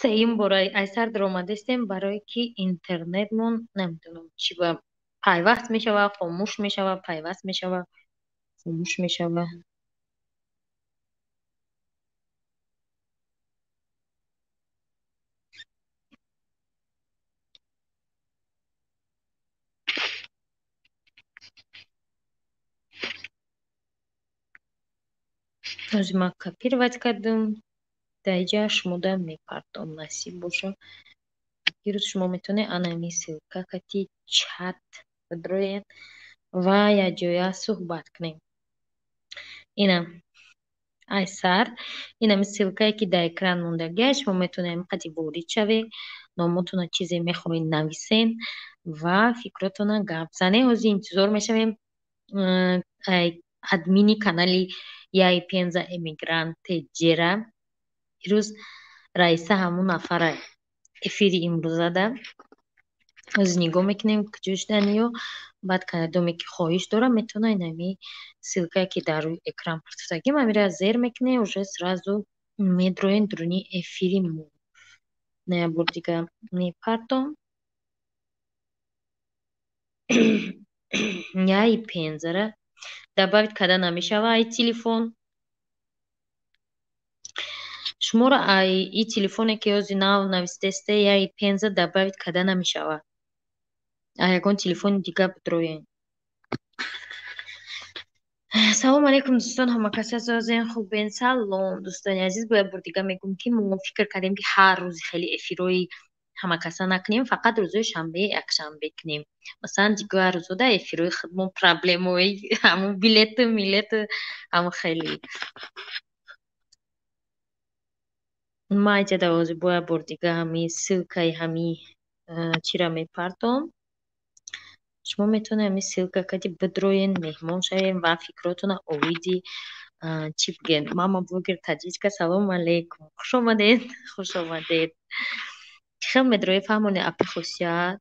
Сеюм бора айсар даромадастем, барое ки интернетмон намедонам чӣ ба пайваст мешава, хомӯш мешава, пайваст мешава, хомӯш мешава. Ҳозир ман копировать кардам, дар инҷа шумода мепартом, насиб боша. Дирӯз шумо метавонед ана ҳамин ссылка кати чат бидроед ва якҷоя суҳбат кунем. Ина айсар, инами ссылкае ки дар экран мондагиаст, шумо метавонед ҳамин қади ворид шавед, номотонро чизе мехоҳед нависен ва фикротонро гап занед. Ҳозир интизор мешавем админи канали Яи Пенза Эмигрант Теҷера. Ирӯз раиса ҳамун нафара эфири имрӯзада. Ҳозир нигоҳ мекунем куҷо шуданиё, баъд кадоме ки хоҳиш дора метавона инами ссылкае ки дар рӯи экран партофтагим ҳамира зер мекунем, уже сразу медроем дуруни эфири мо. На як бор дига мепартом. Яи Пензара добавить карда намешава ай телефон. Шуморо ай и телефоне ки ҳозир нав навистесте Яи Пенза добавить карда намешава. Ай ягон телефони дига бидроен. Салом алейкум, дӯстон, ҳама кас созен, хубен? Салом, дӯстони азиз, бо як бор дига мегӯм, ки мо фикр кардем, ки ҳар рӯзи хеле эфирҳои ҳама каса накунем, фақат рӯзҳои шанбе, якшанбе кунем. Масалан, дигар рӯзҳо дар эфирҳои худмон проблемаҳои ҳамун билету милету ҳамун хеле. Ман инҷа дар ҳозир бо як бор дига ҳамин ссылкаи ҳамин чира мепартом. Шумо метавонед ҳамин ссылка кади бидроен, меҳмон шавем ва фикротонро оиди чӣ бигӯем. Мама блогер таҷичка, салом алейкум. Хуш омадед, хуш омадед. Чӣ хел медроед, фаҳмонед апи хусият?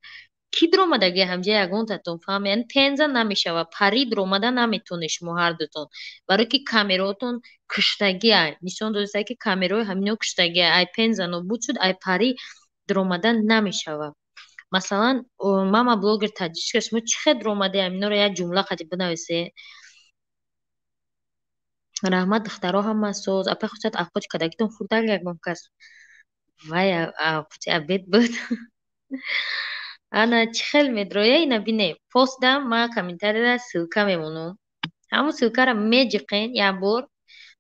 Кӣ дуромадаги ҳамҷа ягонтатон фаҳм, яъне Пенза намешава, пари дуромада наметавонед шумо ҳардутон. Барое ки камераотон куштагиай. Нишон додааст, ки камераҳои ҳамино куштагиай. Ай Пенза нобуд шуд, ай пари дуромада намешава. Масалан, мама блогер таҷичка, шумо чӣ хел дуромаде ҳаминоро як ҷумла қади бинависед? Раҳмат, духтаро, ҳама соз. Апай хусият, авқоти кадагитон хӯрдаг ягон кас? Вай, авқоти обед буд. Ана чӣ хел медроя, ина бине. Постда ман комментарияда ссылка мемонам. Ҳамун ссылкаро меҷиқен як бор,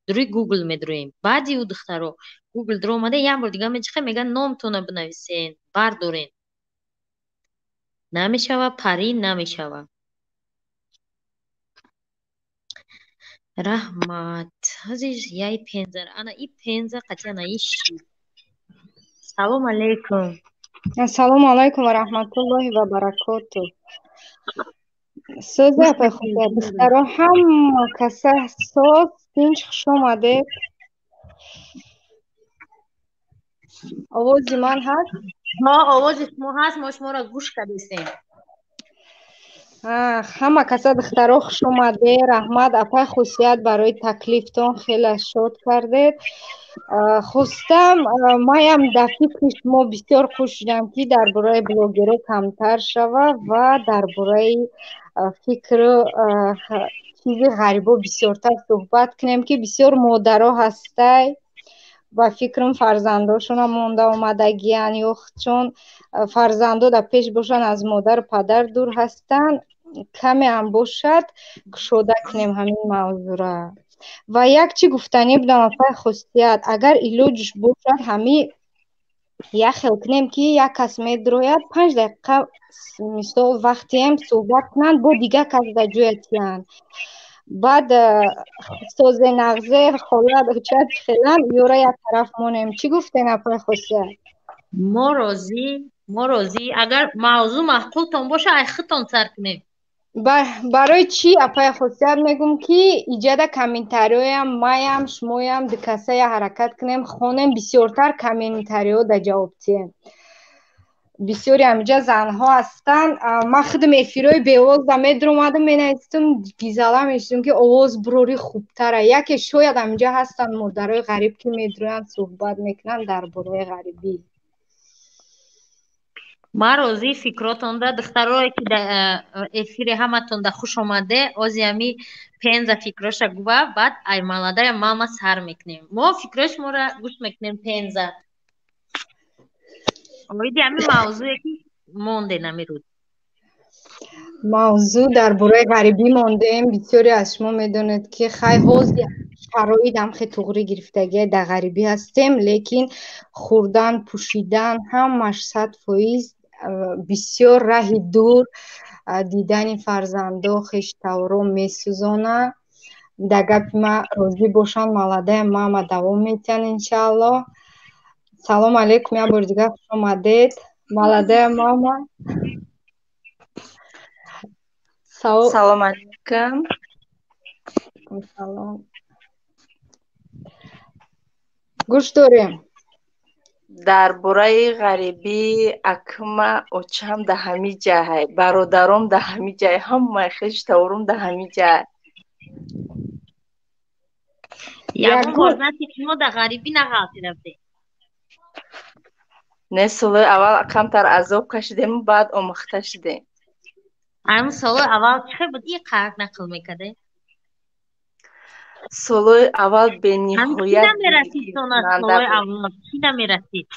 дуруи Google медроем. Баъди ӯ, духтаро, Google дуромада як бор дига меҷиқен, мегӯянд номтонро бинависен, бардорен. Намешава, парӣ намешава. Раҳмат. Ҳозир Яи Пенза. Ана и Пенза қати ана и ши. Салом алейкум. Ассалому алайкум ва раҳматуллоҳи ва баракоту. Сӯзи апай хусият, духтаро, ҳама каса соз, тинч, хуш омадед. Овози ман ҳаст? Ҳо, овози шумо ҳаст, мо шуморо гӯш кардестем. Ҳама каса, духтаро, хуш омадед. Раҳмат, апай хусият, барои таклифтон, хеле шод кардед. Хостам маям дар фикри шумо бисёр хуш шудам, ки дар бораи блогерҳо камтар шава ва дар бораи фикру чизи ғарибо бисёртар суҳбат кунем, ки бисёр модаро ҳастай, ба фикрам, фарзандошона монда омадагиян ё чун фарзандо дар пеш бошанд, аз модару падар дур ҳастанд. Каме ҳам бошад, кушода кунем ҳамин мавзӯъра. Ва як чӣ гуфтанӣ будам, апай хусият, агар илоҷш бошад, ҳамин як хел кунем, ки як кас медрояд, 5 дақиқа мисол вақтием суҳбат кунанд, бо дигар кас дар ҷоя тиянд, баъд созе нағзе хола чад хелан ёра як тараф монем. Чӣ гуфтен, апай хусият? Мо розӣ, мо розӣ. Агар мавзӯъ маъқултон боша, ай худтон сар кунем. Барои чӣ, апай хусият, мегӯм, ки иҷада комментариёям, маям, шумоям дукасая ҳаракат кунем, хонем, бисёртар комментариҳо да ҷавоб диҳем. Бисёри ҳамиҷа занҳо ҳастанд. Ман худам эфирҳои беовозда медуромадам, менавистам, гизала мешудам, ки овоз бурори хубтара. Яке шояд ҳамиҷа ҳастанд модарои ғариб, ки медуроянд, суҳбат мекунанд дар бораи ғарибӣ. Ман розии фикротонда, духтарое ки эфири ҳаматонда хуш омаде, ози ами Пенза фикроша гува, баъд ай маладая мама сар мекунем. Мо фикрои шуморо гӯш мекунем, Пенза. Оиди ами мавзӯе ки мондем ами рӯз. Мавзӯъ дар бораи ғарибӣ мондем. Бисёре аз шумо медонед, ки хай ҳозир шароит ҳам хе туғрӣ гирифтагия, дар ғарибӣ ҳастем, лекин хӯрдан, пӯшидан ҳамаш 100%, бисёр раҳи дур, дидани фарзандо, хештавро месӯзона. Дар гапи ма розӣ бошанд, маладая мама давом метиҳанд, иншааллоҳ. Салом алейкум, як бори дигар хуш омадед, маладая мама. Салом алейкум. Салом. Гӯш дорем. Дар бораи ғарибӣ акма очам да ҳами ҷай, бародаром да ҳами ҷай, ҳамаи хештаворум да ҳами ҷай. Ягон бор наси шумо да ғарибӣ нағалтида будед? Не, солои аввал камтар азоб кашидем, баъд омӯхта шудем. Ҳамин солои аввал чӣ хел буд? И қаҳр нақл мекардед? Солои аввал Ҳамин бениҳоят чӣ намерасид сона солои аввал? Чӣ намерасид?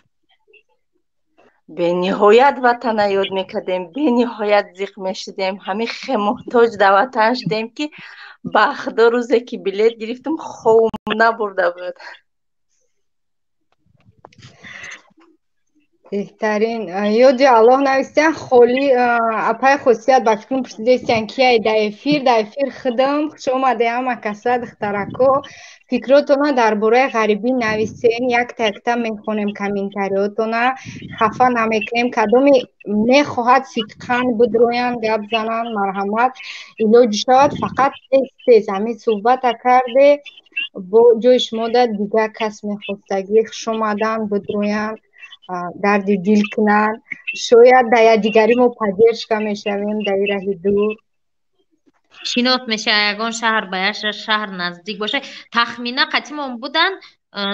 Бениҳоят ватана ёд мекардем, бениҳоят зиқ мешудем. Ҳамин хе муҳтоҷ дар ватан шудем, ки ба худо рӯзе ки билет гирифтам, ховм набурда буд. Беҳтарин. Ёди Аллоҳ навистиян, холи апай хусусият ба фикрам пурсидестиян, кияй дар эфир, дар эфир худам. Хуш омаде ҳама каса, духтарако. Фикротона дар бораи ғарибӣ нависен, якта якта мехонем комментариётона, хафа намекунем. Кадоме мехоҳад сидқан бидроянд, гап зананд, марҳамат, илоҷ шавад, фақат тез тез ҳамин суҳбата карде, бо ҷои шумо да дигар кас мехостагӣ хуш омадан бидроянд, дарди дил кунанд. Шояд дар якдигари мо поддержка мешавем дар ин раҳи дур. Шинос мешава ягон шаҳр ба як шаҳр наздик боша. Тахмина қатимон будан,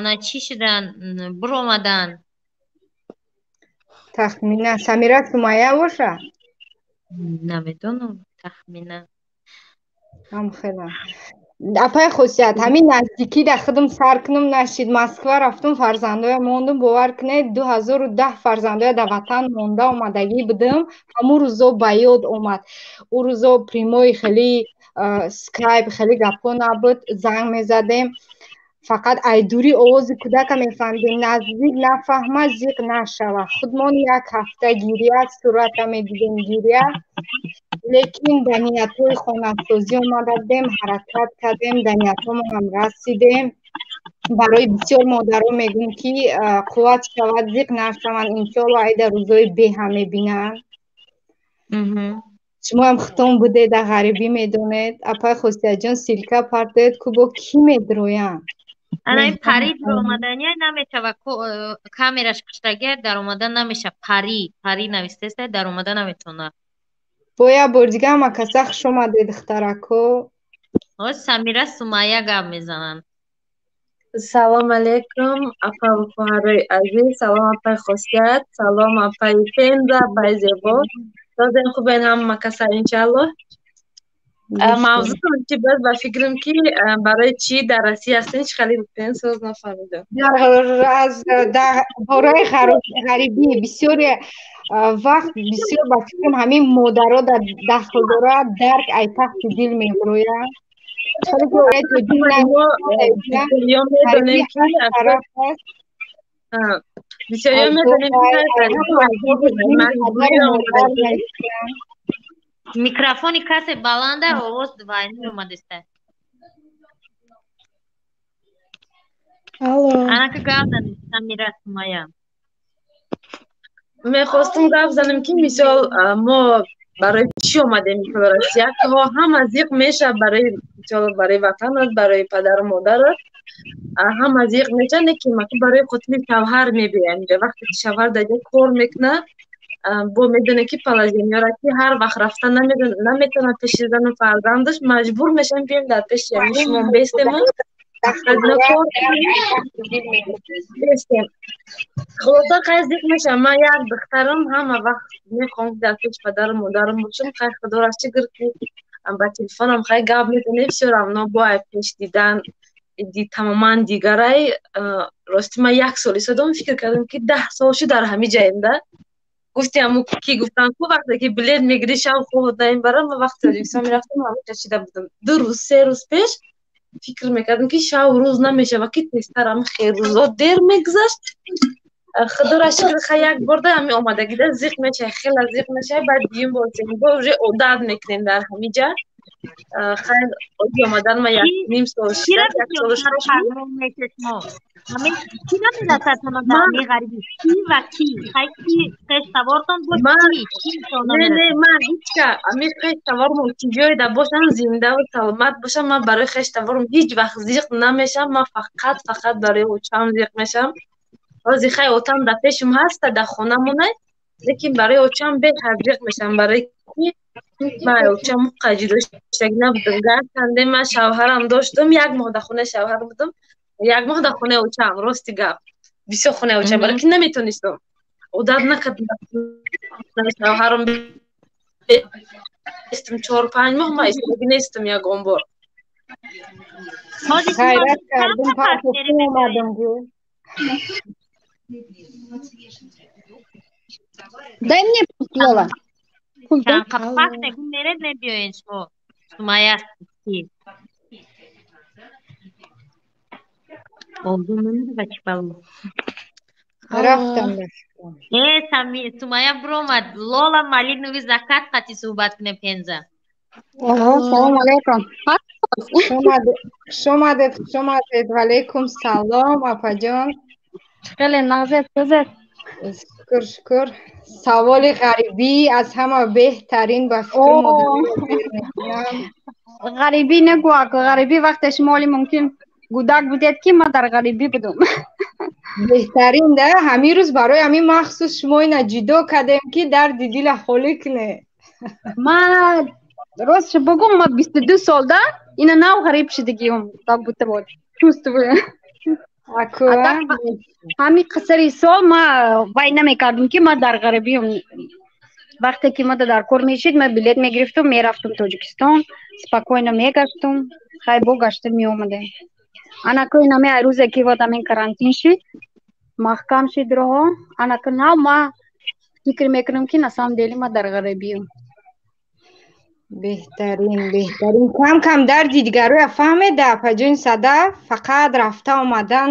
на чӣ шудан, биромадан? Тахмина Самира Сумайя боша? Намедонам, тахмина. Ҳам хела. Апай хусусият, ҳамин наздикӣ дар худам сар кунам нашид. Москва рафтум, фарзандоя мондум, бовар кунед, 2010 фарзандоя дар ватан монда омадагӣ будам. Ҳамун рӯзо ба ёд омад. Ӯ рӯзо прямой хеле скайп хеле гапҳо набуд, занг мезадем. Фақат айдурӣ овози кӯдака мефаҳмидем, наздик нафаҳма, зиқ нашава. Худмон як ҳафта гиря, сурата медидем гиря. Лекин ба ниятҳои хонасозӣ омада будем, ҳаракат кардем, ба ниятҳомонам расидем. Барои бисёр модаро мегӯм, ки қувват шавад, зиқ нашаванд, иншоалло айда рӯзои беҳа мебинанд. Шумоам худтон будед, дар ғарибӣ медонед. Апай Хусиятҷон, ссылка партоед, ку бо кӣ медроянд? Ана ин пари даромадания намешава, камераш куштагия даромада намеша. Пари, пари навистеста, даромада наметавонад. Бо як бори дига ҳама каса хуш омадед, духтарако. Ҳоз Самира Сумайя гап мезананд. Салом алейкум, апа ва хоҳарои азиз. Салом, апаи Хосият. Салом, апаи Пенза, апаи Зебо. Созем, хубен ҳама каса, иншааллоҳ. Мавзӯъ чӣ буд? Ба фикрам, ки барои чӣ дар Россия ҳастем, чӣ хеле гуфтем, соз нафаҳмидам. Аз дар бораи ғарибӣ бисёре вақт бисёр ба фикрам ҳамин модаро дар дахл дорад, дарк ай таҳти дил мебирояд. Бисёриё медонем, Микрофони касе баланда, овоз вайни омадеста. Алло. Анака гап занед, Самира Сумайя. Мехостум гап занем, ки мисол мо барои чӣ омадем мисол Россия? Ҳама зиқ мешавад барои мисол барои ватанат, барои падару модарат. Ҳама зиқ мешавад, не ки барои хотири шавҳар мебиям инҷа. Вақте ки шавҳар дар ҷо кор мекунад, бо медоне, ки положениёра ки ҳар вақт рафта наметавонад пеши зану фарзандаш, маҷбур мешавем бием дар пеши ҳамин шумо бестему бестем. Хулоса, хай, зиқ мешавам. Ман як духтарам, ҳама вақт мехоҳам, ки дар пеш падару модарам бошам. Хай, худоро шукр, ки ба телефонам хай гап мезанем, всё равно бояд пеш дидан тамоман дигарай. Рости, ман як сол истодам, фикр кардам, ки 10 сол шуд дар ҳами ҷаем да. Гуфти ҳаму ки гуфтам ку, вақте ки билет мегирӣ, шав хобот намебарам. Ман вақти Тоҷикистон мерафтам, ҳамаҷа шида будам. 2 рӯз, 3 рӯз пеш фикр мекардам, ки шав рӯз намешава, ки тезтар ҳами хел рӯзо дер мегузашт. Худоро шукр, хай, як борда ҳами омадагида зиқ мешавӣ, хела зиқ мешавӣ, баъд дуюм бор, сеюм бор уже одат мекунем дар ҳами ҷа. Хай, оди омадан ма як ним сол шида, як солу 6 моҳ. Ки намерасад дар ғарибӣ? Ки ва ки? Хай, ки хештавортон бо ки? Не, не, ман ҳечка ами хештавормо ки ҷойда бошам, зиндаву саломат бошам, ман барои хештаворм ҳеҷ вақт зиқ намешавам. Ман фақат, фақат барои очам зиқ мешавам. Ҳозир хай, отам дар пешам ҳаста, дар хонамонай, лекин барои очам беҳад зиқ мешавам, барои ки ман очам муққа ҷудо шудагӣ набудам. Гарчанде ман шавҳарам доштам, як моҳ дар хонаи шавҳар будам, як моҳ дар хонаи очам. Рости гап, бисёр хонаи очам, барои ки наметонистам, одат накардам шавҳарам нестам. 4-5 моҳ ман истодагӣ нестам ягон бор. Хайрат кардум, партофта омадам гӯ. Дай мне Лола. Чанд меред, мебиёен шумо, Сумая? Олду намеда, чӣ бало? Рафтам. Э, Сумая биромад. Лола Малиновый закат қати суҳбат кунем, Пенза. Салом алейкум. Хуш омадед, хуш омадед. Валейкум салом, апаҷон. Хеле нағзед, созед? Шукр, шукр. Саволи ғарибӣ аз ҳама беҳтарин ба фикр. Ғарибӣ нагӯ, ғарибӣ вақте шумо оли мумкин гудак будед, ки ман дар ғарибӣ будум. Беҳтарин да. Ҳамин рӯз барои ҳамин махсус шумо ина ҷудо кардем, ки дарди дила холӣ кунед. Ман ростшо бугум, ма 22 сол да ина нав ғариб шудагиюм, как будто вот чувствую. Ҳамин қисари сол ма вай намекардум, ки ман дар ғарибиюм. Вақте ки мада дар кор мешид, ман билет мегирифтум, мерафтум Тоҷикистон, спокойно мегаштум, хай, бо гашта меомадем. Анаку инаме рӯзе ки вот ҳамин карантин шид, маҳкам шид роҳо, анаку нав ма фикр мекунам, ки на самом деле ма дар ғарибиюм. Беҳтарин, беҳтарин. Кам кам дарди дигароя фаҳмеда, апаҷони Садаф, фақат рафта омадан.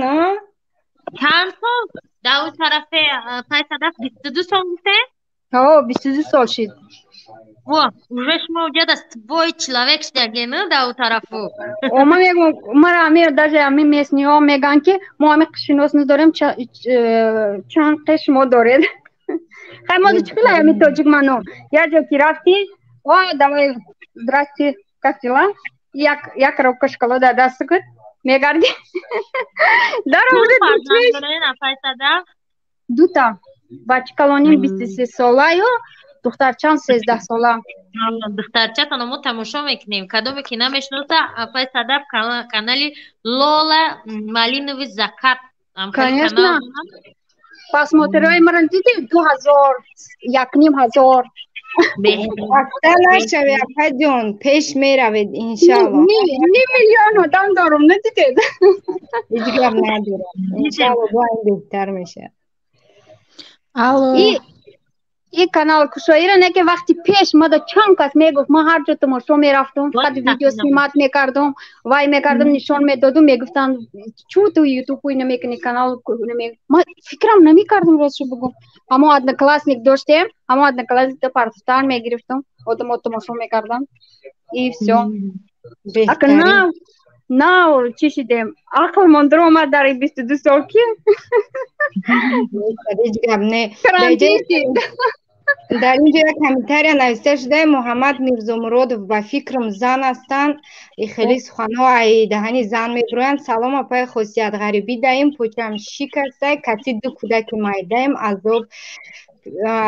Чанд сол дар он тарафе, пай Садаф? 22 сол гуфте? Ҳо, 22 сол шид. Во, уже шумо уҷада свой человек шудагена дар он тарафу. Ма мегӯм, мара ами даже ами местный ҳо мегӯянд, ки мо ами шинос надорем, чанд қиш шумо доред. Хай, мо чӣ хела ами тоҷик ману як ҷо ки рафтӣ, о, давай, здрасте, как дела, як як коробка шоколад дар даст кун, мегардӣ. Дута бачи калоним 23 солаю духтарчам 13 сола. Духтарчатон мо тамошо мекунем. Кадоме ки намешиноса, апай Садаф канали Лола Малиновый закат. Конечно, просмотр ои маро диди, 2000, 1500. Хаста нашавед, апаҷон, пеш меравед, иншалло. Ним миллион одам дорум, надидед? Ҳеҷ гап надорам, иншалло, бо ин беҳтар мешавад. Алло. И канал кушоира не ки вақти пеш мада чанд кас мегуфт, ман ҳар ҷо тамошо мерафтум, фақат видео снимать мекардум, вай мекардум, нишон медодум, мегуфтанд: чӯ ту ютуб намекунӣ, канал? Ман фикрам намекардум, ростшо бугум. Ҳамо одноклассник доштем, ҳамо одноклассник да партуфтан мегирифтум, одамо тамошо мекардам, и всё. Ака нав чӣ шидем, ақлмон даромад дар 22 сол ки. Ҳеҷ гап не. Дар ин ҷо як комментария нависта шуда: Муҳаммад Мирзомуродов, ба фикрам, зан ҳастанд, хеле суханҳо ай даҳани зан мебироянд. Салом, апаи Хосият, ғарибӣ даим, почам шикастай, кати ду кӯдаки майдаем, азоб.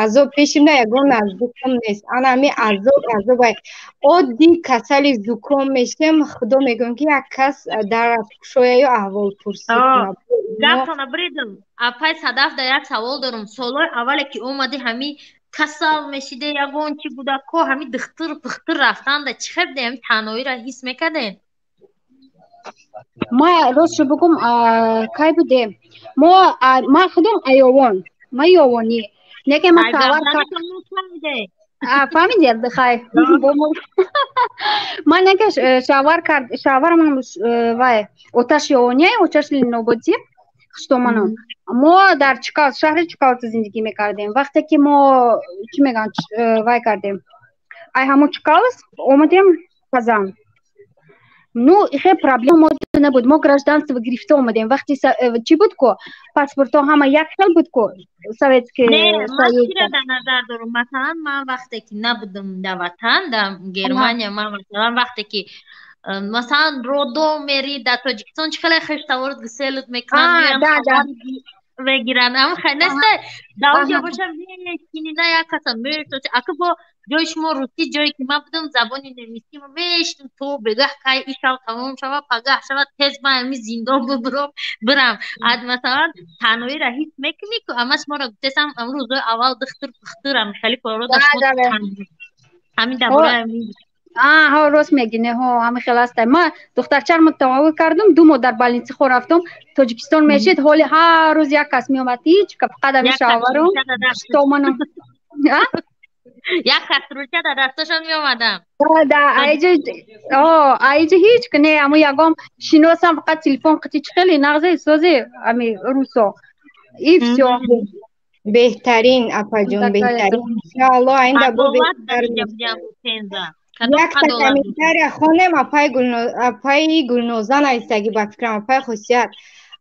Азоб пешим на, ягон наздикам нест. Ана ҳами азоб, азобай. Оддӣ касали зуком мешем, худо мегӯям, ки як кас дар кушояю аҳволпурсӣ кунад. Гаптона бридам, апай Садаф, да як савол дорум. Солҳои аввале ки омадӣ, ҳами касал мешиде, ягон чи буда, ко ҳами духтур пухтур рафтанда чӣ хел буде? Ҳами танҳоиро ҳис мекардем? Ма ростшо бигум, кай будем мо, ман худам аёвон, ма ёвонӣ неке, ма савар фаҳмидед, хай, ман неке шавар кард, шаварам вай оташ ёвония, оташ Ленинободӣ, хуштоманам. Мо дар Чкал, шаҳри Чкалта зиндагӣ мекардем. Вақте ки мо, чӣ мегӯянд, вай кардем, ай ҳамун Чкалс омадем Казан. Ну, хе проблема набуд, мо гражданство гирифта омадем. Вақти чӣ буд ко, паспортҳо ҳама як хел буд ко, Советский. Не, ман чиро дар назар дорам? Масалан, ман вақте ки набудам дар ватан, дар Германия, ман масалан вақте ки масалан роддом мери, дар Тоҷикистон чӣ хеле хештаворот гуселут мекунанд, мегиранд, ама хай неста. Дар онҷо боша мешинӣ, на як каса мешоси. Ака, бо ҷои шумо русӣ, ҷое ки ман будам забони немисӣ, мешинам то бегаҳ кай ишав тамом шава, пагаҳ шава, тез ман ами зиндон бубурам, бирам. Ад масалан танҳоиро ҳис мекунӣ ку, ама шуморо гуфтесам, ам рӯзои аввал духтур пухтур ами хеле корро дар шумо ҳамин дар бораи ҳамин. Ҳо, рост мегӣ, не, ҳо, ҳамин хел ҳастай. Ма духтарчаро таваллуд кардум, 2 моҳ дар больница хо рафтум. Тоҷикистон мешид, ҳоли ҳар рӯз як кас меомад, ҳеҷ фақат ҳамин шаварум томанам. Як кастрюльча дар дасташон меомадам. Да, аиҷа, аиҷа ҳеҷ не, ҳамун ягон шиносам фақат телефон қити, чӣ хеле нағзе, созе, ами русо, и всё. Беҳтарин, апаҷон, беҳтарин. Иншоалло, оинда бо беҳтар. Якта комментария хонем. Апаи Гулноза навистагӣ, ба фикрам, апаи Хусият: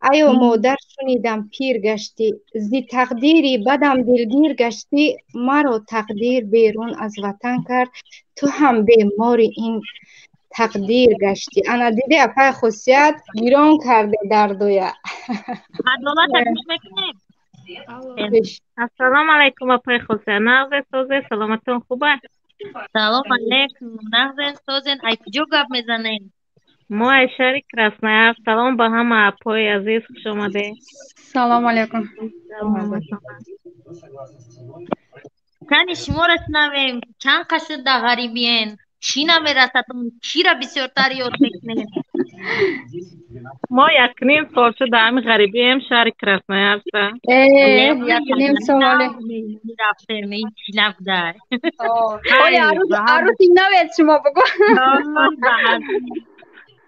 «Айё модар, шунидам, пир гаштӣ, зи тақдири бадам дилгир гаштӣ. Маро тақдир берун аз ватан кард, ту ҳам бемори ин тақдир гаштӣ». Ана диди, апаи Хусият, гирон карде дардоя. Адолата гӯш мекунем. Ассалому алайкум, апаи Хусият, нағзе, созе, саломатон хуба? Салом алейкум, нағзе, созен. Ай куҷо гап мезанем? Мо аз шаҳри Красноярск. Салом ба ҳама апои азиз, хуш омадед. Салом алейкум. Кани шуморо шунавем, чанд қашр дар ғарибиен, чӣ намерасадон, чиро бисёртар ёд мекунем? Мо 1,5 сол шуд дар ҳамин ғарибием, шаҳри Красноярска. 1,5 сол. Рафтем, ҳеҷ набуда. Оли арӯси навед шумо, бугӯ.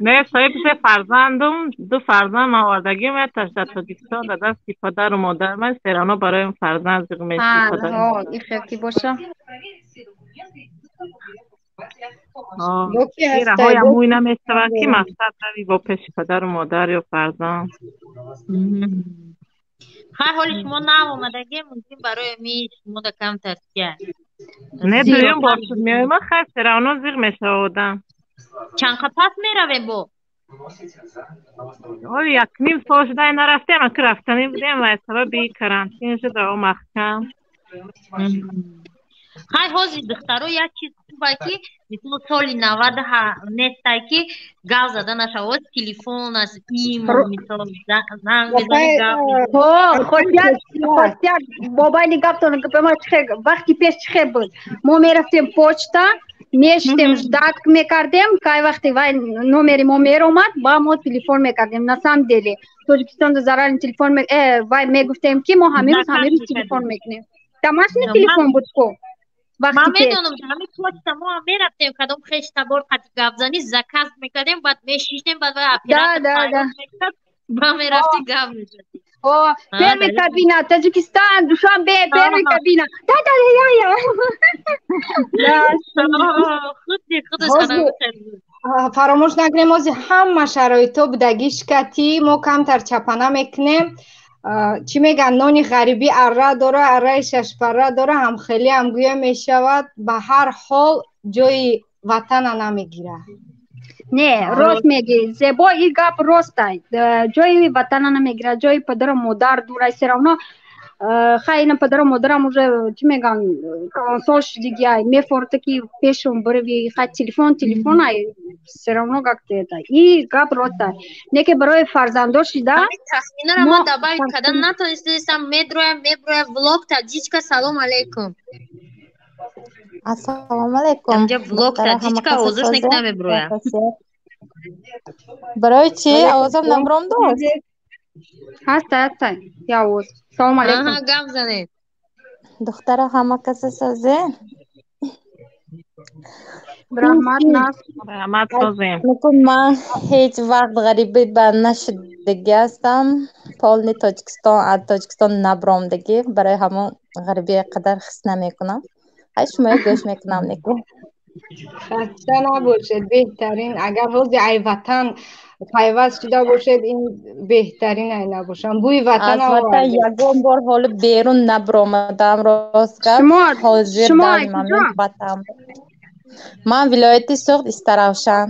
Не, соҳиби се фарзандум, ду фарзанд ман овардагим, якташ дар Тоҷикистон дар дасти падару модарам. Все равно барои фарзанд зиқ меши. Ихел ки боша. Раҳоям мӯй намешавад, ки мақсад рави бо пеши падару модар ё фарзанд. Хай, ҳоли шумо нав омадагӣ, мумкин барои ми шумо да камтар чия. Не, дуюм бор шуд меоем, хай, все равно зиқ мешавад одам. Чанд пас меравем бо? Ҳоли 1,5 сол шуда нарафтем, аки рафтанӣ будем ва сабаби карантин шуд, раво маҳкам. Хай, ҳозир духтаро як чиз хуба, ки мисол соли 90 нестай, ки гап зада нашавад, телефон аст, имо, мисол занг мезани, гап. Хосият, бобайни гаптон вақти пеш чӣ хел буд? Мо мерафтем почта, мешитем, ждать мекардем, кай вақте вай номери мо меромад, ба мо телефон мекардем. На самом деле Тоҷикистон заранее телефон вай мегуфтем, ки мо ҳамин рӯз, ҳамин рӯз телефон мекунем. Домашний телефон буд ко. Ман медонам, ҳамин почта мо ҳам мерафтем, кадом хештабор қати гапзанӣ заказ мекардем, баъд мешиштем, баъд вай оператор ба мерафти, гап мезадӣ. О, первый кабина, Таджикистан, Душанбе, первый кабина. Да, да, я, я. Худи худаш. Фаромӯш накунем, ҳозир ҳама шароитҳо будагиш кати мо камтар чапана мекунем. Чӣ мегӯянд, нони ғарибӣ арра дора, арраи шашпарра дора, ҳамхелӣ ҳам гӯя мешавад. Ба ҳар ҳол ҷои ватана намегирад. Не, рост мегӣ, Зебо, и гап ростай. Ҷои ватана намегирад, ҷои падару модар дурай, все равно. Хай, ина падару модарам уже, чӣ мегӯян, калонсол шудиги, ай мефорта ки пешон бирави. Хай, телефон телефон ай, все равно как-то это и гап роста не ки барои фарзандо шида. Тахминара ман добавить кардан натонистам, медроям, меброям. Влог таҷичка, салом алейкум. Ассалому алейкум. Инҷа влог таҷичка овозаш нек намеброя. Барои чӣ овозам набром дошт? Ҳаста, ҳаста, я овоз. Салом алейкум. Аҳа, гап занед. Духтара, ҳама каса созе? Раҳмат, нас. Раҳмат, созем. Ман ҳеҷ вақт ғарибӣ ба нашудагӣ ҳастам. Полный Тоҷикистон, аз Тоҷикистон набромдагӣ, барои ҳамон ғарибӣ қадар ҳис намекунам. Ай, шумоя гӯш мекунам неку. Хаста набошед, беҳтарин. Агар ҳози ай ватан пайваст шуда бошед, ин беҳтарин ай набошам. Бӯи ватан. Аз ватан ягон бор ҳоли берун набромадам, рост гап. Ҳозир дар момент ватан. Ман вилояти Суғд, Истаравшан.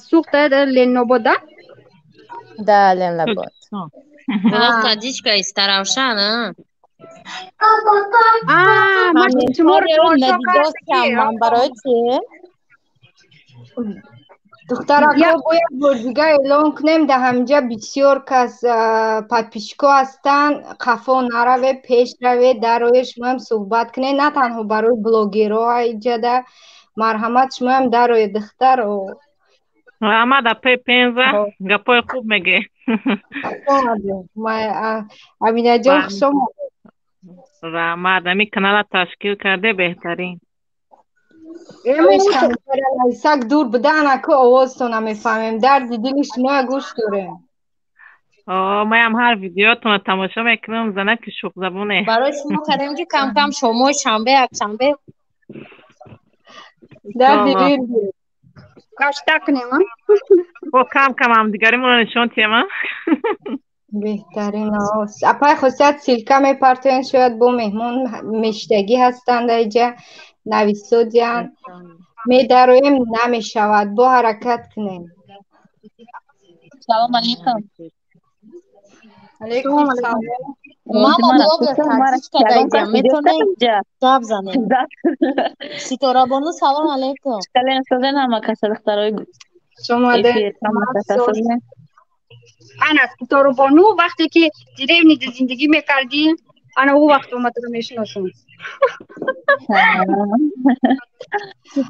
Суғд, Ленинобод, да? Да, Ленинобод. Влог таҷичка, Истаравшан, а? Ман шуморо тамошо кардам. Ман барои чӣ? Духтарако, бояд бор дига эълон кунем, дар ҳаминҷа бисёр кас подписчико ҳастанд. Қафо нараве, пеш раве, дароя, шумоям суҳбат кунед, на танҳо барои блогерҳо иҷада. Марҳамат, шумоям дароя, духтаро. Раҳмат, апаи Пенза, гапҳои хуб мегӯед. Аминаҷон, хуш омадед. Раҳмат, ҳамин канала ташкил карде, беҳтарин. Сак дур будан, аку овозтон намефаҳмем, дарди дили шумоя гӯш дорем. Маям ҳар видеотонро тамошо мекунам, занаки шӯхзабоне. Барои шумо кардем, ки кам-кам шомои шанбе, якшанбе. Дарди дил. Гашта кунем. Бо кам-кам ҳамдигаримонро нишон тиҳем. Беҳтарин. Апай Хосият, ссылка мепартоянд, шояд бо меҳмон мештагӣ ҳастанд, аиҷа нависодиянд. Медароем, намешавад, бо ҳаракат кунем. Салом алейкум. Алейкум салом. Мама блогер таҷичка даиҷа, метонем гап занем. Ситорабону, салом алейкум. Салом, созен ҳама каса, духтарои. Шумоде. Ана Ситорабону, вақте ки деревня да зиндагӣ мекардӣ, ана ӯ вақт омадаро мешиносам.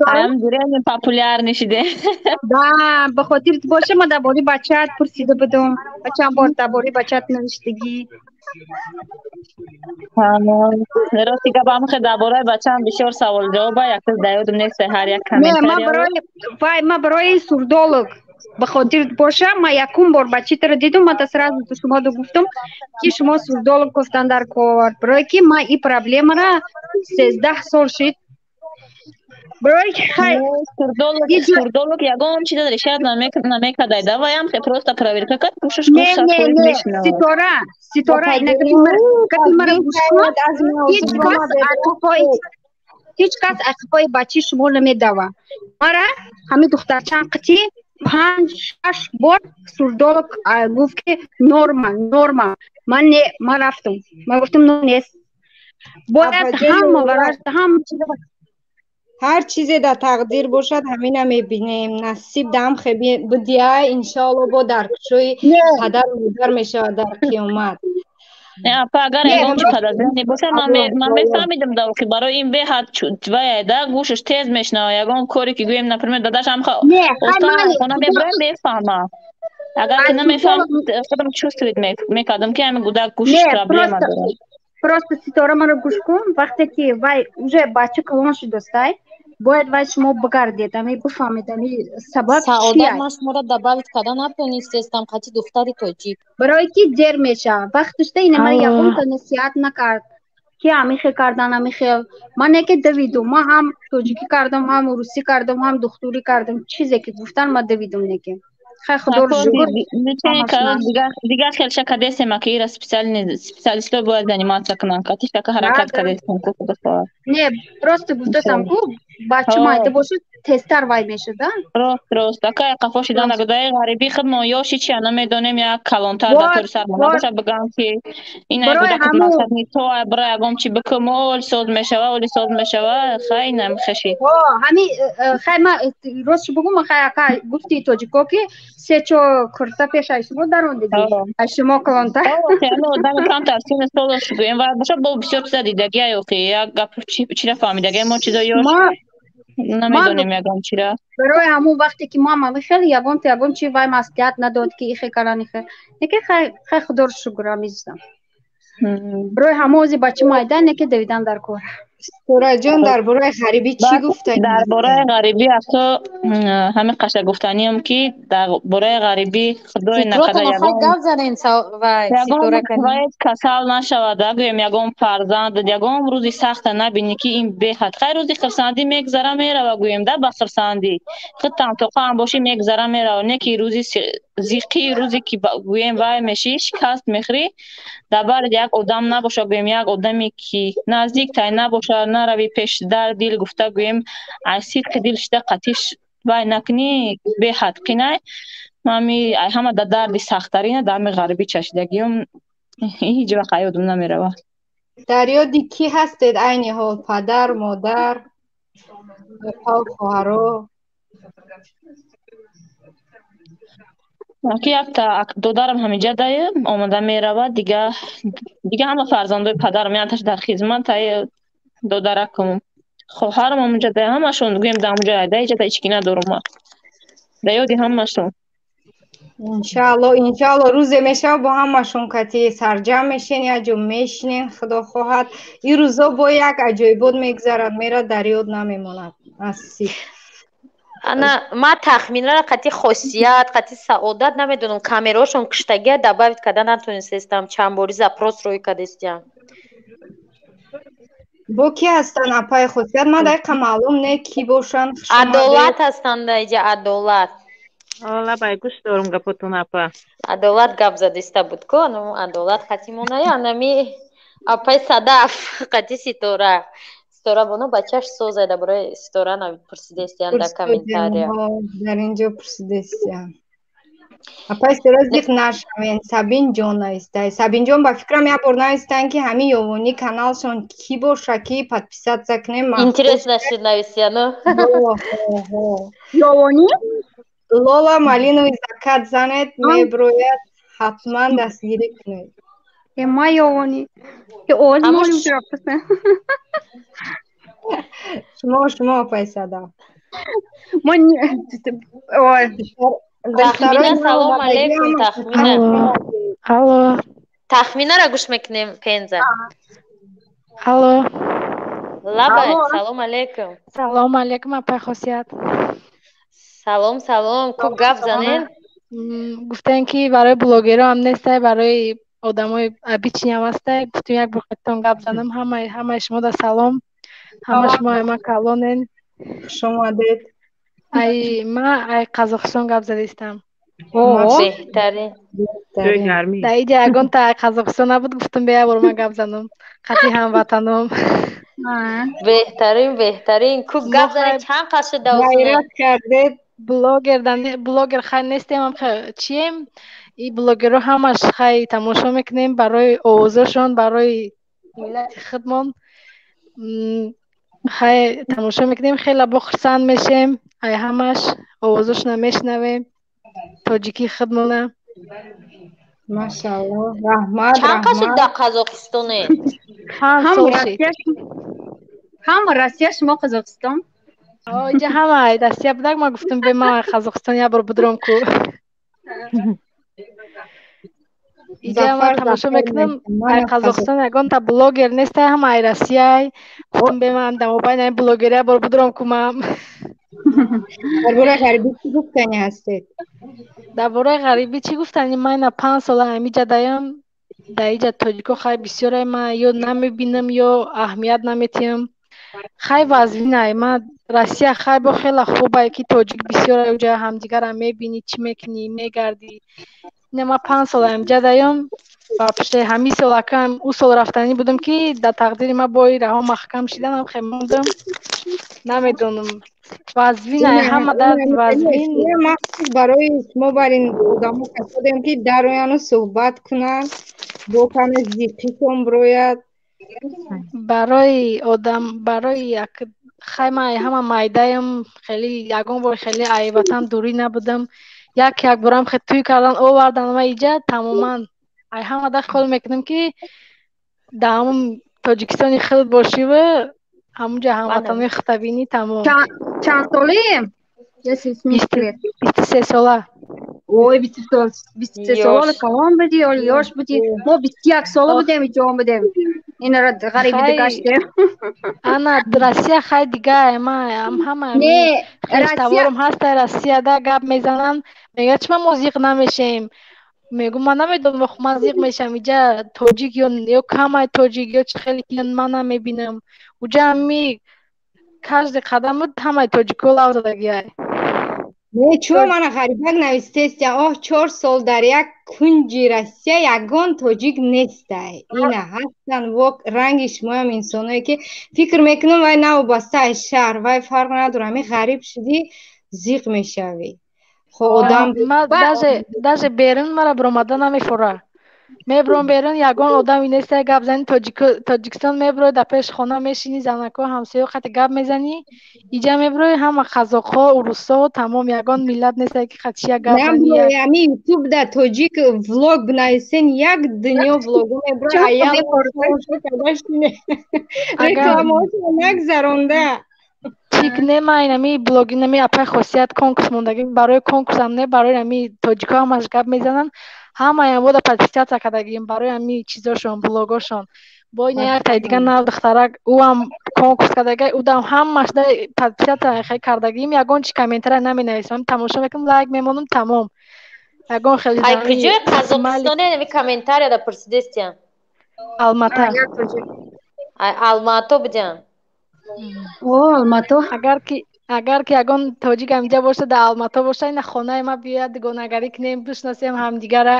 Ам деревня популярный шиде. Да, ба хотир боша, ма дар бораи бачаат пурсида будум. Ба чанд бор дар бораи бачаат навиштагӣ. Рости гап, ҳамхе дар бораи бачаам бисёр савол ҷавоба, якта дар ёдам нест ҳар як комментария. Ма барои вай, ма барои сурдолог, ба хотир боша, ма якум бор бачитаро дидум, ма та сразу шумо гуфтум, ки шумо сурдолог гуфтан дар кор, барое ки ма и проблемара 13 сол шид, барое ки хай. Сурдолог ягон чиза решать намекардай, да, ваям просто проверка кард, гӯшаш. Не, не, не, Ситора, Ситора, ина гапи мара гӯш кун. Ҳеҷ кас ҳеҷ кас ақифои бачаи шумо намедава. Мара ҳамин духтарчан қити панҷ шаш бор сурдолог гуфт, ки норма, норма. Ман не, ман рафтум, ман гуфтум, нест, бояд ҳама вараш, ҳама. Ҳар чизе дар тақдир бошад, ҳамина мебинем. Насиб дам бидия, иншоалло, бо дар кушои падару модар мешавад дар қиёмат. Апа, агар ягон чи подозрение боша, ман мефаҳмидам, да, ки барои ин беҳад вая да гӯшаш тез мешнава, ягон коре ки гӯем, например, дадаш ҳам хона мебурам, мефаҳма. Агар ки намефаҳм, худам чувствовать мекардам, ки ҳамин гудак гӯшаш проблема дорад. Просто, Ситора, маро гӯш кун. Вақте ки вай уже бача калон шудастай, бояд вай шумо бигардед, ами бифаҳмед, ами сабаб. Саодат, ман шуморо добавить карда натонистестам қати духтари тоҷик. Барое ки дер мешавад вақташда. Ина ман ягонта насиҳат накард, ки ҳамин хел кардан, ҳамин хел. Ман яке давидум, ман ҳам тоҷикӣ кардам, ҳам русӣ кардам, ҳам духтурӣ кардам, чизе ки гуфтан, ман давидум, неки хай, худоро шукр. Дигар хел шака десем, ки ира специалистҳо бояд заниматься кунанд, кати шака ҳаракат кардесем ку, худо хоҳад. Не, просто гуфтасам ку. Бача майда бошад, тезтар вай мешуд, а? Рост, рост. Акай қафо шидан нагудаи ғарибӣ худмон ёши чия намедонем, як калонтар дар тори сар набоша, бигам ки ин ай кӯдакат мақсад ни, то ай бира ягон чи бикун, оли соз мешава, оли соз мешава, хай намхеши. Ҳами хай ма ростшо бугум, хай ака гуфти тоҷико ки се-чор курта пеш ай шумо дарондиги, ай шумо калонтар. Одами камтар сину солаш гӯем ва боша, бо бисёр чиза дидагиай, охи як гап чира фаҳмидагиай, мо чизо ёш намедонем ягон чира. Барои ҳамун вақте ки мама хеле ягон ягон чи вай маслиҳат надод ки ихе кардан, ихе неки, хай хай, худоро шукр, амизам. Барои ҳамон ози бача майда неки давидан дар кор. Ситораҷон, дар бораи ғарибӣ чӣ гуфтанӣ? Дар бораи ғарибӣ ато ҳамин қаша гуфтаниам ки дар бораи ғарибӣ худои накарда гап занен ягон касал нашавад, гӯем ягон фарзанд ягон рӯзи сахта набинӣ ки ин беҳад. Хай, рӯзи хурсандӣ мегзара мерава, гӯем да ба хурсандӣ худтам тоқаам бошӣ, мегзара мерава, не ки рӯзи зиқӣ, рӯзе ки гӯем вай мешӣ, шикаст мехӯрӣ, дар бари як одам набоша, гӯем як одаме ки наздик тай набоша, нарави пеш дар дил гуфта, гӯем аз сидқи дил шида қатиш вай накунӣ, беҳад қинай. Ами ай ҳама да дарди сахттарина дар ҳами ғарибӣ чашидагиём ҳеҷ вақт ёдум намерава. Дар ёди кӣ ҳастед айни ҳол? Падар, модар, опау, хоҳаро? Ки якта додарам ҳаминҷа дае омада меравад, дига дига ҳама фарзандои падарам яташ дар хизмат ай, додаракум, хоҳарам ҳамунҷа дае, ҳамашон гӯем дар ҳамунҷа да иҷа да ҳеҷ надорум ма. Дар ёди ҳамашон. Иншаалло, иншаалло, рӯзе мешава, бо ҳамашон кати сарҷамъ мешен, як ҷо мешинен, худо хоҳад. Ин рӯзо бо як аҷоибот мегузарад, мера дар ёд намемонад. Насиб. Ана ма тахминара қати Хосият, қати Саодат намедонам, камераошон киштагия, добавить карда натонистестам, чанд бори запрос рӯй кардестиям. Бо ки ҳастанд, апаи Хосият? Ман дақиқа маълум не ки бошанд. Адолат ҳастанд дар иҷа, Адолат. Лабай, гӯш дорум гапотон, апа. Адолат гап задиста буд ку, Адолат қати моная, анами апаи Садаф қати Ситора. Ситора бону бачаш созайда, барои Ситора пурсидестиян дар комментария. Дар инҷо пурсидестиян. Апаи Ситора, зиқ нашавен, Сабин ҷон навистай. Сабинҷон, ба фикрам, як бор навистанд, ки ҳамин Ёвонӣ каналшон кӣ боша, ки подписаться кунем. Интересно шуд, нависияну. Ёвонӣ? Лола Малиновый закат занед, меброяд, ҳатман дастгирӣ кунед. Ма Ёвонӣ. Оз молим рафтаста. Шумо, шумо, апаи Садаф. Тахмина, салом алейкум, Тахмина. Алло. Тахминара гӯш мекунем, Пенза. Алло. Лабай, салом алейкум. Салом алейкум, апаи Хосият. Салом, салом, ку гап занен. Гуфтем ки барои блогерҳо ҳам нестай, барои одамои обычный ҳам ҳастай. Гуфтем як бор қаттон гап занам. Ҳамаи шумо да салом. Ҳама шумо ҳама калонен. Хуш омадед. Ай ма ай Қазоқистон гап задистам. Беҳтарин. Дар иҷа ягонта ай Қазоқистон набуд, гуфтам бе як бор ман гап занам. Қатъи ҳамватаном. Беҳтарин, беҳтарин. Ку гап занед, чанд қад шуд ғайрат кардед. Блогер блогер хай нестем, чием? И блогерро ҳамаш хай тамошо мекунем барои овозошон, барои миллати худмон. Хай тамошо мекунем, хеле бо хурсанд мешем, ай ҳамаш овозошона мешунавем, тоҷикии худмона. Машаалло, раҳмат. Чанд қад шуд дар Қазоқистоне? 5 сол шид. Ҳама Россия, шумо Қазоқистон? Иҷа ҳама Россия будак, ман гуфтам бе ман Қазоқистон як бор будром ку. Иҷа ман тамошо мекунам, ай Қазоқистон ягонта блогер нестай, ҳама ай Россияй. Гуфтам бе ман дар мобайни ай блогер як бор будром ку ман. Дар бораи ғарибӣ чӣ гуфтанӣ ҳастед? Дар бораи ғарибӣ чӣ гуфтанӣ? Ман ина 5 сола ҳамиҷа даям. Дар иҷа тоҷико хай бисёре, ман ё намебинам, ё аҳамият наметиҳам. Хай вазвинай. Ман Россия хай бо хеле хубае, ки тоҷик бисёре уҷа, ҳамдигарам мебинӣ, чӣ мекунӣ, мегардӣ. Ина ман 5 сола ҳамиҷа даям. Вообще ҳамин сол акам ӯ сол рафтанӣ будам, ки дар тақдири ман бои раҳо маҳкам шиданам, хе мондам. Намедонам. Вазвин ай ҳама дард вазвин. Махсус барои шумо бар ин одамо касодем, ки дарояну суҳбат кунанд, бо каме зиқитон бирояд. Барои одам, барои як хай ман ай ҳама майдаям, хеле ягон бор хеле ай ватан дурӣ набудам. Як як борам хе тӯй кардан овардан ма иҷа, тамоман ай ҳама да хол мекунам, ки дар ҳамун Тоҷикистони худ бошиву ҳамунҷа ҳамватанои худта бинӣ, тамом. Чанд солаем? Если не секрет. 23 сола. Ой, 23 сола Ёш. Калон будӣ, оли ёш будӣ. Мо 21 сола будем, иҷо омадем. Инара ғарибида Хай гаштем. Ана Россия хай дига ма ҳама Не, Россия хештаворам ҳаста Россияда, гап мезананд, мегӯяд, чима мо зиқ намешем? Мегӯм, ман намедонам, охи ман зиқ мешам, иҷа тоҷик ё камай тоҷик, ё чӣ хеле ки ман намебинам. Уҷа ҳами каждый қадам ҳамаи тоҷикҳо лав задагиай. Не, чӯ мана ғарибак навистестя, оҳ, 4 сол дар як кунҷи Россия ягон тоҷик нестай. Ина ҳастанд во ранги шумоям инсоное, ки фикр мекунам, вай навобаста аз шаҳр, вай фарқ надорад, ҳами ғариб шудӣ, зиқ мешавӣ. Хо одам Ма даже берун мара биромада намефора. Мебуром берун, ягон одами нестай гап зани. Тоҷикистон мебурой, дар пеши хона мешинӣ, занако, ҳамсоё қати гап мезанӣ. Иҷа мебурой, ҳама қазоқҳо, урусҳо, тамом, ягон миллат нестай, ки қатишия гап зани. Намбурой, ҳами ютуб да тоҷик влог бинависен, як дунё влого мебурой, аял рекламаҳошро нагзаронда. Чик не, ма инами блоги нами апай хосият конкурс мондагӣ, барои конкурсам не, барои ами тоҷикҳо ҳамаш гап мезананд, ҳамаям бода подписаться кардагим барои ами чизошон, блогошон. Бо ина яктай дига нав духтарак, ӯам конкурс кардага, ӯдам ҳамаш да подписаться хе кардагим. Ягон чи комментария наменависам, тамошо мекунам, лайк мемонам, тамом. Ягон хеле Ай куҷои Қазоқистоне, ами комментарияда пурсидестиям? Алмата. Ай Алмато будиам. О, Алмато. Агар ки ягон тоҷик ҳаминҷа боша, дар Алмато боша, ина хонаи ма биёяд, дугонагарӣ кунем, бишносем ҳамдигара.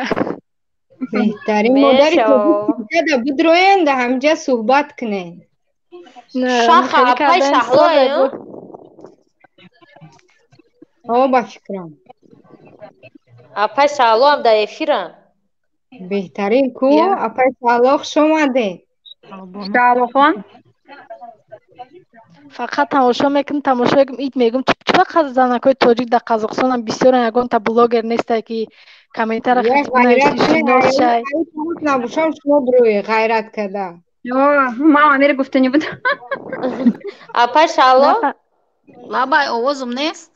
Беҳтарин модари тоҷик бидроен, да ҳаминҷа суҳбат кунем. Шаха апай Шаҳлое? О, ба фикрам. Апай Шаҳлоам дар эфирам. Беҳтарин ку, апай Шаҳло, хуш омадед. Шаҳлохон. Фақат тамошо мекунам, тамошо мекунам, ит мегӯм, чӣ қадр занакҳои тоҷик дар Қазоқистонам бисёран, ягонта блогер нестай, ки комментара шинос шай. Набошам, шумо бирои ғайрат карда. Ман амира гуфтанӣ буд. Апай Шаҳло. Лабай, овозум нест?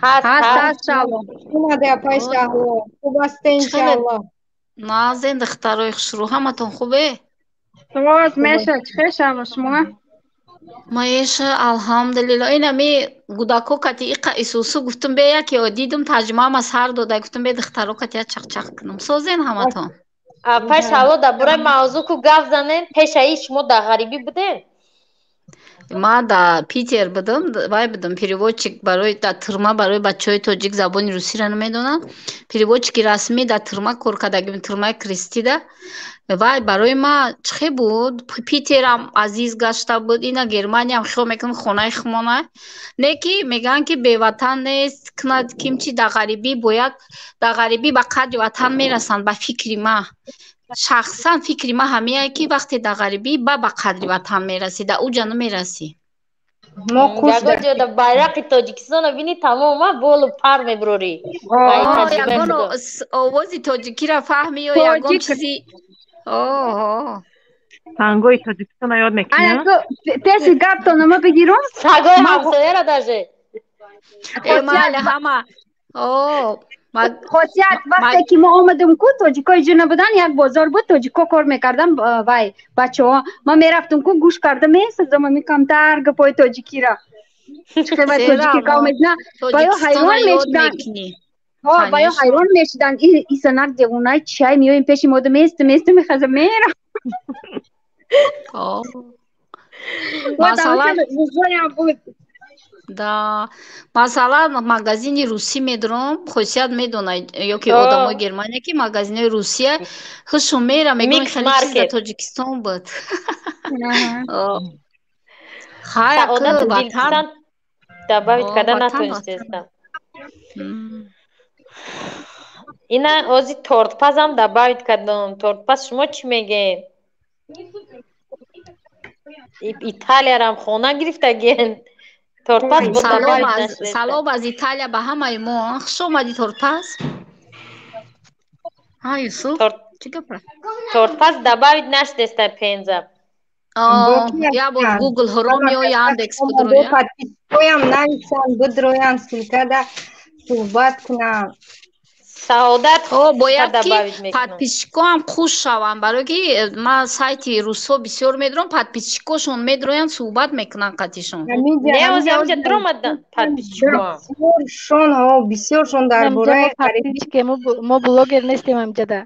Ҳаст. Ҳаст, Шаҳло. Омаде, апай Шаҳло, хуб ҳасте, иншаалло? Назен, духтарои хушрӯ, ҳаматон хубе? Роз меша, чӣ хел, Шаҳло, шумо? Маеша, алҳамдулилло. Инами гудако кати иқа исусу гуфтум, бе яке дидум, тарҷумаама сар дода, гуфтум, бе духтаро кати я чақчақ кунам. Созен ҳаматон? Апай Шаҳло, дар бораи мавзӯъ ку гап занем. Пешаи шумо дар ғарибӣ будем? Ма дар Питер будам, вай будам, переводчик барои дар тюрьма, барои бачаҳои тоҷик, забони русиро намедонам. Переводчики расмӣ дар тюрьма кор кардагим, тюрьмаи Крестида. Вай барои ма чӣ буд? Питерам азиз гашта буд, ина Германиям хиёл мекунам хонаи хумона. Не ки мегӯянд, ки беватан нест, кунад ким чи, дар ғарибӣ бояд, дар ғарибӣ ба қадри ватан мерасанд, ба фикри ма. Шахсан фикри ма ҳамеае, ки вақте дар ғарибӣ ба қадри ватан мерасӣ, дар уҷа намерасӣ. Ягон ҷода байрақи Тоҷикистонро бинӣ, тамома болу пар мебурорӣ. Ягон овози тоҷикиро фаҳми ё ягон чизи оҳо. Тангои Тоҷикистонро ёд мекунӣ? Пеши гаптона ма бигирам. Сагои ҳамсояро даже. Э, майли, ҳама о. Хосият, вақте ки мо омадем ку, тоҷико иҷо набудан, як бозор буд, тоҷико кор мекардан, вай бачаҳо. Ман мерафтам ку, гӯш карда месазам ами камтар гапои тоҷикира, вай тоҷики гап мезна, ба ё ҳайрон мешуданд, ба ё ҳайрон мешуданд: и занак девонай чай меоем пеши мода, места места мехаза мера. Масалан буд. Да, масалан, магазини русӣ медурам, хосият медонад, ё ки одамои Германия, ки магазинои Русия хушум мера, мегӯям хеле чиз дар Тоҷикистон буд. Хай, ватан добавить карда натонистестам. Ина ози тортпазам добавить кардам. Тортпаз, шумо чӣ мегӯед? Италиярам хона гирифтагиен. Тортпаз. Салом аз Италия ба ҳамаи мо. Хуш омадӣ, Тортпаз. Ҳа, Юсуф, чӣ гап? Тортпаз добавить нашдеста Пенза. Я бор Гугл ҳуром ё Яндекс бидроя. Подписчикоям нависанд, бидроянд, ссылкада суҳбат кунанд. Саодат. Бояд ки подписчикоам хуш шаванд, барое ки ман сайти русҳо бисёр медурам, подписчикошон медроянд, суҳбат мекунанд қатишон. Бисёршон, бисёршон дар бораи мо блогер нестем амҷада.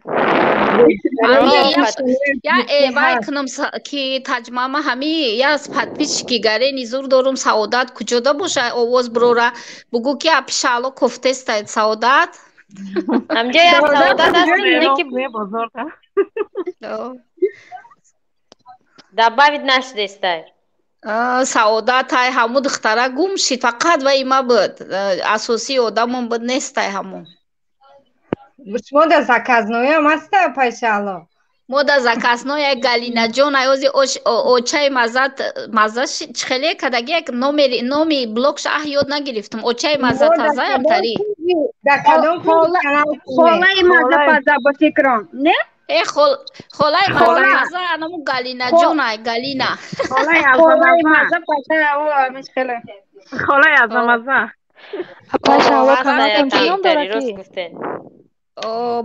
Я вай кунам ки таҷмама ҳами я подписчики гарени зур дорум. Саодат куҷода боша, овоз бирора, бугӯ ки апишаало кофтеста. Саодат. Ҳамҷа як Саодат аст, ки добавить нашдестай. Саодат ай ҳаму духтара гум шид, фақат вай ма буд, асосии одамон буд, нестай ҳамун. Шумо дар заказноям аста, пайшаало? Мо дар заказной Галинаҷон айози очаи маза маза хеле кадаги як номери номи блогш аҳ ёд нагирифтам. Очаи маза тазаям тари. Холаи маза паза, ба фикрам, не? Э, холаи маза паза, анаму Галинаҷон ай, Галина. Холаи маза паза, о, холаи азамаза. Апа Шаҳло, каналтон чӣ ном дорад ки?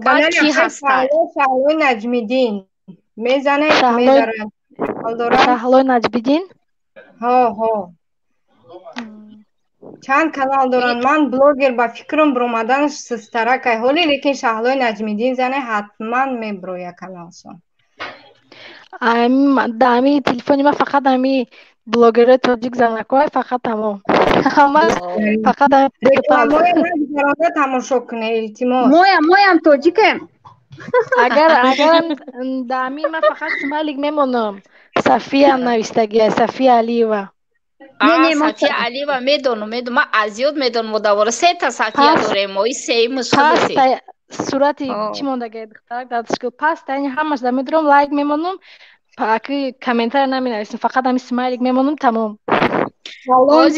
Баъд ки ҳастад? Шаҳлои Наҷмиддин мезанед. Шаҳлои Наҷмиддин. Ҳо, ҳо, чанд канал доранд. Ман блогер ба фикрам биромаданаш систаракай ҳоли, лекин Шаҳлои Наҷмиддин зане, ҳатман меброя каналшон. Да, ами телефони ман фақат ами блогерои тоҷик занакҳое, фақат тамом, ҳама фақат. Рекламаҳои нагузаронда тамошо кунед, илтимос. Моям, моям тоҷикем. Агар да ами ман фақат смайлик мемонам, Сафия навистагия, Сафия Алиева. Сафия Алиева медонам, медонам, ман аз ёд медонам. Модавора сета Сафия дорем мо, и сеюмаш худати. Сурати чӣ мондагия духтарак дар паст, ани ҳамаш да медурам, лайк мемонам, аки комментария наменависам, фақат ами смайлик мемонам, тамом. Салом,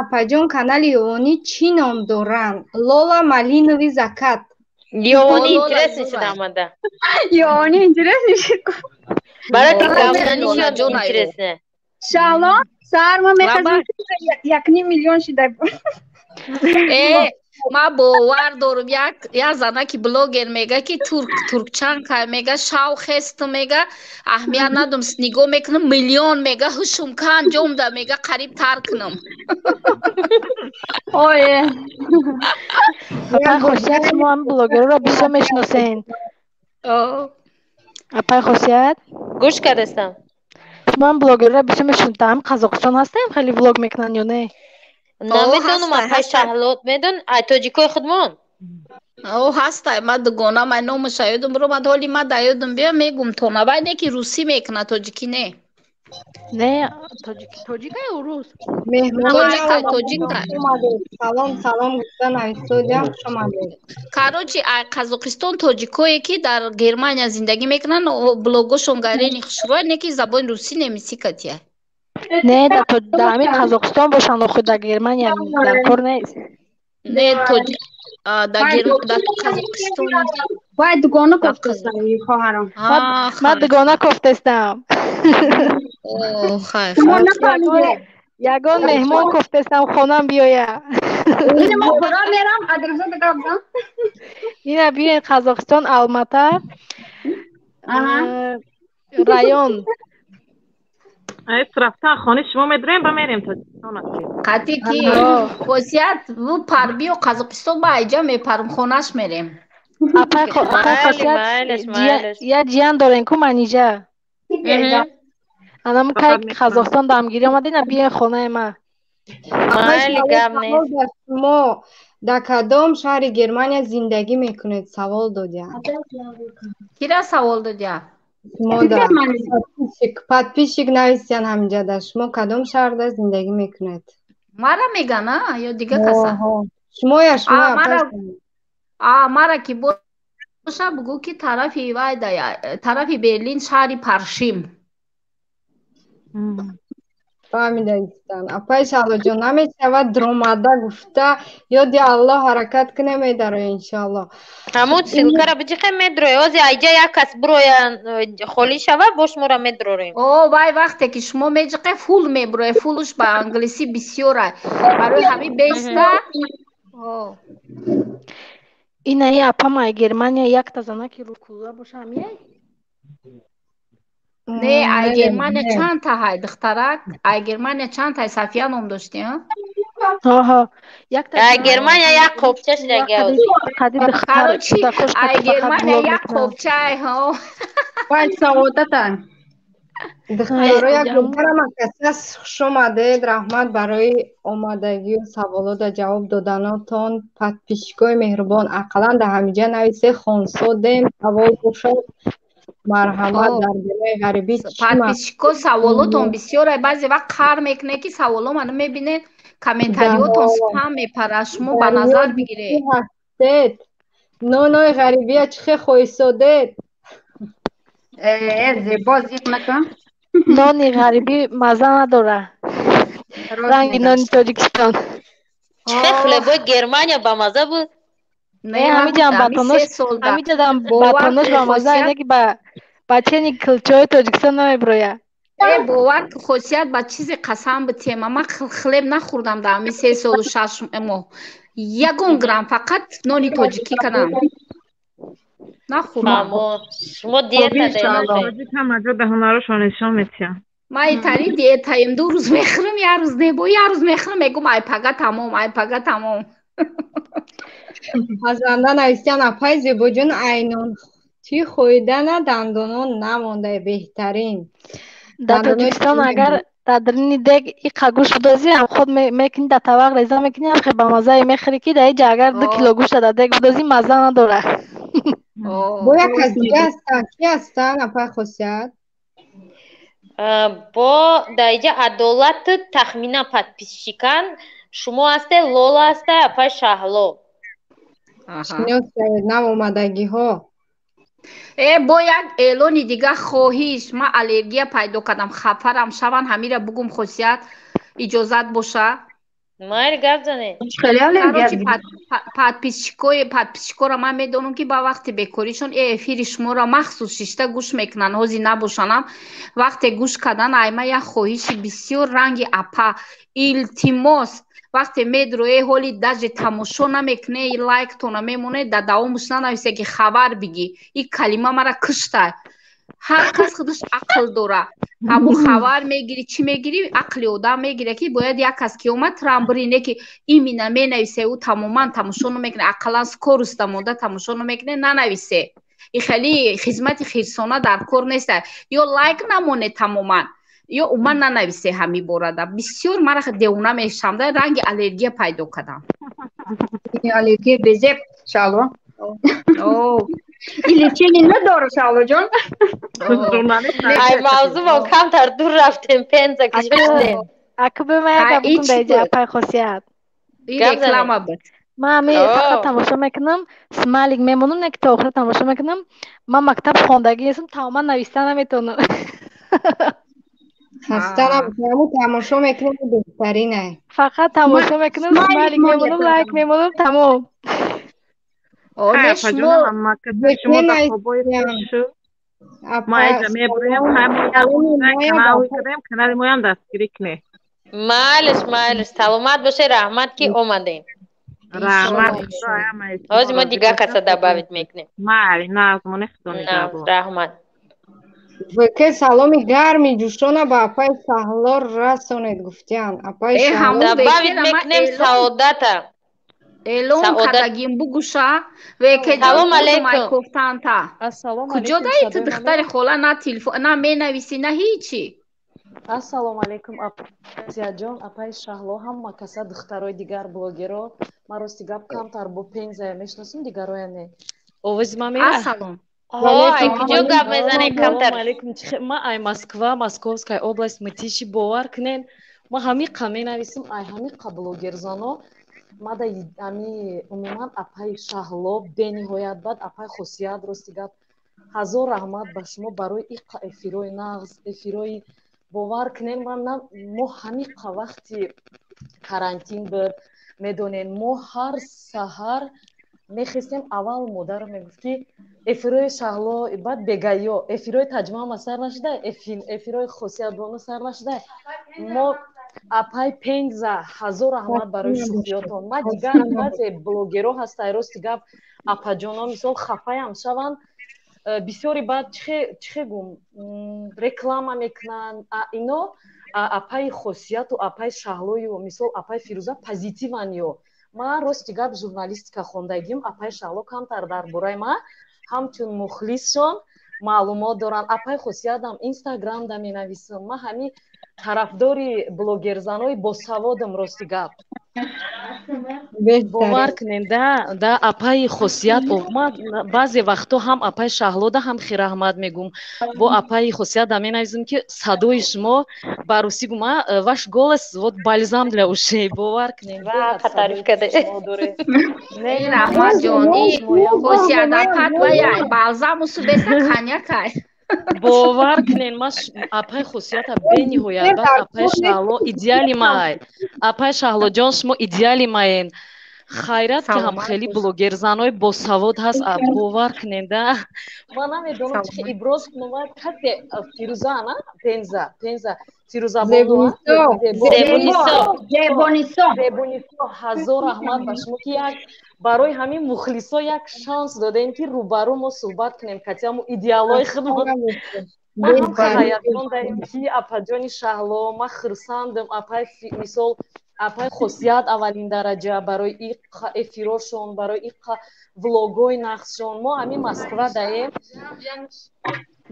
апаҷон, канали Ёвонӣ чӣ ном доранд? Лола Малинови Закат. Ёвонӣ интересный шуд омада. Ёвонӣ интересный шуд. Барои гапзанишон интересне. Шаҳло, саҳар ма мехазем, 1,5 миллион шида. Э, ма бовар дорум, як занаки блогер мега, ки турк, туркчанка, мега, шав хесту, мега, аҳамият надум, нигоҳ мекунам, миллион, мега, ҳушум ка анҷом да, мега, қариб тар кунам. Ое. Апай Хосият, шумо ҳам блогерро бисёр мешиносен. Апай Хосият. Гӯш кардастам. Шумо ҳам блогерро бисёр мешиносед. Ҳам Қазоқистон ҳастем, хеле влог мекунанд ё не? Намедонам, апай Шаҳлот медон, ай тоҷикои худмон. О, ҳастай, ма дугонам ай, номаша ёдум ромад, ҳоли ма да ёдум бия, мегум тона. Вай не ки русӣ мекунад, тоҷикӣ не. Не, тоҷик, тоҷика ё рус? Тоҷика, тоҷика. Салом, салом гуфта нависодиам, хуш омадед. Короче, ай Қазоқистон тоҷикое ки дар Германия зиндагӣ мекунанд, блогошон гарени хушрӯя, не ки забони русӣ немисӣ катия. Не, да ҳамин Қазоқистон бошанд, охир дар Германия дар кор нест. Не, дар Қазоқистон. Вай дугона кофтестам, хоҳарам. Ман дугона кофтестам. Хай. Ягон меҳмон кофтестам, хонам биёя. Мерам, адресата гап. Ина биёен, Қазоқистон, Алмата район. Рафтан хонаи шумо медурем, ба мерем Тоҷикистон. Қати ки хосият бу пар, биё Қазоқистон, ба айҷа мепарм, хонаш мерем. Апай Хосият, я ҷиян дорем ку, Манижа. Анам кай Қазоқистон дамгирӣ омадина, биёен хонаи ма. Майли, гап нест. Шумо дар кадом шаҳри Германия зиндагӣ мекунед? Савол додия. Кира савол додия? Шумо да подписчик нависиян ҳаминҷа да шумо кадом шаҳрда зиндагӣ мекунед? Мара меган, а ё дига каса? Шумоя, шумо. Мара ки боша, бугӯ ки тарафи вайда, тарафи Берлин, шаҳри Паршим. Фаҳмида истан. Апаи Шаҳлоҷон, намешавад дромада гуфта, ёди Аллоҳ ҳаракат куне, медароя иншоаллоҳ. Ҳамун ссылкара биҷиқе, медроя. Ози айҷа як кас бироя, холӣ шава, бо шуморо медрорем. О, вай вақте ки шумо меҷиқе, full меброя, full уш ба англисӣ бисёра. Барои ҳамин беста. Инаи апамай Германия якта занаки рукула боша, ҳамияй? Не, ай Германия чандта ҳай, духтарак? Ай Германия чандта ҳай? Сафия ном дошти, Ай Германия як қопча шидаги. Короче, ай Германия як қопча, ҳо. Вай саодатан. Духтаро, як духтарам касас, хуш омадед, раҳмат барои омадагию саволода ҷавоб доданотон. Подписчикои меҳрубон, ақаллан дар ҳамиҷа нависе, хонсодем, савол бошад, марҳамат, дар бораи ғарибӣ. Подписчико, саволотон бисёр, баъзе вақт қар мекунед, ки саволо мана мебинед, комментариётон спам мепара, шумо ба назар бигиред. Ҳастед, нонои ғарибия чӣ хе хоҳисодед? Зебо, зиқ накун. Нони ғарибӣ маза надора, ранги нони Тоҷикистон. Чӣ хе хлебои Германия ба маза буд? Не, ҳамиҷам батонош, ҳамиҷадам батонош ба маза, ине ки ба чени килчаҳои Тоҷикистон намеброя. Э, бовар ки, хосият, ба чизе қасам битема, ман хлеб нахӯрдам дар ҳамин 3 солу 6 моҳ, ягон грамм, фақат нони тоҷикӣ кардам, нахӯрдам. Шумо диета. Ҳама ҷо ба ҳунарашон нишон метиҳанд. Ман итари диетаем, 2 рӯз мехӯрам, як рӯз не, бо як рӯз мехӯрам, мегӯм ай пага тамом, ай пага тамом. Пазанда навистиян, апай Зебоҷон, айнон чӣ хӯридана дандонон намонда, беҳтарин. Дар Тоҷикистон агар дар дарини дег иқа гӯшт бидозӣ, ҳам худ мекунӣ, дар тавақ реза мекунӣ, ҳам хе ба маззае мехӯрӣ, ки дар иҷа агар 2 кило гӯшта дар дег бидозӣ, мазза надорад. Бо як кас дига ҳастанд, ки ҳастанд, апай Хосият? Бо дар иҷа Адолату тахмина подписчикан, шумо ҳасте, Лола ҳаста, апай Шаҳло. Шинос шавед, навомадагиҳо. Э, бо як эълони дига, хоҳиш, ман аллергия пайдо кардам, хафарам шаван, ҳамира бугум, хосият, иҷозат боша. Майли, гап занед. Короче, подписчикоро ман медонам, ки ба вақти бекоришон эфири шуморо махсус шишта гӯш мекунанд, ҳозир набошанам, вақте гӯш кардан, айма як хоҳиши бисёр ранги апа, илтимос, вақте медроe, ҳоли даже тамошо намекуне, лайктона мемоне, дар давомуш нанависе, ки хабар бигӣ. Ин калима мара кушта. Ҳар кас худаш ақл дора, ҳамун хабар мегирӣ, чӣ мегирӣ, ақли одам мегирад, ки бояд як кас ки омад, трамбри не, ки имина менависе, ӯ тамоман тамошо намекунад, ақаллан скорость монда тамошо намекунад, нанависе. И хеле хизмати хирсона дар кор неста. Ё лайк намоне тамоман, ё умуман нанависе. Ҳамин борада бисёр мара девона мешавам, да ранги аллергия пайдо кардам. Аллергия безеб, Шаҳло. И лечение надора, Шаҳлоҷон. Ай мавзӯъ камтар дур рафтем, пенза кишидем. Аку бема як гап букун дар иҷа, апай Хосият. Реклама буд. Ман ҳами фақат тамошо мекунам, смайлик мемонам, не ки то охира тамошо мекунам. Ман мактаб хондагӣ нестам, тамоман нависта наметавонам. Хаста набошед, тамошо мекунем, беҳтаринай. Фақат тамошо мекунам, смайлик мемонам, лайк мемонам, тамом. Шумо дар хобои хушу мо эҷа мебурем, канал кардем, канали моям дастгирӣ кунед. Майлиш, майлиш, саломат бошед, раҳмат, ки омадем. Раҳмат. Ҳозир мо дигар каса добавить мекунем. Майли, назмони Худо нигаҳбон. Раҳмат. Вке, саломи гарми ҷӯшона ба апаи Шаҳло расонед, гуфтиян. Апаи Шаҳло. Добавить мекунем Саодата. Эълон кардагим, бугуша. Салом алейкум. Кофтанта. Куҷо даи ту, духтари хола, на телефон на менависӣ, на ҳичи. Ассалому алайкум, Апасияҷон, апаи Шаҳло, ҳама каса, духтарои дигар блогеро. Ман рости гап камтар бо Пензая мешиносам, дигароя не. Овози ман мера? Ассалом. Ҳо, ай куҷо гап мезанед камтар? Ассалому алайкум. Ман ай Москва, Московская область, Мытищи, бовар кунен. Ман ҳамиқа менависам, ай ҳамиқа блогерзано. Мада ами умуман апаи Шаҳло бениҳоят, баъд апаи Хосият, рости гап ҳазор раҳмат ба шумо барои иқа эфирои нағз, эфирои бовар кунен, ман мо ҳамиқа вақти карантин буд, медонен, мо ҳар саҳар мехестем, аввал модарам мегуфт, ки эфирои Шаҳло, баъд бегаё эфирои Таҷмаама сар нашуда, эфирои Хосиятбону сар нашуда. Мо апай Пенза, ҳазор раҳмат барои шӯхиётон. Ман дигар баъзе блогерҳо ҳастай, рости гап, апаҷоно, мисол, хафаям шаванд бисёри, баъд чихе гум, реклама мекунанд ино. Апаи Хосияту апаи Шаҳлою, мисол, апаи Фирӯза позитиван. Ё ман рости гап журналистика хондагим, апаи Шаҳло камтар дар бораи ман ҳамчун мухлисшон маълумот доранд. Апаи Хосиятам Инстаграмда менависам. Ман ҳами тарафдори блогерзанои босаводам, рости гап, бовар кунем, да апаи Хосият. Ман баъзе вақтҳо ҳам апаи Шаҳлода ҳам хираҳмат мегум, бо апаи Хосиятда менависам, ки садои шумо, ба русӣ гума, ваш голос вот бальзам для ушей, бовар кунем. Таъриф карда. Раҳматҷон, Хосият апат ваяй балзаму субеста коньякай. Бовар кунен, ман апаи Хосията бениҳоят, баъд апаи Шаҳло идеали май. Апаи Шаҳлоҷон, шумо идеали маен. Хайрат, ки ҳам хеле блогерзанои босавод ҳаст, бовар кунен, да ман намедонам чи иброз кунам. Касе Фирӯза на, Пенза, Пенза, Фирӯзабону, Зебонисо, ҳазор раҳмат ба шумо, ки як барои ҳамин мухлисо як шанс додем, ки рӯбарӯ мо суҳбат кунем катиаму идеалҳои худмон. Ҳаяҷон дарем, ки апаҷони Шаҳло, ман хурсандам. Апаи, мисол, апаи Хосият аввалин дараҷа барои иқа эфирошон, барои иқа влогои нақшшон. Мо ҳамин Москва даем,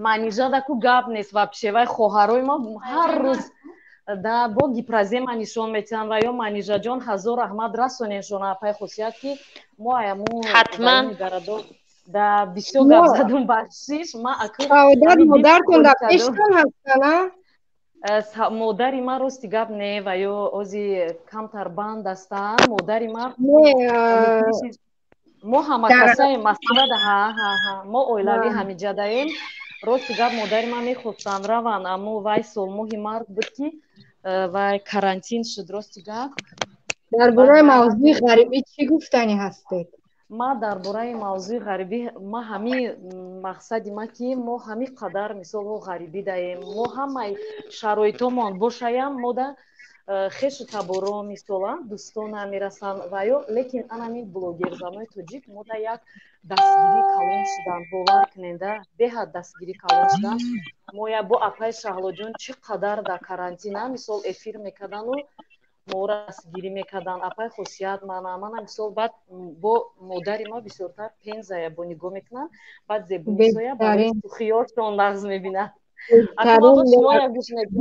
Манижада ку гап нест вообще, вай хоҳарои мо ҳар рӯз да бо гипрозема нишон метиҳанд. Ва ё Манижаҷон, ҳазор раҳмат, расоненшон апаи Хосият, ки мо аяму ҳатман. Да бисёр гап задум, бахшиш. Ма Саодат, модартон дар пештон ҳастана? Модари ман, рости гап, не, ва ё ози камтар банд ҳастанд модари ман. Мо ҳамакасаи Москвада, ҳа, мо оилавӣ ҳамиҷадаем. Рости гап, модари ман мехостанд раванд, аммо вай сол моҳи март буд, ки вай карантин шуд, рости гап. Дар бораи мавзӯи ғарибӣ чӣ гуфтанӣ ҳастед? Ман дар бораи мавзӯи ғарибӣ, ма ҳамин мақсади ма, ки мо ҳамин қадар, мисол, ғарибӣ даем, мо ҳамаи шароитомон бошаям, мо да хешу таборо, мисола, дӯстон намерасанд ва ё, лекин анамин блогерзанои тоҷик мо да як дастгирӣ калон шуданд, бовар кунед, да беҳад дастгирӣ калон шуданд. Мо я бо апаи Шаҳлоҷон чӣ қадар дар карантина, мисол, эфир мекардану моро дастгирӣ мекарданд. Апаи Хосият мана, мисол, баъд бо модари ма бисёртар Пензая бо нигоҳ мекунанд, баъд Зебонисоя барои сухиёшон нағз мебинад.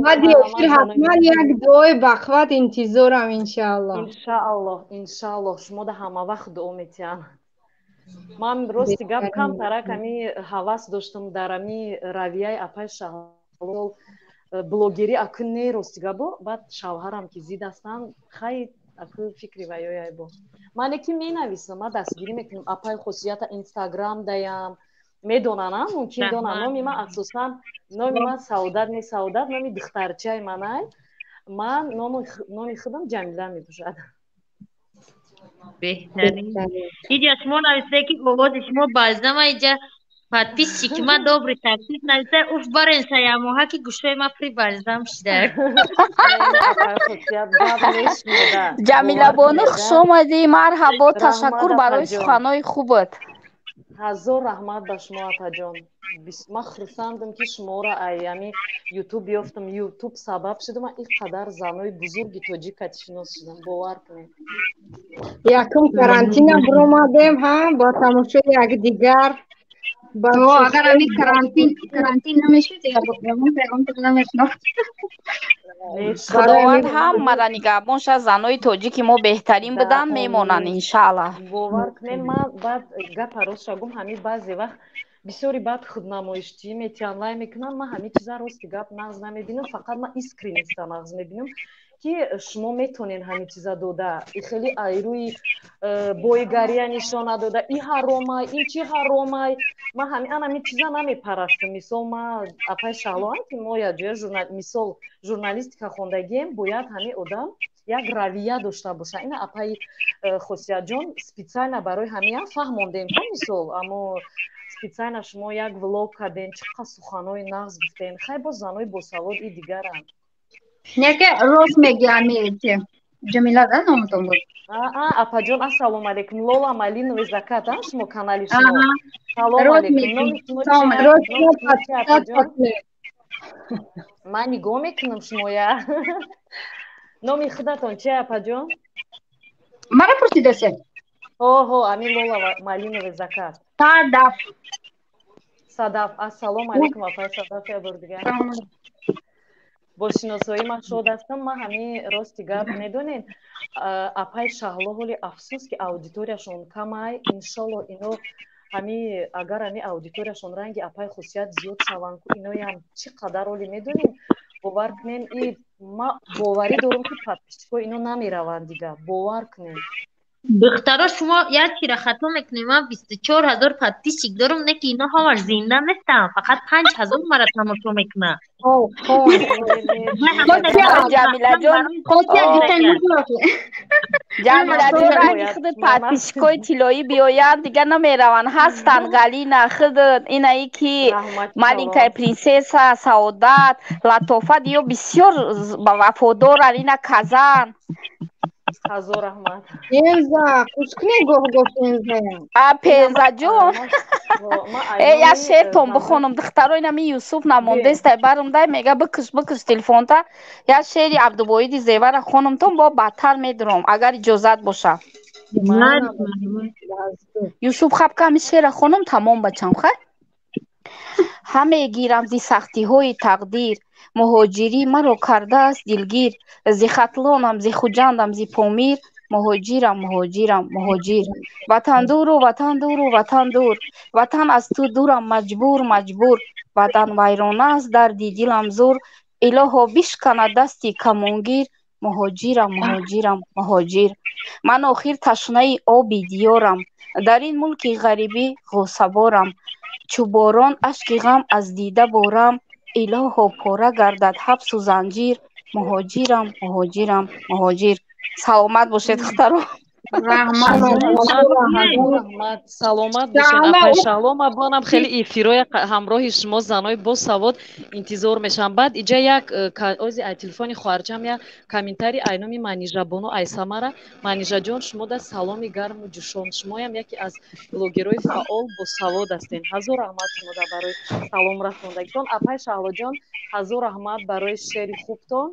Баъди эфир ҳатман як дуои бахват интизорам, иншааллоҳ. Иншааллоҳ, иншааллоҳ, шумо да ҳама вақт дуо метиҳам. Ман рости гап камтарак ами ҳавас доштам дар ами равияи апаи Шаҳло блогерӣ, акӯ не, рости гапо, баъд шавҳарам ки зид ҳастанд, хай, акӯ фикри ваёяй бо мане, ки менависам, ман дастгирӣ мекунам апаи Хосията, Инстаграм даям медонанам, мумкин донам. Номи ман асосан, номи ман Саодат не, Саодат номи духтарчаи манай, ман номи худам Ҷамила мебошад. Беҳтарин. Иҷа шумо нависте, ки овози шумо балзама. Иҷа подписчики ма добрый таксист нависта: уф, барен саямоҳа, ки гӯшои ма при балзам шида. Ҷамилабону, хушомадӣ, марҳабо, ташаккур барои суханҳои хубат. Ҳазор раҳмат ба шумо, апаҷон. Ман хурсандам, ки шуморо ами Ютуб ёфтам, Ютуб сабаб шудам, ман ин қадар занои бузурги тоҷик шинос шудам, бовар кунед. Якум карантина биромадем, ҳа, бо тамошои якдигар. Агар ҳамин карантин намешуд, ягон пайғомтон намешинохт. Худованд ҳамаро нигаҳбон шад. Занои тоҷики мо беҳтарин буданд, мемонанд иншааллоҳ. Бовар кунед, ман баъд гапа ростша гум, ҳамин баъзе вақт бисёри баъд худнамоиштӣ метиҳанд, лай мекунанд. Ман ҳамин чиза рости гап нағз намебинам, фақат ман искренниста нағз мебинам, ки шумо метонен ҳамин чиза дода. И хеле айрӯи боигария нишон надода, и ҳаромай, ин чи ҳаромай. Ман ҳамин ан ҳамин чиза намепарастам. Мисол, ман апаи Шаҳлоам, ки мо якҷоя мисол журналистика хондагием, бояд ҳамин одам як равия дошта боша. Ина апаи Хосиятҷон специально барои ҳамиам фаҳмондем ку, мисол, аммо специально шумо як влог кардем, чӣ қадр суханҳои нағз гуфтем. Хай, боз занои босавод и дигаранд. Неке рост мегӣ, ами Ҷамила да номатон буд? Апаҷон, ассалому алайкум. Лола Малиновый закат, а шумо канали шумо. Салом алайкум. Номи шумо чи, апаҷон? Ман нигоҳ мекунам шумоя. Номи худатон чи, апаҷон? Мара пурсидасе? Ҳо, ами Лола Малиновый закат. Садаф. Садаф. Ассалому алайкум, апаи Садаф, я бор дигар. Бо шиносоӣ ман шод ҳастам. Ман ҳамин рости гап, медонед, апаи Шаҳло, ҳоли афсӯс, ки аудиторияшон камай. Иншолло, ино ҳами агар ҳами аудиторияшон ранги апаи Хусият зиёд шаванд ку, иноям чӣ қадар ҳоли, медонед, бовар кунем, и ма боварӣ дорам, ки подписчикҳо ино намераванд дига, бовар кунем. Духтаро, шумо як чира хато мекунед. Ман 24 000 подписчик дорам, не ки ино ҳамаш зинда нестам, фақат 5000 мара тамошо мекунад. Ҷамилаҷон, Ҷамилаҷон, ранги худат подписчикҳои тиллоӣ биёянд, дига намераванд. Ҳастанд Галина, худат, инаи ки маленькая принсесса, Саодат, Латофат, ё бисёр вафодоранд, ина Казан. Ҳазор раҳмат. Пенза, кушкне гоҳ-гоҳ Пензая. А, Пензаҷон, э, як шеъртон бихонам, духтаро. Инами Юсуф намондестай, барумдай, мега бикиш, бикиш телефонта. Як шеъри Абдувоҳиди Зевара хонумтон, бо баъдтар медурам, агар иҷозат боша. Юсуф, хабка, ҳами шеъра хонум, тамом, бачам, хай. Ҳаме гирам зи сахтиҳои тақдир, муҳоҷирӣ маро кардааст дилгир. Зи Хатлонам, зи Хуҷандам, зи Помир, муҳоҷирам, муҳоҷирам, муҳоҷир. Ватан дуру, ватан дуру, ватан дур, ватан, аз ту дурам маҷбур, маҷбур. Ватан вайрона аст, дарди дилам зур, илоҳо, бишканад дасти камонгир. Муҳоҷирам, муҳоҷирам, муҳоҷир. Ман охир ташнаи оби диёрам, дар ин мулки ғарибӣ ғоссаборам. Чу борон ашки ғам аз дида борам, илоҳо, пора гардад ҳабсу занҷир. Муҳоҷирам, муҳоҷирам, муҳоҷир. Саломат бошед, духтаро. Саломат бошед, апаи Шаҳло. Ман бонам хеле эфирҳои ҳамроҳи шумо, занои босавод, интизор мешавам. Баъд иҷа як ози ай телефони хоҳарчам як комментарий ай номи Манижабону Айсамара. Манижаҷон, шумо да саломи гарму ҷӯшон. Шумоям яке аз блогерҳои фаъол, босавод ҳастен. Ҳазор раҳмат шумо да барои салом расондагитон. Апаи Шаҳлоҷон, ҳазор раҳмат барои шеъри хубтон.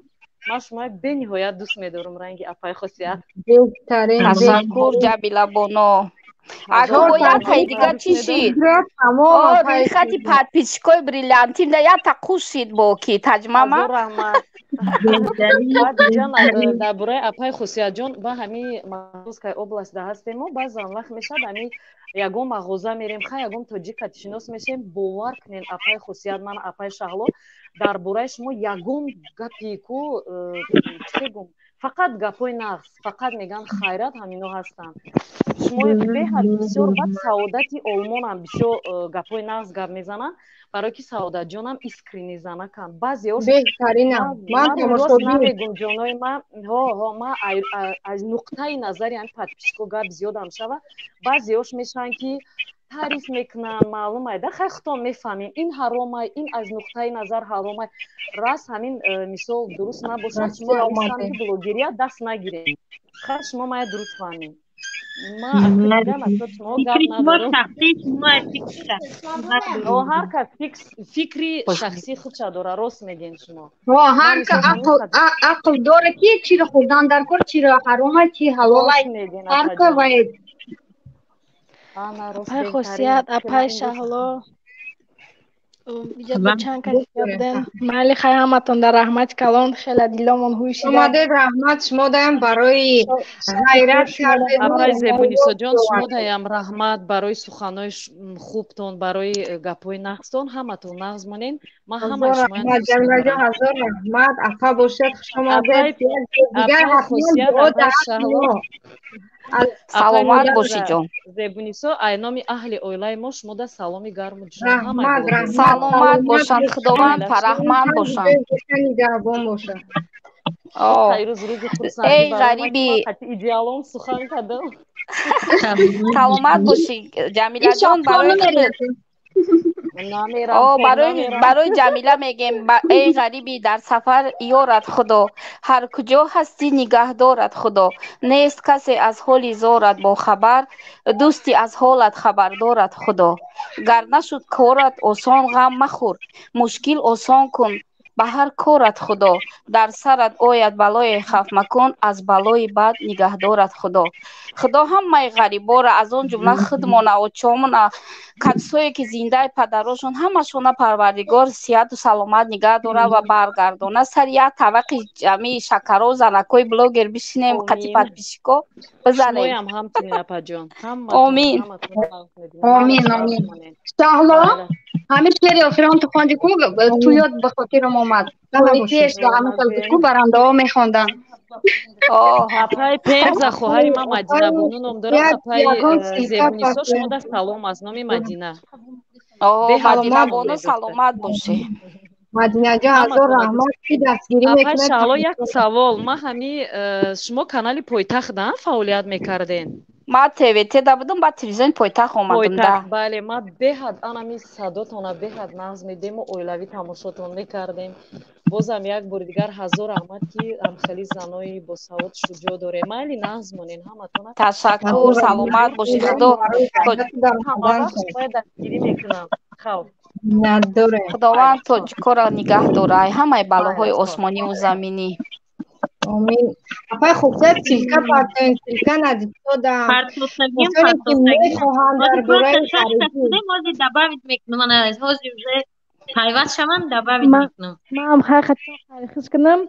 Ман шуморо бениҳоят дӯст медорам, ранги апаи Хосият. Беҳтарин. Ташаккур, Ҷабилабоно. Ако бо яктай дига чӣ шид? Рӯйхати подписчикои бриллиантим да якта қуш шид, бо ки таҷмама. Дар бораи апаи Хусиятҷон, ба ҳамин Московская область да ҳастему, баъзан вақт мешавад, ҳамин ягон мағоза мерем, хай, ягон тоҷик шинос мешем. Бовар кунед, апаи Хусият, ман, апаи Шаҳло, дар бораи шумо ягон гапи ку чӣ гум, фақат гапҳои нағз, фақат мегӯянд, хайрат, ҳамино ҳастанд. Шумо беҳад бисёр, баъд Саодати Олмонам бисёр гапҳои нағз гап мезананд, барое ки Саодатҷонам искренний занаканд. Баъзеҳо Беҳтаринам, ман тамошобин. Намегум, ҷонои ман, ҳо, ман аз нуқтаи назари ҳамин подписчико гап зиёдам шава. Баъзеҳош мешаванд, ки таъриф мекунанд, маълум айда, хай, худтон мефаҳмем, ин ҳаромай, ин аз нуқтаи назар ҳаромай. Раст, ҳамин мисол дуруст набошад, шумо ҳамин самти блогерия даст нагиред. Хай, шумо мая дуруст фаҳмед. Ма шумо гап надорам. Ҳар кас фикри шахсии худша дора, рост мегӯед шумо. Ҳар кас ақл дора, ки чиро хӯрдан дар кор, чиро ҳаромай, чи ҳалолай, ҳар ка вай. Ана рост Апай беҳтарин. Хосият, апай Шаҳло. Иҷа бо чанд кас дига будем. Майли, хай, ҳаматон дар раҳмати калон, хеле диломон ҳуй шида. Омадед, раҳмат шумо даям барои ғайрат кардед. Апай Зебунисоҷон, шумо даям раҳмат барои суханои хубтон, барои гапҳои нағзтон. Ҳаматон нағз монед. Ман ҳамаи Ҳазор шумоям раҳмат, дӯст Ҷамилаҷон, медорам. ҳазор раҳмат. Апа бошед, хуш омадед. Апай Дигар апай ҳатман Хосият, дуо апай дар ҳаққи Шаҳло. мо. Аз Апай Саломат бошӣ, ҷон. Зебунисо, ай номи аҳли оилаи мо шумода саломи гарму ҷон. Ҳамаи Раҳмат, блогерҳо. раҳмат, Саломат саломат бошанд, бошед. Худованд Майлаш. параҳманд бошанд. Ҷой нигаҳбон бошад. О, Хайрӯз рӯзи хурсандӣ эй барои ман, ки ғариби, ман қатъи идеалом сухан кардам. Саломат бошӣ, Ҷамилаҷон, барои худат. Намерам, О, хоб барои намерам. барои Ҷамила мегем, эй ғариби дар сафар ёрат Худо, ҳар куҷо ҳастӣ нигаҳ дорад Худо, нест касе аз ҳоли зорат бохабар, дӯсти аз ҳолат хабар дорад Худо. Гар нашуд корат осон, ғам махӯр, мушкил осон кун ба ҳар корат Худо, дар сарат ояд балое, хаф макун, аз балои бад нигаҳ дорад Худо. Худо ҳамаи ғарибора, аз он ҷумла худмона, очомона, касое ки зиндаи падарошон, ҳамашона Парвардигор сиҳату саломат нигаҳ дора ва баргардона. Сари як табақи ҷамъи шакаро занакҳои блогер бишинем, қати Омин. подписчико бизанем. Шумоям ҳамчунин, апаҷон. Ҳаматона, Омин. ҳаматона нағз мебинам. Маро Омин, нағз омин. монед. Шаҳло, Майла. ҳамин шеъри охирон ту хонди ку, ту ёд ба хотирам омад. Соли пеш ба ҳамин хел буд ку, барандаҳо мехонданд. О, Апай Пемза, хоҳари ман Мадина бону ном дорад. Як Апай ягон силка Зебунисо, паст. шумода салом аз номи Мадина. О, Беҳад Мадина нағз бону, монед, духтар. саломат бошӣ. Мадинаҷон, ҳазор Ҳаматона дӯст. раҳмат, ки дастгирӣ Апай мекунед. Шаҳло, як савол. Ман ҳами шумо канали Пойтахт да фаъолият мекарден? Ман ТВТ да будам, баъд телевизиони Пойтахт омадам да. Пойтахт, бале. Ман беҳад анами садотона беҳад нағз медему, оилавӣ тамошотон мекардем. Бозам як бори дигар ҳазор раҳмат, ки ҳамхели занои босавод, шуҷоъ дорем. Майли, нағз монен ҳаматона. Ташаккур, Ҳазор раҳмат саломат бошӣ. Худо барои ғайрату Ҳама вақт даромаданшон. шумоя дастгирӣ мекунам. Хав. Миннатдорем. Худованд Майлаш, хоб. тоҷикоро нигаҳ дора ай ҳамаи балоҳои Майлаш, хоб. осмониву заминӣ. Омин. Апай Хусият, силка партоен, силка надидодам. Партосагим, Касоне ки партосагим. мехоҳанд Ҳозир дар бораи просто шашта ғарибӣ шудем, ҳозир добавить мекунам. Ана ҳозир уже пайваст шавам, добавить мекунам. Ман хай хатон хайрхиш кунам.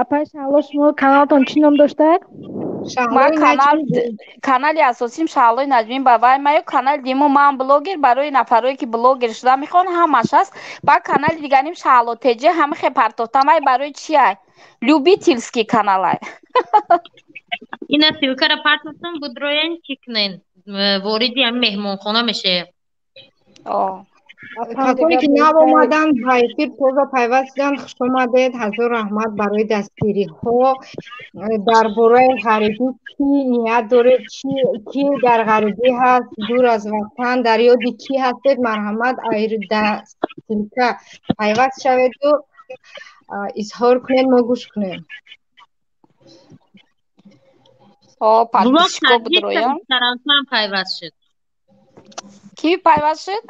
Апай Шаҳло, шумо каналтон чӣ ном доштак? Ман Шаҳлои канал Наҷмиддин. Канали асосим Шаҳлои Наҷмин ба вай маю, канали диму ман блогер, барои нафарое ки блогер шуда мехоҳанд, ҳамаш аст. Баъд канали дигарим Шаҳло ТЖ, ҳама хе партофтам. Вай барои чи ай? Любительский каналай. Ина ссылкара партофтам, будроен, чӣ кунен? Вориди ҳами меҳмонхона мешавед. О. Апам Касоне дига ки нав блогер. омаданд ба эфир, тоза пайваст шуданд, хуш омадед. Ҳазор раҳмат барои дастгириҳо. Дар бораи ғарибӣ кӣ ният доред, кӣ дар ғарибӣ ҳаст, дур аз ватан, дар ёди кӣ ҳастед, марҳамат, дар силка пайваст шаведу изҳор кунед, мо гӯш кунем. О, Блог подписчико таджикка будроям. Истаравшан пайваст шуд. Кӣ пайваст шуд?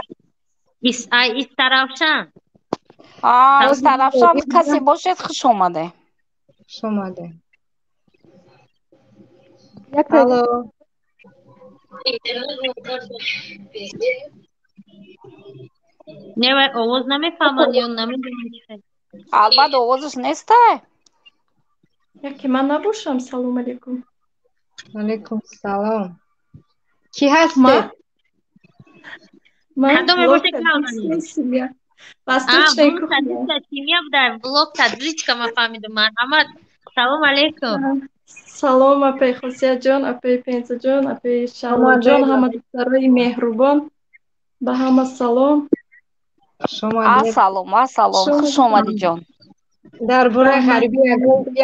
Ай Истаравшан. А, Салом. Истаравшан касе бошед, хуш омаде. Хуш омадед. Як Алло. Не, вай овоз намефаҳманд ё намедонам чӣ хел. Албатта, овозаш нестай. Яке ман набошам, салом алейкум. Алейкум салом. Кӣ Ман ҳастед? ман Кадоме блог боше, гап таджикская занед. семья. А, Восточная блог кухня. таджикская семья буда, блог таджичка ман фаҳмидам. Марҳамат. Салом алейкум. Салом, апай Хусияҷон, апай Пензаҷон, апай Шаҳлоҷон, Омадед. ҳама духтарои меҳрубон. Ба ҳама салом. Хуш А, омадед. салом, а, салом. Хуш омадӣ, ҷон. Дар бораи Раҳмат. ғарибӣ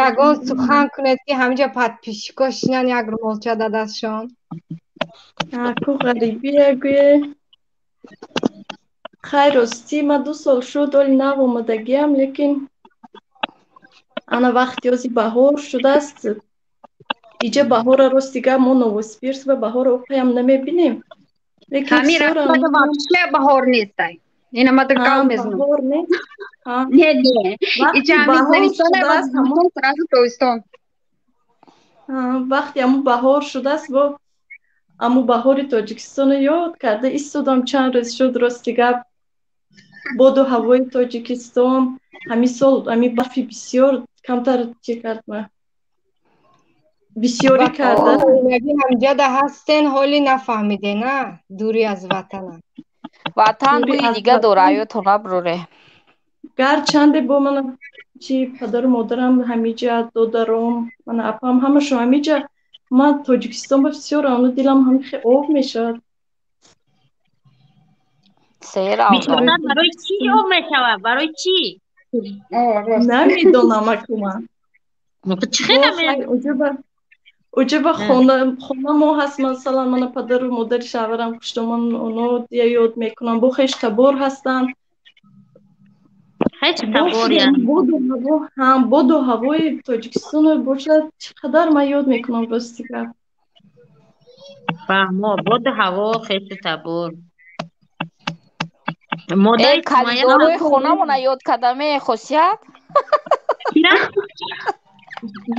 ягон сухан кунед, ки ҳаминҷа подписчико шинан, як румолча да дастшон. Ку ғарибия гӯе. Хай, ростӣ, ман 2 сол шуд, оли нав омадагиам, лекин ана вақти ози баҳор шудааст. Иҷа баҳора, рости гап, мо Новосибирск ва баҳора оқаям намебинем. Лекин Ҳамин всё Россияда равно вообще баҳор нестай. Ина ма дигав мезанам. Баҳор нест. Не, не. Вақти Иҷа ҳамин баҳор зимистон ва шудааст, ҳамон зимистон сразу тобистон. Вақти ҳамон баҳор шудааст, бо Аммо баҳори Тоҷикистоно ёд карда истодам, чанд рӯз шуд, рости гап. Боду ҳавои Тоҷикистон, ҳамин сол ҳамин барфи бисёр камтар чӣ кард ма. Бисёрӣ карда. Ҳамҷада ҳастен, ҳоли нафаҳмиде, на? Дурӣ аз ватана. Ватан бӯи дига дора, аётон набуроре. Гарчанде бо мана чи падару модарам ҳамиҷа, додаром, мана апам ҳамашон ҳамиҷа, ман Тоҷикистон ба бисёр равно дилам ҳамихе об мешавад. Бисёртар барои чӣ об мешавад? Барои чӣ? Намедонам акума. Чӣ хела? Уҷа ба хона мо ҳаст, масалан, мана падару модари шавҳарам, хуштоман, оно ёд мекунам, бо хештабор ҳастанд. Ҳам боду ҳавои Тоҷикистоно бошад, чӣ қадар ман ёд мекунам, рости гап. Фаҳмо, боду ҳаво, хешу табор. Модари калидорои хонамона ёд кардаме, Хосият.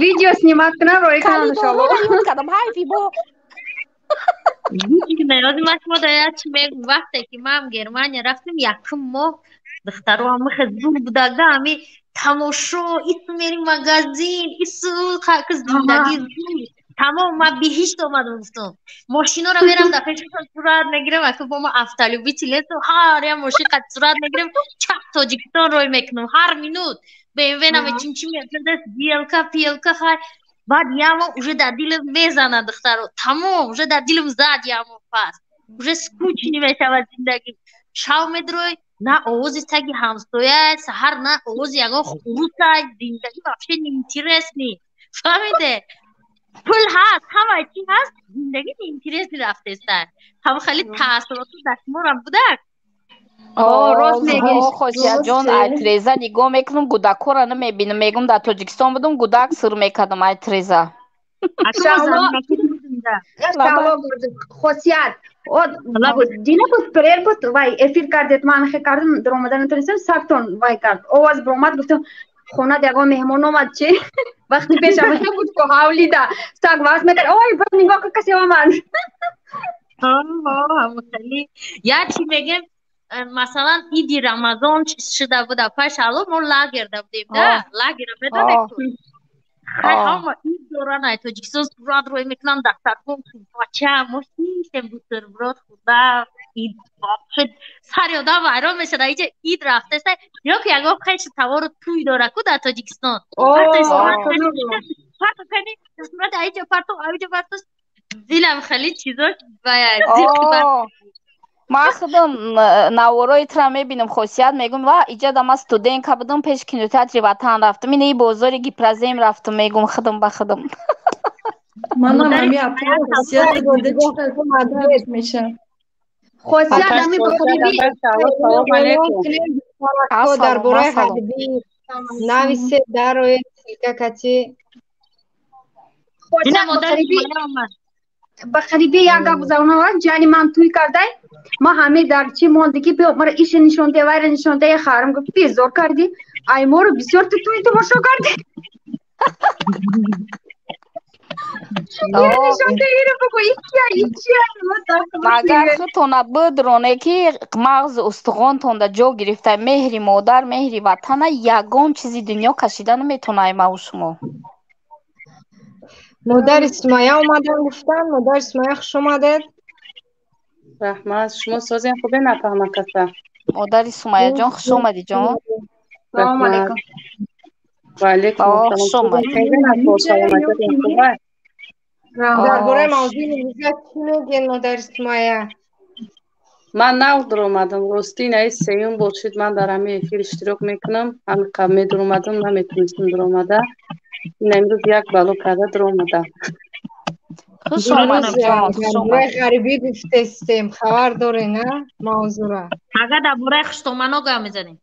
Видео снимать кунам, рӯй кунам, иншоалло. Ёд кардам, ҳайфи бо. Ман шумо дар як чӣ мегӯм, вақте ки ман Германия рафтем, якум моҳ духтаро ҳамихе зур будага, ҳами тамошо, ису мери магазин, ису зиндагӣ зур. Тамом, ман биҳишт омадам, гуфтам. Мошинора мерам дар пешашон сурат мегирам, аку бо ма автолюбитель ҳестам, ҳар як мошин қад сурат мегирам, чап Тоҷикистон рой мекунам, ҳар минут. БМВ намечим чи Мерседес, ГЛК, ПЛК, хай. Баъд ямо уже дар дилам мезанад, духтаро. Тамом, уже дар дилам зад ямо пас. Уже скучный мешавад зиндагӣ. Шав медрой, на овози саги ҳамсоя, саҳар на овози ягон хурусай, зиндагӣ вообще неинтересный. Фаҳмиде? Пул ҳаст, ҳама чӣ ҳаст, зиндагӣ неинтересный рафтеста. Ҳама хеле таассуроту дар шуморам будак. Рост мегӯӣ. Хосиятҷон, ай треза нигоҳ мекунам, гудакҳоро намебинам. Мегӯм, дар Тоҷикистон будум, гудак сир мекардам ай треза. Хосият, дина буд, прер буд, вай эфир кардед, ман хе кардам, даромада натонистам, сагтон вай кард. Овоз баромад, гуфтам, хонад ягон меҳмон омад чи? Вақти пеш ҳамеша буд ко ҳавлида. Саг ваз мекард, ой, бад нигоҳ кун, касе омад. Я чӣ мегем, масалан, иди Рамазон шуда буд, апай Шаҳло, мо лагерда будем, да, лагера медонед ку? Хай, ҳама ид доран, ай Тоҷикистон сурат рӯй мекунанд, дастархон, бача, мо шиштем, бутерброд хӯрда, ид вообще сари одам вайрон мешад, аиҷа ид рафтеста, ё ки ягон хешу тавору тӯй дора ку дар Тоҷикистон. Парто кани, сурат аиҷа парто, аиҷа парто, дилам хеле чизо Ман худам наворои тра мебинам, Хосият, мегӯм, ва иҷада ман студентка будам, пеш кинотеатри Ватан рафтам, ина и бозори Гипрозем рафтам, мегӯм худам ба худам. Манам ҳами апа Хосият дида чӣ мешавад. Хосият, ҳами бахарибӣ. Дар бораи ғарибӣ нависе, дароед ссылка кати. Хосият, ба қарибӣ як гап гузаронам, ҷани ман тӯй кардай, ман ҳаме дар чӣ монди ки биё мара иша нишон де, вайра нишон де, харам гуфт, безор кардӣ, ай моро бисёр ту тӯй тамошо кардӣ. Магар худтона бидроне ки мағзу устухонтонда ҷо гирифта меҳри модар, меҳри ватана ягон чизи дунё кашида наметавона ай маву шумо. Модари Сумая омадан гуфтан. Модари Сумая, хуш омадед. Раҳмат, шумо созен, хубе нафаҳма каса. Модари Сумаяҷон, хуш омадӣ, ҷон. Салому алайкум. Ва алайкум хуш омадӣ. Дар бораи мавзӯи имрӯза чӣ мегӯед, модари Сумая? Ман нав дуромадам, ростӣ наи сеюм бор шуд ман дар ҳамин эфир иштирок мекунам. Ҳамин қабл медуромадам, наметонистам дуромада. Ин имрӯз як бало карда дуромадам. Хуш омадӣ, ҷон, хуш омадӣ. Ғарибӣ гуфтестем, хабар доред, на мавзӯра? Пага дар бораи хуштомано гап мезанем.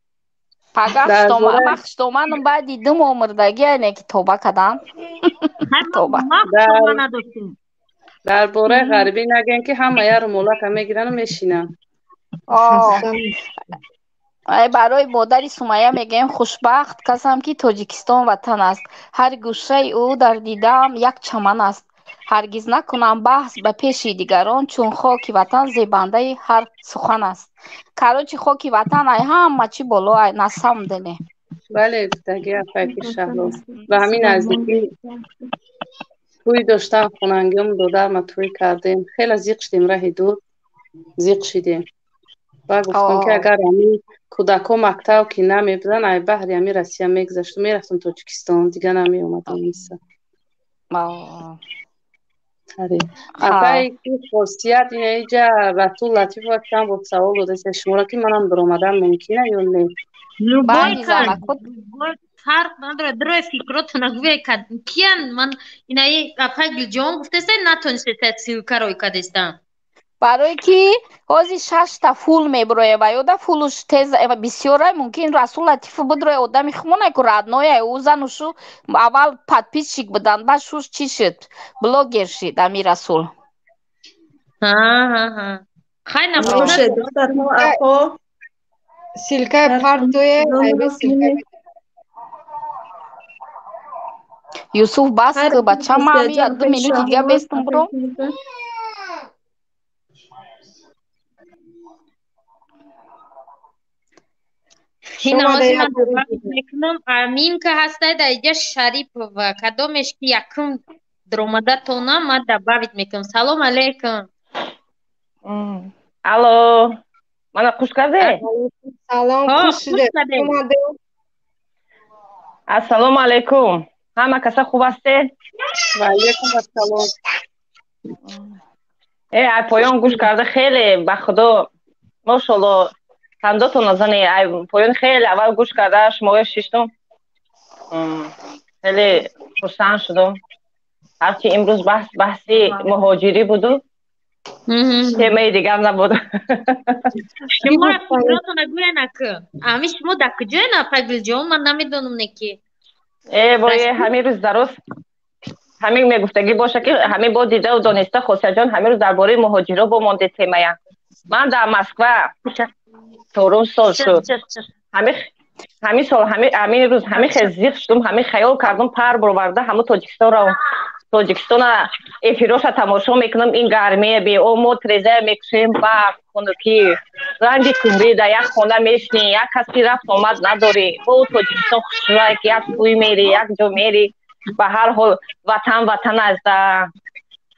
Пага хуштоман, ман хуштоманам баъди ду моҳ мурдагӣ, айне ки тоба кардам. Тоба. Ман хуштома надоштем. Дар бораи ғарибӣ нагӯем, ки ҳама як румолака мегирану мешинанд. Ай, барои модари Сумая мегӯем, хушбахт касам ки Тоҷикистон ватан аст. Ҳар гӯшаи ӯ дар дидаам як чаман аст. Ҳаргиз накунам баҳс ба пеши дигарон, чун хоки ватан зебандаи ҳар сухан аст. Короче, хоки ватан ай ҳама чӣ боло ай, на самом деле. Бале, гуфтагӣ апайки Шаҳло. Ба ҳамин наздикӣ тӯй доштам, хонангиём додарма тӯй кардем. Хеле зиқ шудем, раҳи дур зиқ шидем. Ва гуфтам ки агар ҳамин кӯдакҳо мактаб ки намебуданд, ай баҳри ҳамин Россия мегузаштум, мерафтам Тоҷикистон, дига намеомадам миса. Апай ки хосият ина иҷа Расул Латифова чанд бор савол додааст шуморо ки манам баромадан мумкина ё не? Любой фарқ надорад, дрои фикротона гӯе киян ман инаи апай Гулҷон гуфтеста, натонистеста ссылка рой кадестам. Барое ки ҳозир шашта фул мебуроя ва ёда фулуш тез бисёрай, мумкин Расул Латифу будроя, одами хумонай ку родноя, ӯ зану шу аввал подписчик буданд, баъд шуш чӣ шуд, блогер шид ами Расул. Хай набошед духтарҳо, апо ссылкаи партое. Юсуф, бас ку бача, ма ами ду минути дига бестум буро. Мекунам Аминка ҳастай дар иҷа Шарипова, кадомеш ки якум даромада тона ман добавить мекунам. Салом алейкум. Алло, мана хуш карде? Салом, хуш шудед. Ассалому алейкум. Ҳама каса хуб ҳастед? Ва алейкум ассалом. Ай поён гӯш карда хеле ба худо мошалло хандотон назани, ай поён хеле аввал гӯш карда шумоё шиштум, хеле хурсанд шудум. Ҳарчи имрӯз баҳс баҳси муҳоҷирӣ буду, темаи дигар набуд. Шумо фикротона гӯян ака. Ами шумо дар куҷоен апай Гулҷон? Ман намедонам не ки. Вой, ҳамин рӯз дароз ҳамин мегуфтагӣ боша ки ҳамин бо дидаву дониста Хосиятҷон ҳамин рӯз дар бораи муҳоҷиро бо монде темая. Ман дар Москва чорум сол шуд. Ҳамин сол ҳамин рӯз ҳамин хел зиқ шудум, ҳамин хаёл кардум пар бароварда ҳамун Тоҷикистонро, Тоҷикистона эфироша тамошо мекунам, ин гармия бео мо трезая мекушем, барф, хунукӣ, ранги кумрӣ, дар як хона мешинӣ, як каси рафт омад надорӣ. Бо Тоҷикистон хушрӯя ки як сӯй мерӣ, як ҷо мерӣ, ба ҳар ҳол ватан ватан аст.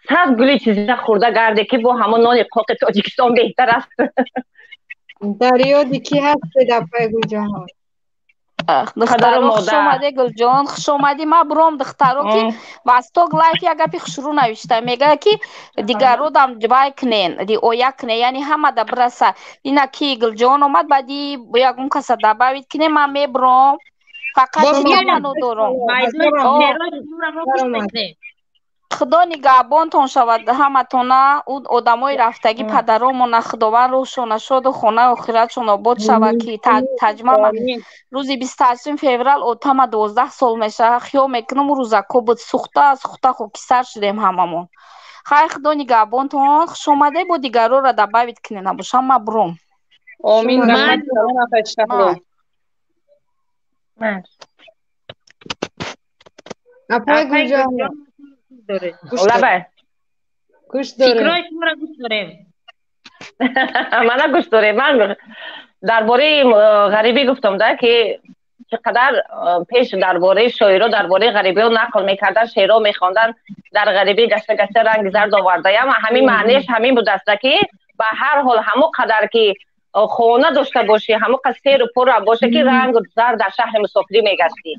Сад гули чиза хӯрда гарде ки бо ҳамон нони қоқи Тоҷикистон беҳтар аст. Дар ёди кӣ ҳастед апай Гулҷаҳон? Духтаро хуш омаде Гулҷон, хуш омадӣ. Ма буром духтаро ки Восток Лайф як гапи хушрӯ навишта, мегӯяд ки дигарро дам вай кунен, риоя кунен, яъне ҳама да бираса. Ина ки Гулҷон омад, баъди ягон каса добавить кунем, ман мебуром. Фақат чита маъно дорам. Худо нигаҳбонтон шавад ҳаматона, ӯ одамои рафтагӣ падаромона Худованд рӯҳшона шоду хонаи охиратшон обод шавад ки таҷмама рӯзи 28 феврал отама 12 сол мешавад. Хиёл мекунам рӯзако буд, сӯхта сӯхта хокисар шудем ҳамамон. Хай, Худо нигаҳбонтон, хуш омаде, бо дигарора добавить кунед набошам, ма буром. Омин, раҳмат калон апай Шаҳло. Апай Гулҷаҳон лабай гӯш дорем, фикрҳои шуморо гӯш дорем. Мана гӯш дорем. Ман дар бораи ғарибӣ гуфтам да ки чӣ қадар пеш дар бораи шоиро дар бораи ғарибиҳо нақл мекардан, шеърҳо мехонданд, дар ғарибӣ гашта гашта ранги зард овардаям. Ҳамин маънияш ҳамин будаста ки ба ҳар ҳол ҳамон қадар ки хона дошта бошӣ, ҳамон қадр серу пурра боша ки рангу зард дар шаҳри мусофирӣ мегаштӣ.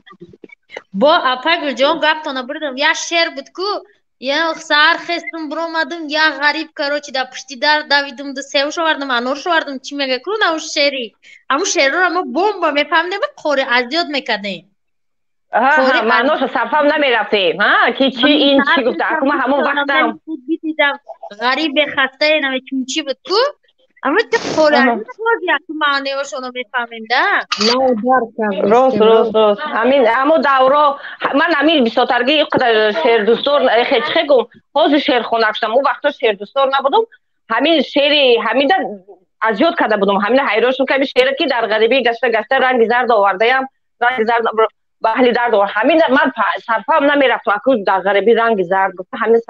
Бо апай Гулҷон гаптона бурдам, як шеър буд ку, я саҳар хестум биромадум, як ғариб короче дар пушти дар давидум, ду севш овардум, анорш овардум, чӣ мега ку на шеъри. Ҳамун шеърҳоро мо бомба мефаҳмидем, қори азёд мекардем. Маъноша сарфам намерафтем, ки чи ин чӣ гуфта. Аку ман ҳамон вақтам дидам ғарибе хастае намечун чӣ буд ку, ама ти қори маънеошоно мефаҳмем да. Рост, рост, рост. Ҳамин ҳамон давро ман ҳамин бисёртарги қадар шеърдӯстдор хечхе гум, ҳозир шеърхонак шудам, он вақто шеърдӯстдор набудум. Ҳамин шеъри ҳамида аз ёд карда будум, ҳамина ҳайрон шудам ки ҳамин шеъре ки дар ғарибӣ гашта гашта ранги зард овардаям, ранги зард ба аҳли дард овар, ҳамин ман сарфам намерафтам. Аку дар ғарибӣ ранги зард гуфта ҳамин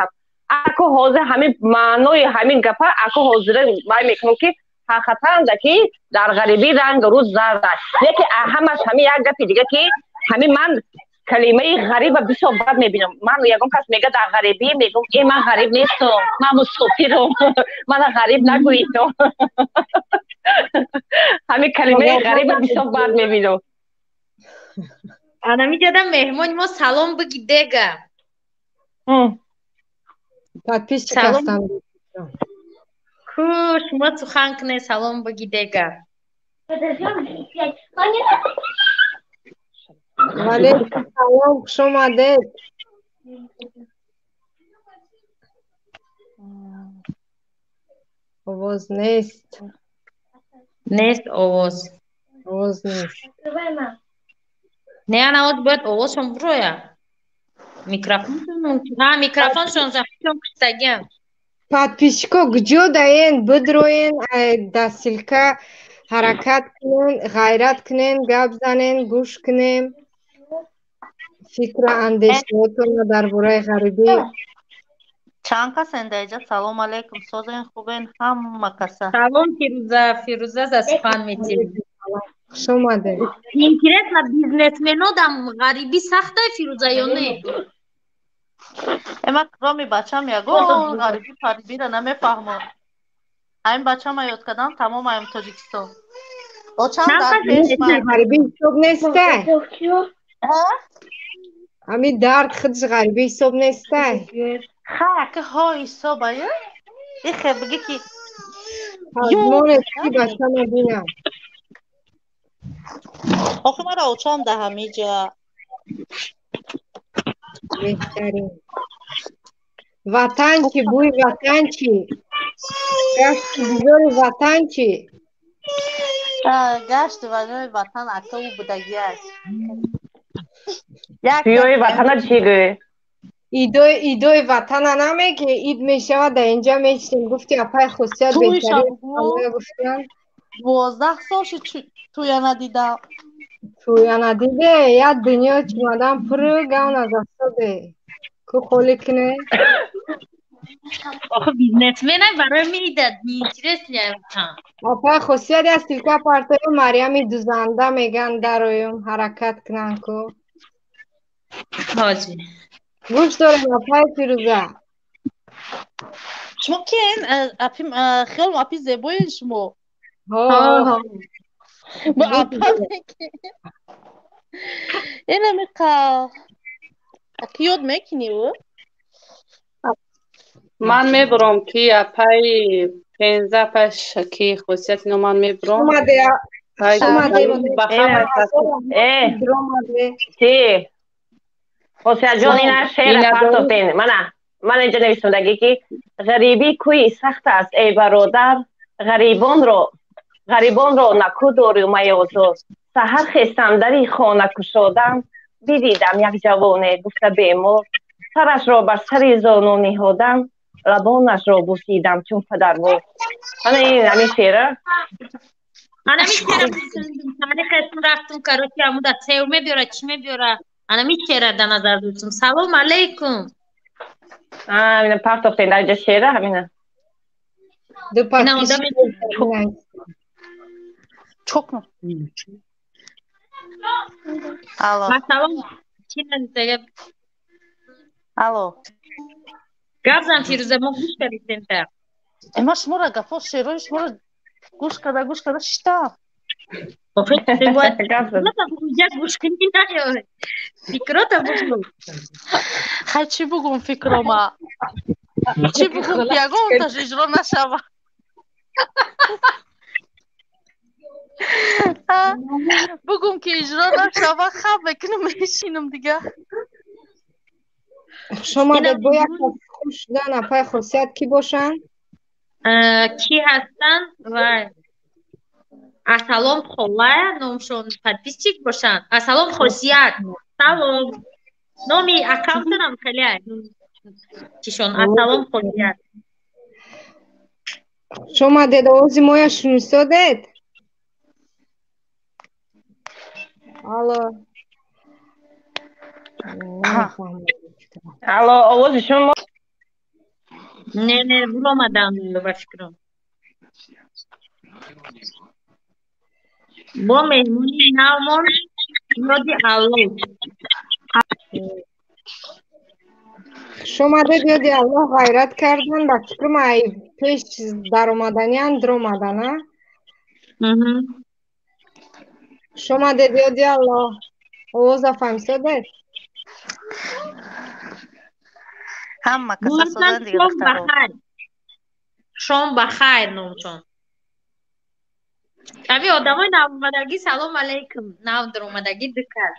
Ако ҳозир ҳамин маънои ҳамин гапа ако ҳозира вай мекунам, ки ҳақиқатан ки дар ғарибӣ ранг рӯз зард аст. Лекин ҳамаш ҳамин як гапи дига, ки ҳамин ман калимаи ғариба бисёр бад мебинам. Ман ягон кас мега дар ғарибӣ, мегӯм, э, ман ғариб нестам, ман мусофирам, мана ғариб нагӯед. Ҳамин калимаи ғариба бисёр бад мебинам. Анамиҷада меҳмони мо салом биги дега. Подписчик ҳастам. Ку шумо сухан кунед, салом биги дега. Валейкум салом, хуш омадед. Овоз нест. Нест овоз. Овоз нест. Не, ана оз бояд овозшон буроя. Микрофоншон захчон куштагиам. Подписчико куҷо даен, бидроен, да ссылка ҳаракат кунен, ғайрат кунен, гап занен, гӯш кунем. Фикру андешаҳотонро дар бораи ғарибӣ. Чанд касен дар иҷа? Салом алейкум, созен, хубен ҳама каса? Салом, Фирӯза. Фирӯза за сухан метиҳед. Хуш омадед. Интересно, бизнесмено дам ғарибӣ сахтай, Фирӯза, ё не? Э, ман кроми бачам ягон ғарибӣ парибира намефаҳмам. Ҳамин бачама ёд кардам, тамом аям Тоҷикистон. Очам дар пеш ман. Ғарибӣ ҳисоб нестай. Ҳамин дард худаш ғарибӣ ҳисоб нестай. Ха, ки ҳо ҳисобая. Ихе биги ки Пажмонед ки бачама бинам. Охи мара очам да ҳамиҷа. Беҳтарин. Ватан чӣ, бӯи ватан чӣ? Гашти бизори ватан чӣ? Гашти бизори ватан акаву будагиаш. Бӯи ватана чӣ гӯӣ? Идои ватана намеги, ид мешавад, дар инҷа мешинем. Гуфти апай хусусият беҳтарин гуфтан. 12 сол шуд туя надидам. Туя надиде, як дунё чумадан пур гав назафтоде. Ку холӣ куне? Охи бизнесменай барои меидад, неинтересный. Апай хусусият як ссылка партоем, Марьями дузанда меган дароем, ҳаракат кунан ку. Ҳоҷи. Гӯш дорем, апай Фирӯза. Шумо киен? Апи хелм апи зебоен шумо. Ҳо. Бо апа инамиқа ки ёд мекунӣ ӯ? Ман мебурам ки апаи Пенза, апаи ки хусусияти ино ман мебурам. Чи? Хусусиятҷон, ина шеъра партофтен. Мана, ман инҷа нависондагӣ, ки ғарибӣ кӯи сахт аст, эй бародар, ғарибонро наку дорю маёзор. Саҳар хестам, дари хона кушодам, бидидам як ҷавоне гуфта бемор. Сарашро бар сари зону ниҳодам, лабонашро бусидам чун падарвор. Ана ин ҳамин шеъра. Анами шеъра таърихетон рафтум, короче, амуда сев мебиёра, чӣ мебиёра. Анами шеъра да назар доштум. Салом алейкум. Ҳамина партофтен дар инҷа шеъра ҳамина. Ду подписчик. Чокну. Алло. Салом. Чӣ назида? Алло. Гап зан, Фирӯза, мо гӯш кардем та. Э, ман шуморо гапҳо, шеърҳои шуморо гӯш карда, гӯш карда шиштам. Гӯш кунӣ наёй. Фикрота бугӯ. Хай, чӣ бугум фикрома? Чӣ бугум ки ягонташ иҷро нашава? Бугум ки иҷро нашава, хаб мекунам, мешинам дига. Хуш омадед. Бо як хуш шудан, апай хусусият, кӣ бошанд? Кӣ ҳастанд? Вай. Асалом хола номшон, подписчик бошанд. Асалом хосият. Салом. Номи аккаунтонам хеле чишон. Асалом хосият. Хуш омадед, овози моя шунисодед? Алло. Алло, овози шумо Не, не, буромадам ба фикрам. Бо меҳмони навмон Ёди Аллоҳ. Хуш омадед, Ёди Аллоҳ, ғайрат кардан. Ба фикрам, ай пеш даромаданиан дуромадан, а? Хуш омадед, Ёди Аллоҳ. Овоза фаҳмисодед? Ҳама каса созанд дига, духтаро. Шом ба хайр номчон. Ави одамои навомадагӣ, салом алейкум, нав даромадагӣ дукар.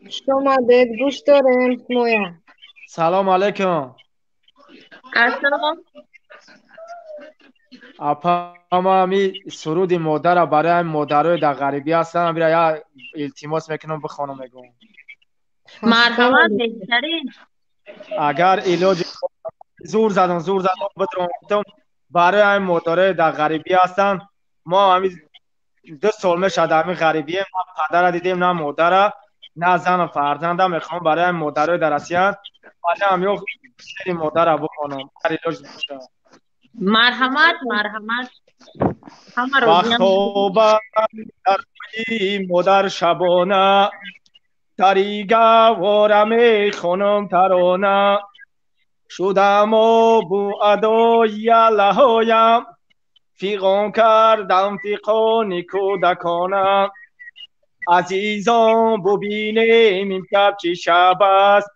Хуш омадед, гӯш дорем моя. Салом алейкум. Ассалом. Апа, ма ами суруди модара барои модарои дар ғарибӣ ҳастам, амира я илтимос мекунам, бихонам, мегӯм. Марҳамат, беҳтарин. Агар илоҷ зур задам, зур задам, бидромтам барои ҳамин модарои дар ғарибӣ ҳастанд. Мо ҳамин 2 сол мешавад ҳамин ғарибием, на падара дидем, на модара, на зану фарзанда. Мехоҳам барои ҳамин модарои дар Россияанд, барои ҳам ё шери модара бихонам, ҳар илоҷ бошад. Марҳамат, марҳамат. Ҳама ба розиам. Хобам дар рӯи модар шабона, тари гаҳвора мехонам тарона, шудам обу адои аллаҳоям, фиғон кардам фиқони кӯдакона. Азизон, бубинем имшаб чӣ шаб аст,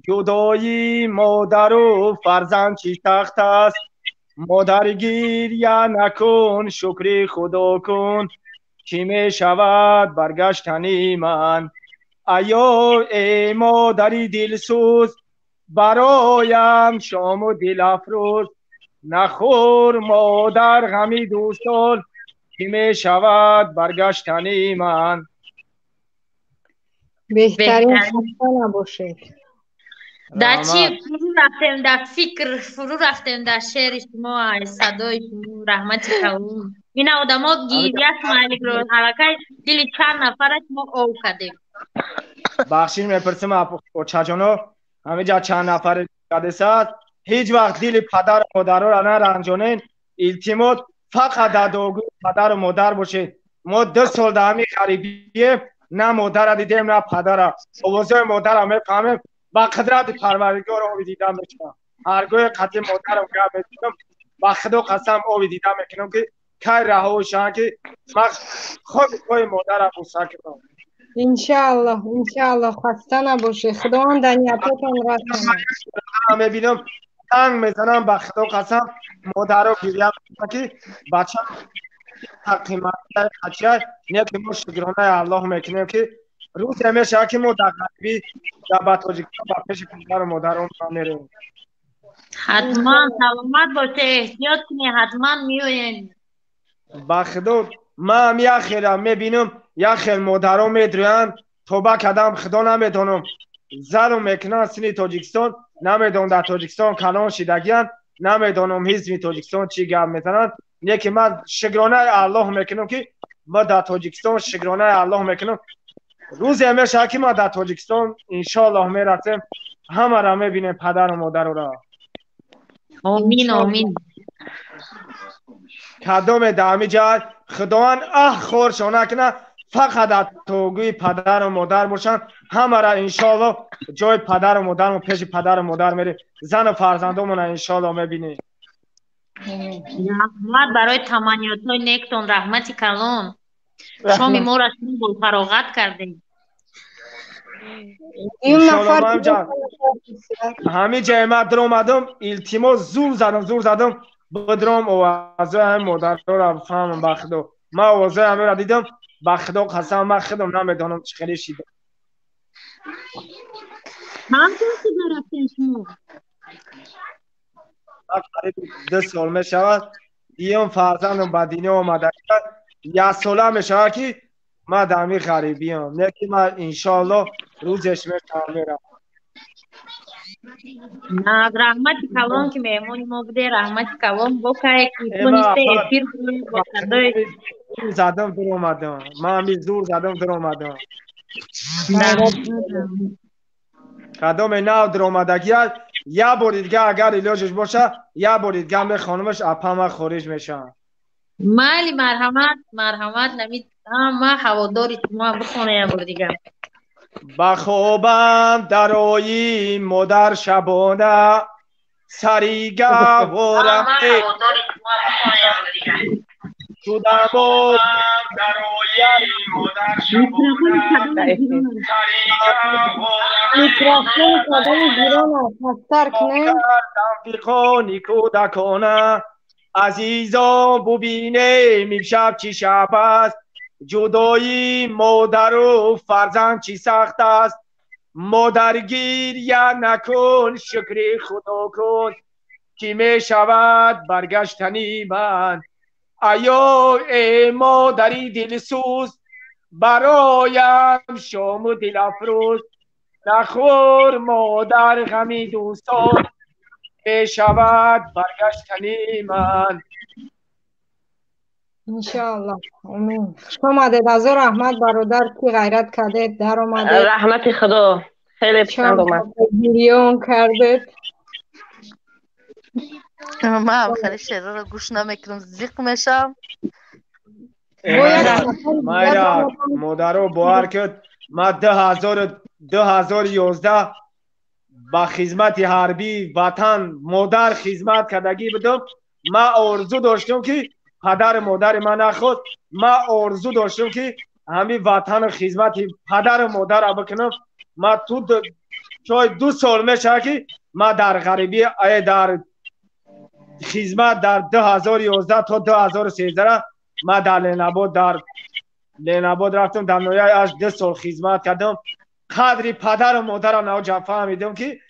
ҷудои модару фарзанд чӣ сахт аст. Модар, гиря накун, шукри худо кун, чӣ мешавад баргаштани ман. Аё эй модари дилсӯз, бароям шому дилафрӯз, нахӯр модар ғами дӯстон, чӣ мешавад баргаштани ман. Беҳтарин, хаста набошед. Дар чӣ фурӯ рафтем, дар фикр фурӯ рафтем, дар шеъри шумо, ай садои шумо, раҳмати калон. Ина одамо гиря смайликро аллакай дили чанд нафараш мо ов кардем. Бахшиш мепурсим, очаҷоно, ҳамиҷа чанд нафаре кадесад, ҳеҷ вақт дили падару модароро наранҷонен, илтимос, фақат дар дуогӯи падару модар бошед. Мо 2 сол дар ҳамин ғарибием, на модара дидем, на падара. Овозҳои модара мефаҳмем, ба қудрати Парвардигор ови дида мешавам. Ҳаргоҳе қатъи модарам гап мезанам, ба Худо қасам, ови дида мекунам, ки кай раҳо шавам, ки ман хоби пои модара буса кунам. Иншааллоҳ, иншааллоҳ, хаста набошед. Худованд дар ниятотон расонад. Мебинам, танг мезанам, ба Худо қасам, модаро гиря мекунанд, ки бачам қиматаи қачия не, ки мо шукронаи Аллоҳ мекунем, ки рӯзе мешавад, ки мо дар ғарибӣ ба Тоҷикистон ба пеши падару модарон мерем. Ҳатман, саломат боше, эҳтиёт кунед, ҳатман меоем. Ба Худо, ман як хела мебинам, як хел модаро медрӯянд, тоба кардам, Худо намедонам, зару мекунанд сини Тоҷикистон, намедонам дар Тоҷикистон калон шидагиянд, намедонам ҳизби Тоҷикистон чӣ гап мезананд. Не ки ман шукронаи Аллоҳ мекунам, ки ма дар Тоҷикистон, шукронаи Аллоҳ мекунам, рӯзе мешавад, ки ма дар Тоҷикистон иншоаллоҳ мерасем, ҳамаро мебинем, падару модароро. Омин, омин. Кадоме дар ҳамин ҷай Худованд аҳ хоршон накунад, фақат дар тогӯи падару модар бошанд, ҳамаро иншоаллоҳ ҷои падару модармон, пеши падару модар мерем, зану фарзандомонро иншоаллоҳ мебинем. Раҳмат барои таманниётҳои нектон, раҳмати калон. Шоми моро шумо бо фароғат кардем. Ҳамин ҷае ман даромадам, илтимос, зур задам, зур задам, бидром овозҳои ҳамин модароро фаҳмам. Ба Худо, ман овозҳои ҳаминро дидам, ба Худо қасам, ман худам намедонам чӣ хеле шида. Чанд сол шуд нарафтем шумо? Қариби 2 сол мешавад. Диюм фарзандам ба дунё омада, як сола мешавад, ки ман дар ҳамин ғарибиям. Не ки ман иншоаллоҳ рӯзеш мешавам, меравам. Раҳмати калон, ки меҳмони мо буде, раҳмати калон. Бо кае ки тонисте эфир бо садои задам дуромадам. Ман ҳамин зур задам дуромадам. Кадоме нав дуромадагия, Як бори дига агар илоҷаш боша, як бори дига мехонамаш, апа ман хориҷ мешавам. Майли, марҳамат, марҳамат, намид ҳама ҳаводори шумо бихона як бори дига. Ба хобам дарои модар шабона, сари гаҳворам шудамо Микрофон кадоми гирон аст, пасттар кунем. Фиқони кӯдакона, азизон, бубинем имшаб чӣ шаб аст, ҷудоии модару фарзанд чӣ сахт аст. Модар, гиря накун, шукри худо кун, ки мешавад баргаштани ман. Аё э модари дилсӯз, бароям шому дилафрӯз, нахӯр модар ғами дӯстон, мешавад баргаштани ман. Иншоаллоҳ, омин. Хуш омадед, ҳазор раҳмат, бародар, ки ғайрат кардед, даромадед. Раҳмати худо, хеле писанд омад. Гирён кардед. Ман хеле шеърро гӯш намекунам, зиқ мешавам. Майра, модаро, бовар куд, ман 2011 ба хизмати ҳарбии ватан модар хизмат кардагӣ будам. Ман орзу доштам, ки падару модари ман нахост, ман орзу доштам, ки ҳамин ватану хизмати падару модарро бикунам. Ман ту шояд 2 сол мешавад, ки ман дар ғарибӣ, дар хизмат, дар 2011 то 2013 ман дар Ленабод, дар Ленабод рафтам, дар ноҳияи Ашт 2 сол хизмат кардам. Қадри падару модарам навҷа фаҳмидам, ки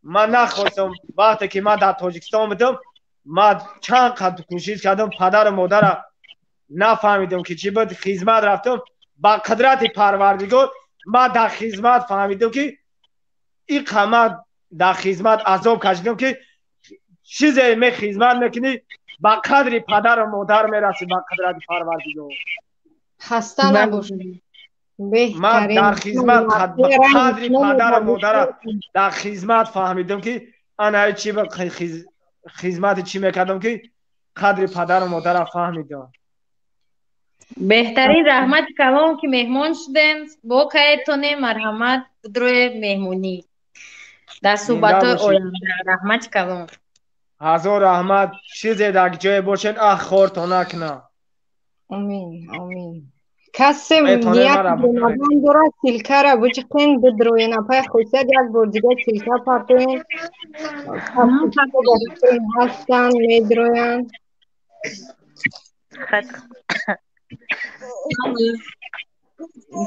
ман нахостам. Вақте ки ман дар Тоҷикистон будам, ман чанд қад кӯшиш кардам, падару модара нафаҳмидам, ки чӣ буд. Хизмат рафтам, ба қудрати Парвардигор ман дар хизмат фаҳмидам, ки иқа ман дар хизмат азоб кашидам, ки чизе мехизмат мекунӣ, ба қадри падару модар мерасӣ, ба қудрати Парвардигор. Хаста набошед. Ман дар хизмат қадри падару модара дар хизмат фаҳмидам, ки ана чи хизмати чӣ мекардам, ки қадри падару модара фаҳмидам. Беҳтарин, раҳмати калом, ки меҳмон шудем. Бо каетоне, марҳамат, будрои меҳмонӣ дар суҳбатҳои оянда. Раҳмати калом. Ҳазор раҳмат. Чизе дар ҷое бошед, ах хортон накунам. Омин, омин. Касе ният омадан дорад, ссылка ра биҷиқен, бидроен. Апай Хусият, як бор дига ссылка партоен. Ҳастанд, медроянд.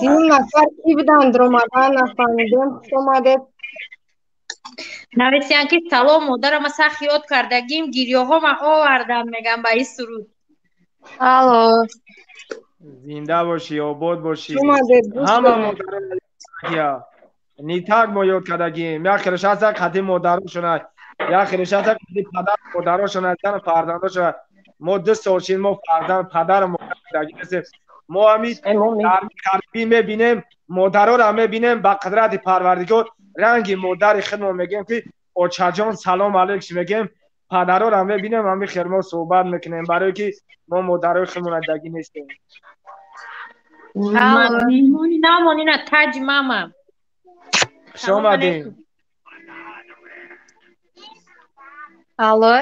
Дин нафар ки буданд, омадан, нафаҳмидем. Хуш омадед. Нависиян, ки салом, модарама сахт ёд кардагим, гирёҳома овардам, мегам, ба ин суруд. Алло. Зинда бошӣ, обод бошӣ. Ҳама модаро не так мо ёд кардагим. Як хелеш ҳаста, қади модарошона, як хелеш ҳаста, қади падару модарошона, зану фарзандошона. Мо 2 сол шид, мо фарзанд, падару модар кардагӣ нестем. Мо ҳами дар ғарибӣ мебинем, модароро мебинем, ба қудрати Парвардигор ранги модари худмо мегӯем, ки очаҷон, салом алейк мегӯем. Падарора мебинем, ҳами хел мо суҳбат мекунем, барое ки мо модарои худмона дагӣ нестем. Меҳмони намонина, таҷ мама. Хуш омадем. Алло.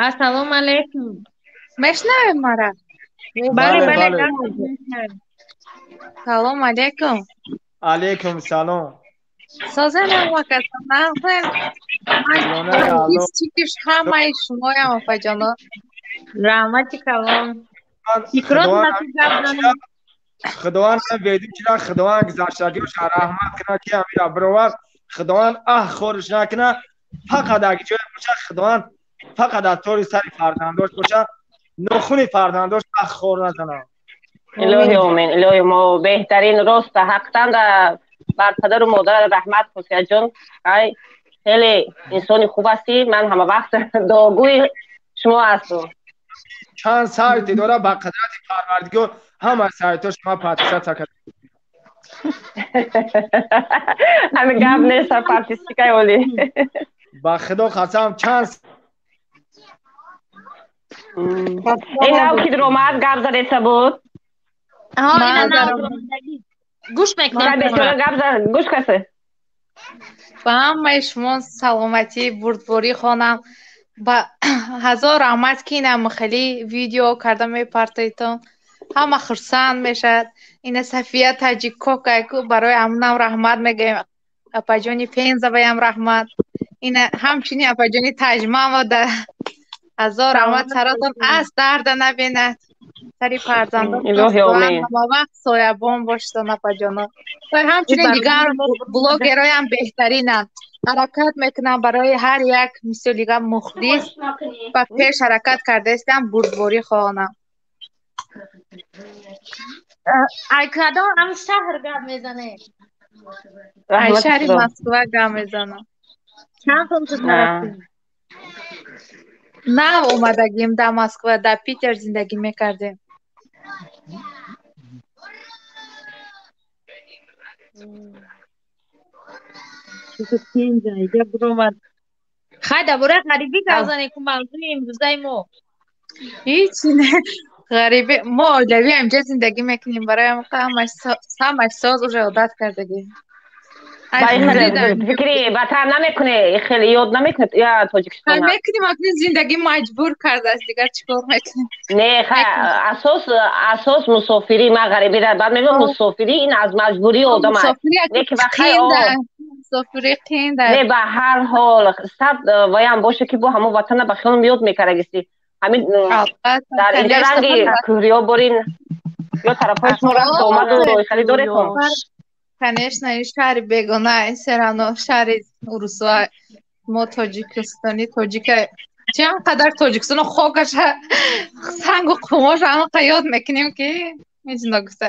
Ассалому алайкум. Мешнавед мара? Бале, бале. Салом алейкум. Алейкум салом. Созен, ҳамакасонахел. Чикиш ҳамаи шумоям, апаҷоно. Раҳмати калон. Худованд бедӣ чира, Худованд гузаштагиша раҳмат кунад, ки ҳамира бировард. Худованд аҳ хориш накунад, фақат аг ҷое бошад, Худованд фақат аз тори сари фарзандош бошад, нохуни фарзандош аҳ хор назанад. Илоҳи омин, илоҳи мо беҳтарин, роста ҳақтан бар падару модар раҳмат. Хусиятҷон, ай хеле инсони хуб ҳастӣ, ман ҳама вақт дуогӯи шумо ҳастам. Чанд сайте дора, ба қудрати Парвардигор ҳама сайтҳо шумо подписаться кард. Ҳами гап нест, фантастикаи олӣ. Ба худо қасам, чанд Ин нав ки омад, гап задеса буд. Гӯш мекунам. Бечора гап зад, гӯш касе. Ба ҳамаи шумо саломатӣ, бурдборӣ хонам. Ба ҳазор раҳмат, ки инам хеле видео карда мепартоитон. Ҳама хурсанд мешавад. Ина Сафия Таҷиккокайку, барои ҳамунам раҳмат мегӯем. Апаҷони Пензаваям раҳмат. Ина ҳамчунин апаҷони Таҷмамода. Ҳазор раҳмат, саратон аз дарда набинад. Сари фарзандон ҳамавақт соябон бошедон, апаҷоно. Ва ҳамчунин дигар блогероям беҳтаринанд. Ҳаракат мекунам барои ҳар як мисолига мухлис ба пеш ҳаракат кардаистам, бурдборӣ хоҳонам. Ай кадом ҳам шаҳр гап мезанед? Ай шаҳри Москва гап мезанам. Чанд сол шуд нарафтед? Нав омадагим дар Москва, дар Питер зиндагӣ мекардем. Хай, дар бораи ғарибӣ гап занем, ку мавзӯи имрӯзаи мо. Ҳечи не. Ғарибӣ, мо оилавӣ ҳамҷо зиндагӣ мекунем, барои ҳамаш соз уже одат кардагим. Фикри ватан намекунӣ, хеле ёд намекунӣ я Тоҷикистона? Мекунем, акни зиндагӣ маҷбур кардааст, дигар чӣ кор мекунем? Не, асос мусофирӣ, ман ғарибиро баъд мегӯям, мусофирӣ ин аз маҷбурии одам аст. Мусофирӣ қинда. Не, ба ҳар ҳол сад ваям боше, ки бо ҳамон ватана ба хиёлам ёд мекардагистӣ. Ҳамин дар инҷа ранги кӯҳриё борин ё тарафҳои шумо рафту омаду хеле доретон? Конечно, ин шаҳри бегона, ин серано шаҳри урусва. Мо тоҷикистони тоҷика чанд қадар Тоҷикистону хокаша, сангу қумоша ҳамақа ёд мекунем, ки ҳеҷ нагуфта.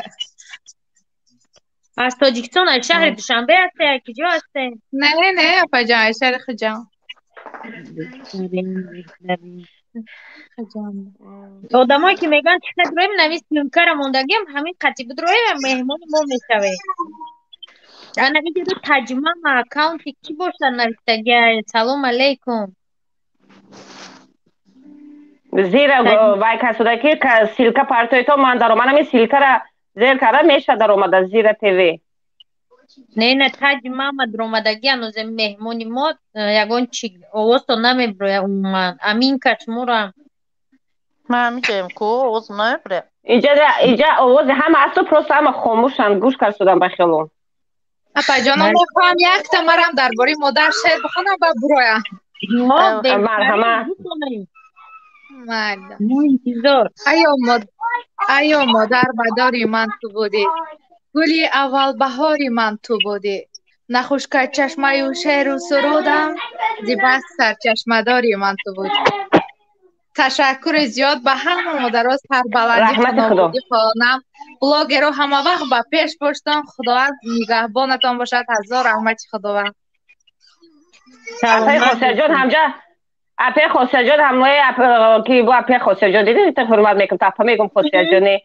Аз Тоҷикистон, аз шаҳри Душанбе ҳасте, аз куҷо ҳасте? Не, не, апаҷон, аз шаҳри Хуҷанд. Одамое ки мегӯянд чӣ қадр роем, нави съёмкара мондагиам, ҳамин қатъи буд роем, меҳмони мо мешавем. Ана видео Таҷмама аккаунти кӣ бошад навиштагия? Салом алейкум. Зира вай касуда ки ссылка партоито, ман даромадам, ҳамин ссылкара зер карда меша даромада Зира ТВ. Не, не, Таҷмама даромадагӣ ҳанӯзе меҳмони мо, ягон чи овозто намеброя умуман. Аминка, шуморо Ман ҳамиҷаем ку, овоз намеброя. Инҷа овози ҳама асту, просто ҳама хомӯшанд, гӯш кард шудан ба хиёлон. Апаҷоно, мехоҳам якта марам дар бораи модар шеър бихонам ва буроям. Марҳамат. Интизор. Айё модар, бадори ман ту будӣ, гули аввалбаҳори ман ту будӣ, нахушка чашмаю шеъру сурудам, зи бас сарчашмадори ман ту будӣ. Ташаккури зиёд ба ҳама модаро, сарбаландӣ, хонободӣ хоҳонам. Блогеро ҳама вақт ба пеш боштон, Худованд нигаҳбонатон бошад. Ҳазор раҳмати Худованд. Апаи Хосиятҷон, ҳамҷа апаи Хосиятҷон, ҳамои ки бо апаи Хосиятҷон дидед, ҳурмат мекунам, апа мегӯм Хосиятҷони.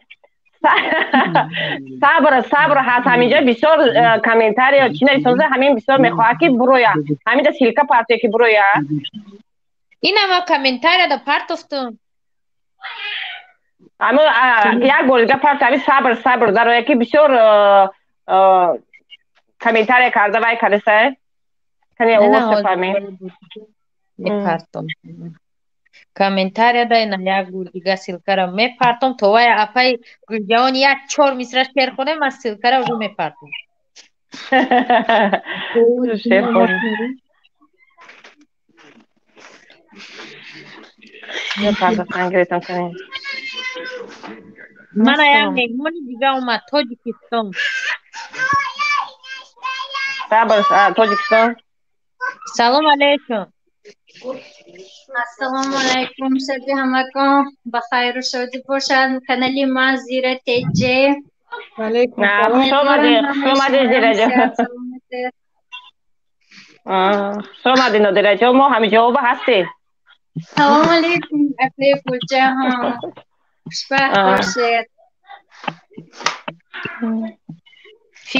Сабр, сабр ҳаст ҳаминҷа бисёр комментария чӣ нависонда, ҳамин бисёр мехоҳад ки буроя. Ҳаминҷа ссылка партоя ки буроя. Инама комментария партофтум. Ҳамин як бор дига парто, ҳамин сабр, сабр дароя ки бисёр комментария карда вай кардаса. Кане овоз фаҳмем. Мепартом. Комментария да ина як бор дига ссылкара мепартом, то вай апаи Гулҷавон як чор мисра шеър хонем, ман ссылкара уже мепартом. Шеър хон. Мана як меҳмони дига омад, Тоҷикистон. Сабр, Тоҷикистон. Салом алейкум. Ассалому алайкум, шаби ҳамагон ба хайру шодӣ бошад. Канали ман Зира ТЖ. Хуш омадед, хуш омадед, Зираҷон. Хуш омадед, Нодираҷон, мо ҳамиҷоба ҳастем. Салому алейкум, апаи Гулҷаҳон. Хушбахт бошед.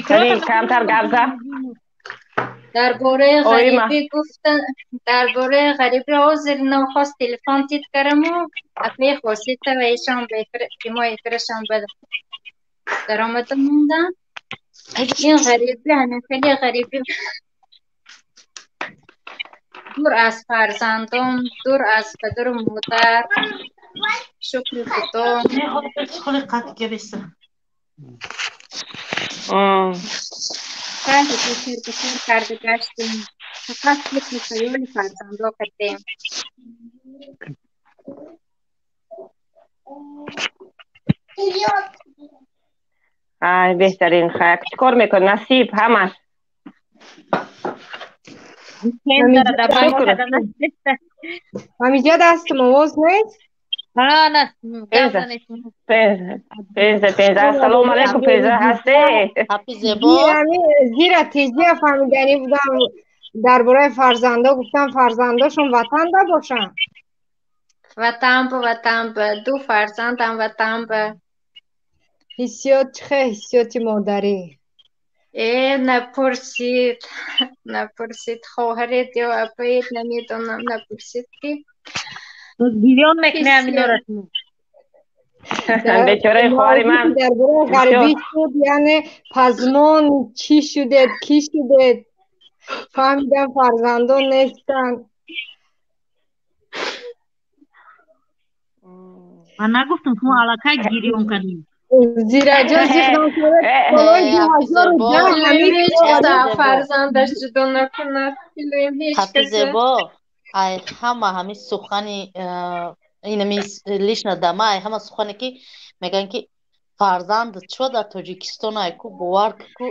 Камтар гап зад. Дар бораи ғарибӣ гуфта, дар бораи ғарибӣ ҳозир нохост телефон тит кардаму апаи Хосита ва ишон ба прямой эфирашон ба даромада мондам. Ин ғарибӣ ҳамин хеле ғарибӣ, дур аз фарзандон, дур аз падару модар. Шукри Худо. Хеле карда гаштем, фақат фикри хаёли фарзандо кардем. Ай, беҳтарин. Хай, чӣ кор мекунӣ? Насиб ҳамаш. Ҳамиҷа дастам овоз нест? Пенза, пенза. Ассалому алайкум, пенза ҳасте? Зира тезия фаҳмиданӣ будам. Дар бораи фарзандо гуфтам, фарзандошон ватанда бошанд. Ватан ба, ватан ба, ду фарзандам ватан ба. Ҳиссиёт чӣ хел, ҳиссиёти модарӣ? Э, напурсид, напурсид, хоҳаред ё апаед, намедонам, напурсид ки. Гирён мекунӣ ҳаминора. Бечораи хоҳари ман. Дар бораи ғарибӣ шуд, яъне пазмон чӣ шудед, кӣ шудед? Фаҳмидам фарзандон нестанд. Ман нагуфтам, шумо аллакай гирён кардем. Зираҷон зиқ нашавед, солҳои 2010 ҳамин ҳеҷ кас фарзандаш ҷудо накунад. Илоҳим ҳеҷ Ҳапи каса. Зебо, ай ҳама ҳамин сухани инами лишна дама, ай ҳама сухане ки мегӯянд ки фарзанд чо дар Тоҷикистон, ай ку бовар ку,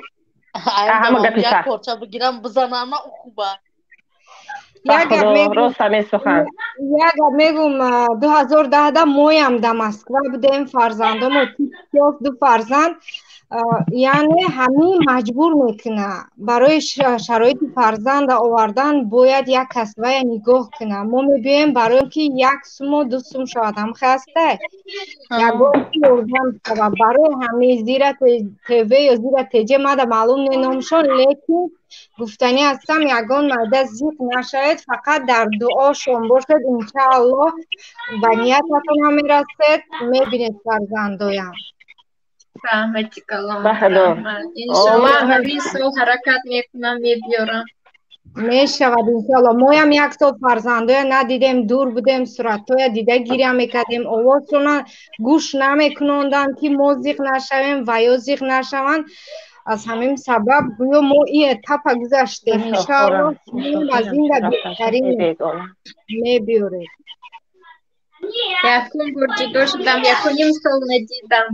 ҳама гапи як сахт. порча бигирам бизанам, на хуба. Ба Як гап Худо, мегӯм, рост ҳамин сухан. Як гап мегӯм, 2010 моям дар Москва будем, фарзандомо тиёф ду фарзанд, яъне ҳамин маҷбур мекуна. Барои шароити фарзанда овардан бояд як кас вая нигоҳ куна. Мо мебиёем барои ки як суму ду сум шавад, ҳамхе ҳастай? Ягон ёрдам шавад. Барои ҳамин зира ТВ ё зира ТЖ мада маълум не номшон, лекин гуфтанӣ ҳастам, ягон майда зиқ нашавед, фақат дар дуошон бошед, иншааллоҳ ба ниятатон ҳам мерасед, мебинед фарзандоям. Раҳмати калон, Ба Худо. раҳмат. Иншоаллоҳ Ман ҳамин сол ҳаракат мекунам, мебиёрам. Мешавад иншоаллоҳ. Моям як сол фарзандоя надидем, дур будем, суратҳоя дида гиря мекардем, овозшона гӯш намекунонданд, ки мо зиқ нашавем ва ё зиқ нашаванд. Аз ҳамин сабаб гӯё мо ин этапа гузаштем. Иншоаллоҳ шумо аз ин да беҳтарин мебиёред. Якум бор ҷудо шудам, якуним сол надидам.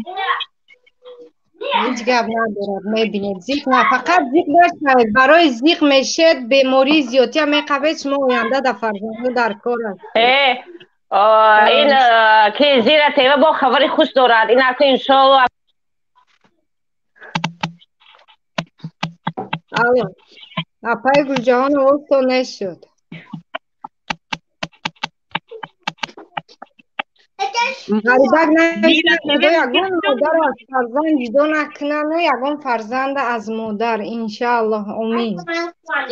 Ҳеҷ гап надорад, мебинед. Зиқ на, фақат зиқ нашавед. Барои зиқ мешед, бемории зиёдтия меқабед, шумо оянда дар фарзандо дар кор ҳастед. Ин ки зира ТВ бо хабари хуш дорад. Ин аку иншоаллоҳ. Алло, апаи Гулҷаҳон овозтон нашуд. Ғарибак навиштанд, Худо ягон модарро аз фарзанд ҷудо накунану ягон фарзанда аз модар. Иншааллоҳ, омин.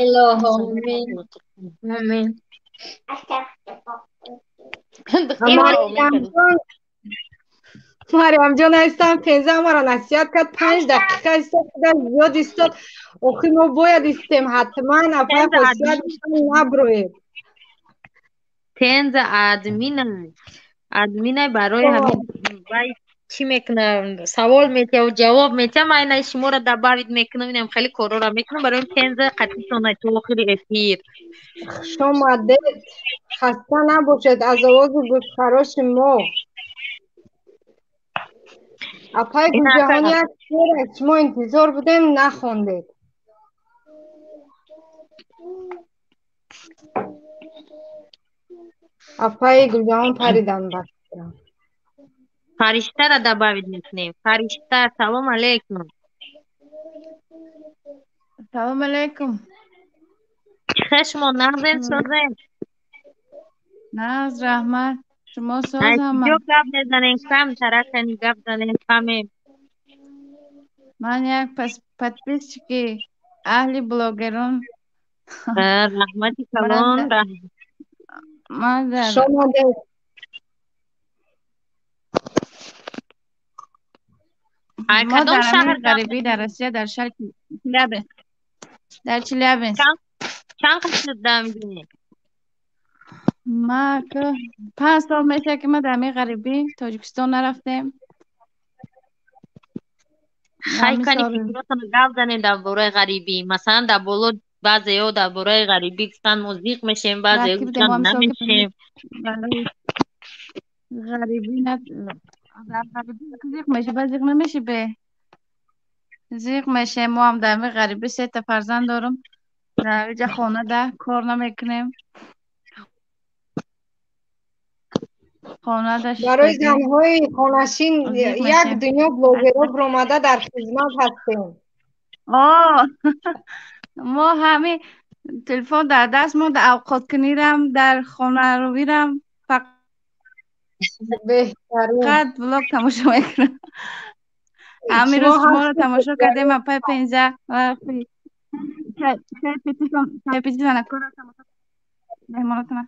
Илоҳо, омин. Омин. Мариямҷон ҳастам, пенза маро насиҳат кард, 5 дақиқа истод, худаш зиёд истод. Охир мо бояд истем, ҳатман апаи хосият наброед. Тенза админа, админа барои ҳамин вай чӣ мекунам, савол метиҳам, ҷавоб метиҳам, ман ина шуморо добавить мекунам, инам хеле корора мекунам, барои тенза қатитона то охири эфир. Хуш омадед, хаста набошед аз овози гӯшхароши мо. Апаи Гулҷаҳон як шеър аз шумо интизор будем, нахондед. Апаи Гулҷаҳон паридан ба фикрам. Фариштаро добавить мекунем. Фаришта, салом алейкум. Салом алейкум. Чӣ шумо нағзен, созен? Нағз, раҳмат. Шумо соз Аз ҳама? куҷо гап мезанем? Кам таракани гап занем, фаҳмем. Ман як подписчики аҳли блогерон. Раҳмати калон. Ман дар Хуш омадед. Ай мо кадом дар ҳамин шаҳр гап ғарибӣ дар Россия дар шаҳри Челябинск. Дар Челябинск. Чанд қад шуд дар ҳамин? Ма 5 сол мешавад ки ма дар ҳамин ғарибӣ Тоҷикистон нарафтем. Хай Ҳамин кани сол фикротонро гап занед дар бораи ғарибӣ. Масалан, дар боло баъзеҳо дар бораи ғарибӣ гуфтанд мо зиқ мешем, баъзеҳо рафта будем гуфтанд ҳамин сол ки намешем. барои ғарибӣ на дар ғарибӣ зиқ меши, баъд зиқ намеши бе. Зиқ мешем. Мо ҳам дар ҳамин ғарибӣ 3 та фарзанд дорам. Дар инҷа хона да кор намекунем. Хона да Барои шиштагӣ. занҳои хонашин Зиқ як мешем. дунё блогерҳо биромада дар хизмат ҳастем. О, мо ҳамин телефон дар даст мо дар авқоткунирам, дар хонаровирам Беҳтарин. фақат блог тамошо мекунам. Ҳамин Шумо рӯз шуморо ҳастед тамошо кардем, беҳтарин. апай Пенза ва чайпити занакоро тамошо меҳмонотона.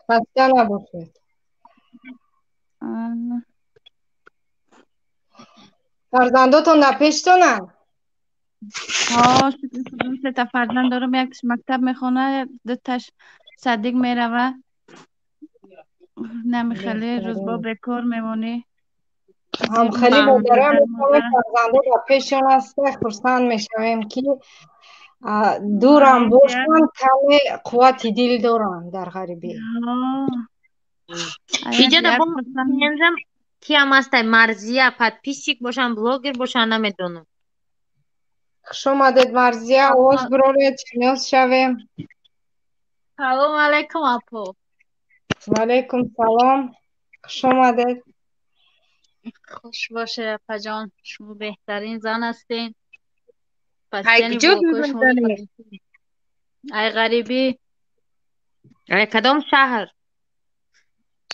Хаста набошед. Фарзандотон дар пештонанд? Ҳо, шукри Худо, 3 та фарзанд дорам, якташ мактаб мехонад, дуташ садик мерава. Намихеле рӯзбо Беҳтарин. бекор мемонӣ. Зиқ Ҳамхели мешавем модарам падар мешавем, модар. фарзандо дар пешон ҳаста, хурсанд мешавем ки дурам бошанд, каме қуввати дил доранд дар ғарибӣ. Иҷа да як бо хурсанд Пензам киам ҳастай? Марзия подписчик бошанд, блогер бошанд, намедонам. Хуш омадед, Марзия, овоз бироред, шинос шавем. Салом алейкум, апо. Ваалайкум салом. Хуш омадед. Хуш бошед, апаҷон. Шумо беҳтарин зан ҳастед. Ай Пастияни куҷо блогҳои шуморо мезанед? Ай ғарибӣ. Ай кадом шаҳр?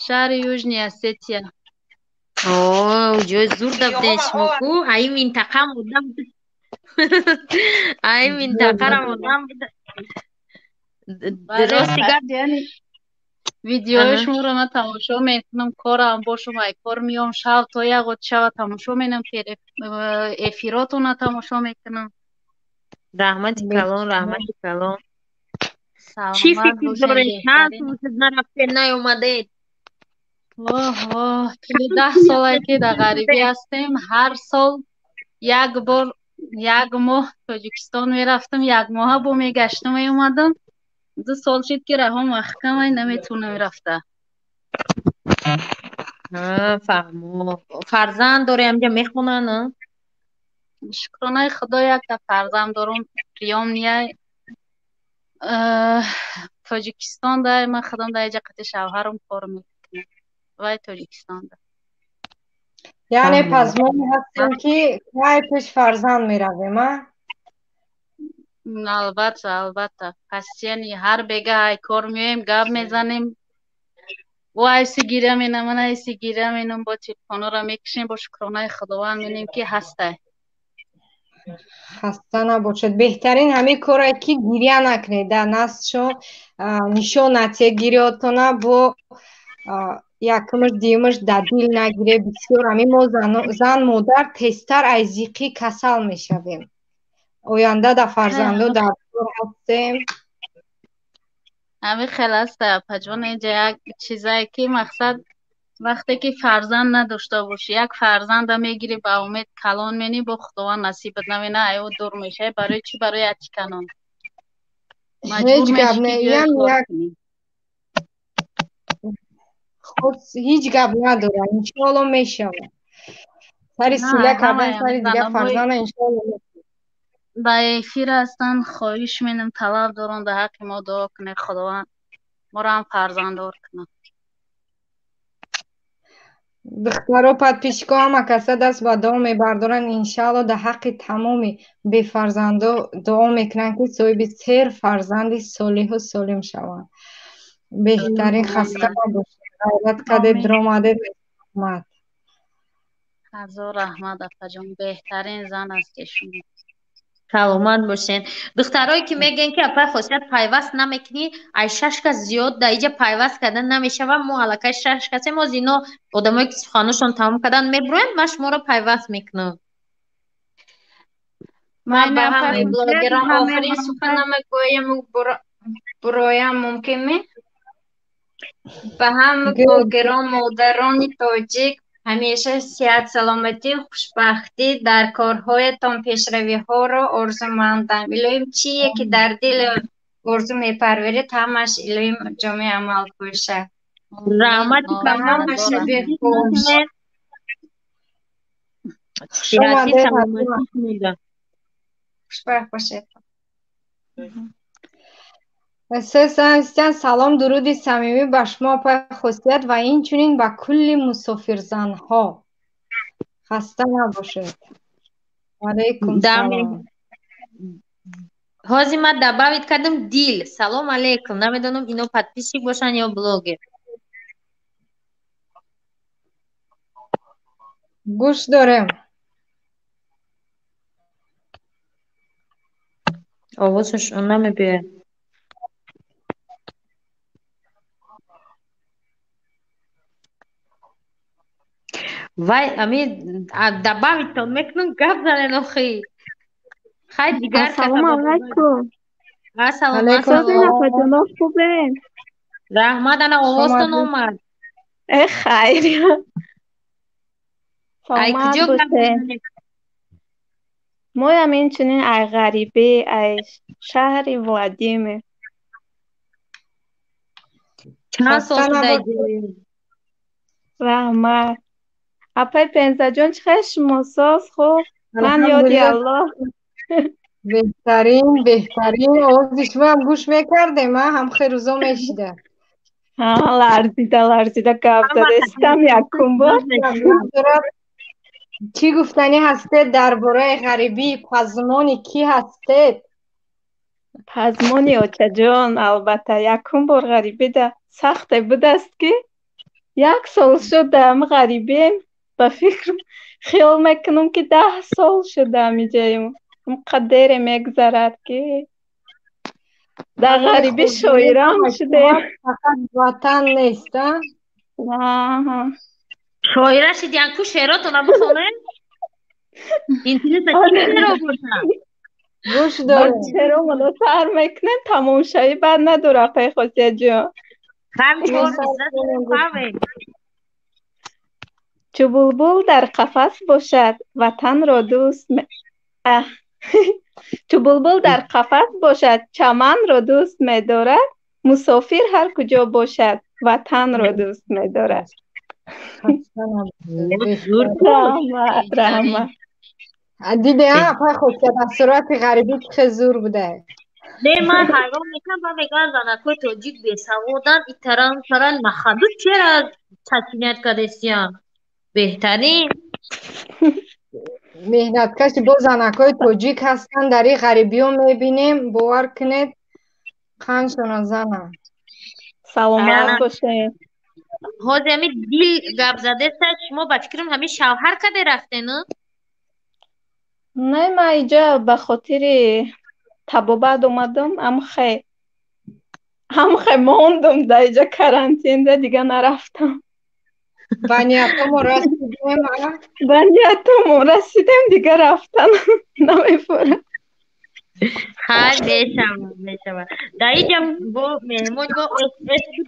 Шаҳри Южный Осетия. О, ҷои зур дабден шумо ку. Ай минтақам одам. Ай минтақарам одам буда. Бале, Рости гап. пастияни видеои Аҳа. шуморо ман тамошо мекунам, корам бошум, ай кор меом, шав то ягот шава тамошо менам, эфиротона тамошо мекунам. Раҳмати калон, раҳмати калон. Чӣ Саломат фикр бошед, доред? Чанд беҳтарин. сол шуд нарафтед, наомадед? Оҳ, оҳ, тӯли 10 соле ки дар ғарибӣ ҳастем, ҳар сол як бор як моҳ Тоҷикистон мерафтам, як моҳа бо мегаштам, меомадам. 2 сол шуд ки раҳом маҳкамай, наметавонам рафта. Фаҳмо. Фарзанд дорӣ, ҳамҷа мехонанд, а? Шукронаи Худо, якта фарзанд дорум, приёмнияй. Тоҷикистон дай, ман худам дар иҷа қати шавҳарам кор мекунам. Вай Тоҷикистон да. Яъне Фаҳмо. пас мо ҳастем ки кай пеш фарзанд меравем, а? Албатта, албатта. Пастияни ҳар бега ай кор меоем, гап мезанем. Ӯ айси гиря менам, ман айси гиря менам, бо телефонҳоро мекушем, бо шукронаи Худованд менем ки ҳастай. Хаста набошед. Беҳтарин ҳамин коре ки гиря накунед, дар наздшон нишон натиҳед гирётона, бо якумаш дуюмаш дар дил нагире. Бисёр ҳамин мо зан модар тезтар аз зиқӣ касал мешавем. Оянда дар фарзандо дар кор ҳастем. Ҳамин хел аст, апаҷон, инҷа як чизае ки мақсад вақте ки фарзанд надошта бошӣ, як фарзанда мегирӣ, ба умед калон менӣ, бо Худованд насибат намена, ай ӯ дур мешавӣ. Барои чӣ? Барои атиканон. Ҳеҷ Маҷбур гап мешӣ не, ки биёи ям кор як кунӣ. Худ ҳеҷ гап надорад, иншоалло мешавад. Сари На, сила кардан ҳамаи сари дигар заноҳои фарзанда иншоалло мешавад. ба эфир ҳастанд, хоҳиш менам, талаб дорам, дар ҳаққи мо дуо кунед, Худованд моро ҳам фарзанддор кунад. Духтаро, подписчико, ҳама каса даст ба дуо мебардоранд, иншаалло дар ҳаққи тамоми бефарзандо дуо мекунанд, ки соҳиби сер фарзанди солиҳу солим шаванд. Беҳтарин, хаста Омин. набошед, ғайрат кардед, Омин. даромадед, раҳмат. Ҳазор раҳмат, апаҷон, беҳтарин зан ҳасти шумо. Саломат бошен. Духтарое ки мегӯянд, ки апай Хосият пайваст намекунӣ, ай шаш кас зиёд дар иҷа пайваст кардан намешавад. Мо аллакай шаш касем, оз ино одамое ки суханошон тамом кардан мебироянд, ман шуморо пайваст мекунам. Ман ба ҳамаи блогерон охирин суханама гӯяму буроям мумкин ме? Ба ҳама блогерон, модарони тоҷик ҳамеша сиҳат, саломатӣ, хушбахтӣ, дар корҳоятон пешравиҳоро орзумандам. Илоҳим, чие ки дар дил орзу мепарваред, ҳамааш илоҳим ҷомеи амал пӯшад. Раҳмати Ба ҳама шаби хуш. Сиҳатӣ, саломатӣ. Хушбахт бошед. Сестян, салом, дуруди самимӣ ба шумо, апаи Хосият, ва инчунин ба кулли мусофирзанҳо. Хаста набошед. Алайкум салом. Ҳозир ман добавить кардам дил. Салом алейкум. Намедонам ино подписчик бошанд ё блогер. Гӯш дорем. Овозаш намебиёяд. Вай, ами добавить-тон мекунам, гап занен охи. Хай дигар Ассалому алайкум. Ассалому Созин, апаҷоно, хубен? Раҳмат, ана овозтон омад. Э, хайр. Ай Саломат куҷо гап бошед. мезанед? Моям инчунин ай ғарибӣ, ай шаҳри Владимир. Чанд сол Хаста шуда? набошед. Раҳмат. Апай Пензаҷон, чӣ хел шумо, соз, хуб? Ман ёди Алҳамдулилла. Аллоҳ. Беҳтарин, беҳтарин. Овози шумоам гӯш мекардем, а ҳам хел рӯзо мешида. Ҳа, ларзида ларзида гап задестам якум бор. Чӣ гуфтанӣ ҳастед дар бораи ғарибӣ? Пазмони кӣ ҳастед? Пазмони очаҷон, албатта, якум бор ғарибида сахте будаст, ки як сол шуд даам ғарибием, ба фикр хиёл мекунам, ки 10 сол шуда ҳамиҷаем. Қадере мегузарад, ки дар Барои ғарибӣ хурдонӣ шоирам ҳама шудем. чиз фақат ватан нест, а? Аҳа. Шоира шидиян, ку шеъротона бихонем? Интересно, чӣ шеъро бошад? Гӯш дорем. Шеъромоно сар мекунем, тамомшавӣ баъд надора, апаи Хосиятҷон. Ҳам чор Месар мисра кунем, гӯш. фаҳмем. Чу булбул дар қафас бошад, ватанро дӯст аҳ. Чу булбул дар қафас бошад, чаманро дӯст медорад, мусофир ҳар куҷо бошад, ватанро дӯст медорад. Хаста набошед. Зур. Беҳтарин. Раҳмат, раҳмат. Диде, а апаи Хосият, аз сурати ғарибӣ чӣ хел зур будае. Не, ман ҳайрон мекунам, ман мегӯям, занакҳои тоҷик бесаводанд, итара утара нахаду чера сочинять кардестиян. Беҳтарин. Меҳнаткаши бо занакҳои тоҷик ҳастанд, дар ин ғарибиҳо мебинем, бовар кунед, қандшона занам. Саломат Ана бошед. ҳозир ҳами дил гап задеста, шумо ба фикрам ҳамин шавҳар каде рафтену? Не, ман иҷа ба хотири табобат омадам, амхе мондум дар иҷа карантинда, дига нарафтам. Ба ниятамо расидем, а? Ба ниятамо расидем, дига рафтан намефурад. Хай, мешавад, мешавад. Дар иҷа бо меҳмон бо эс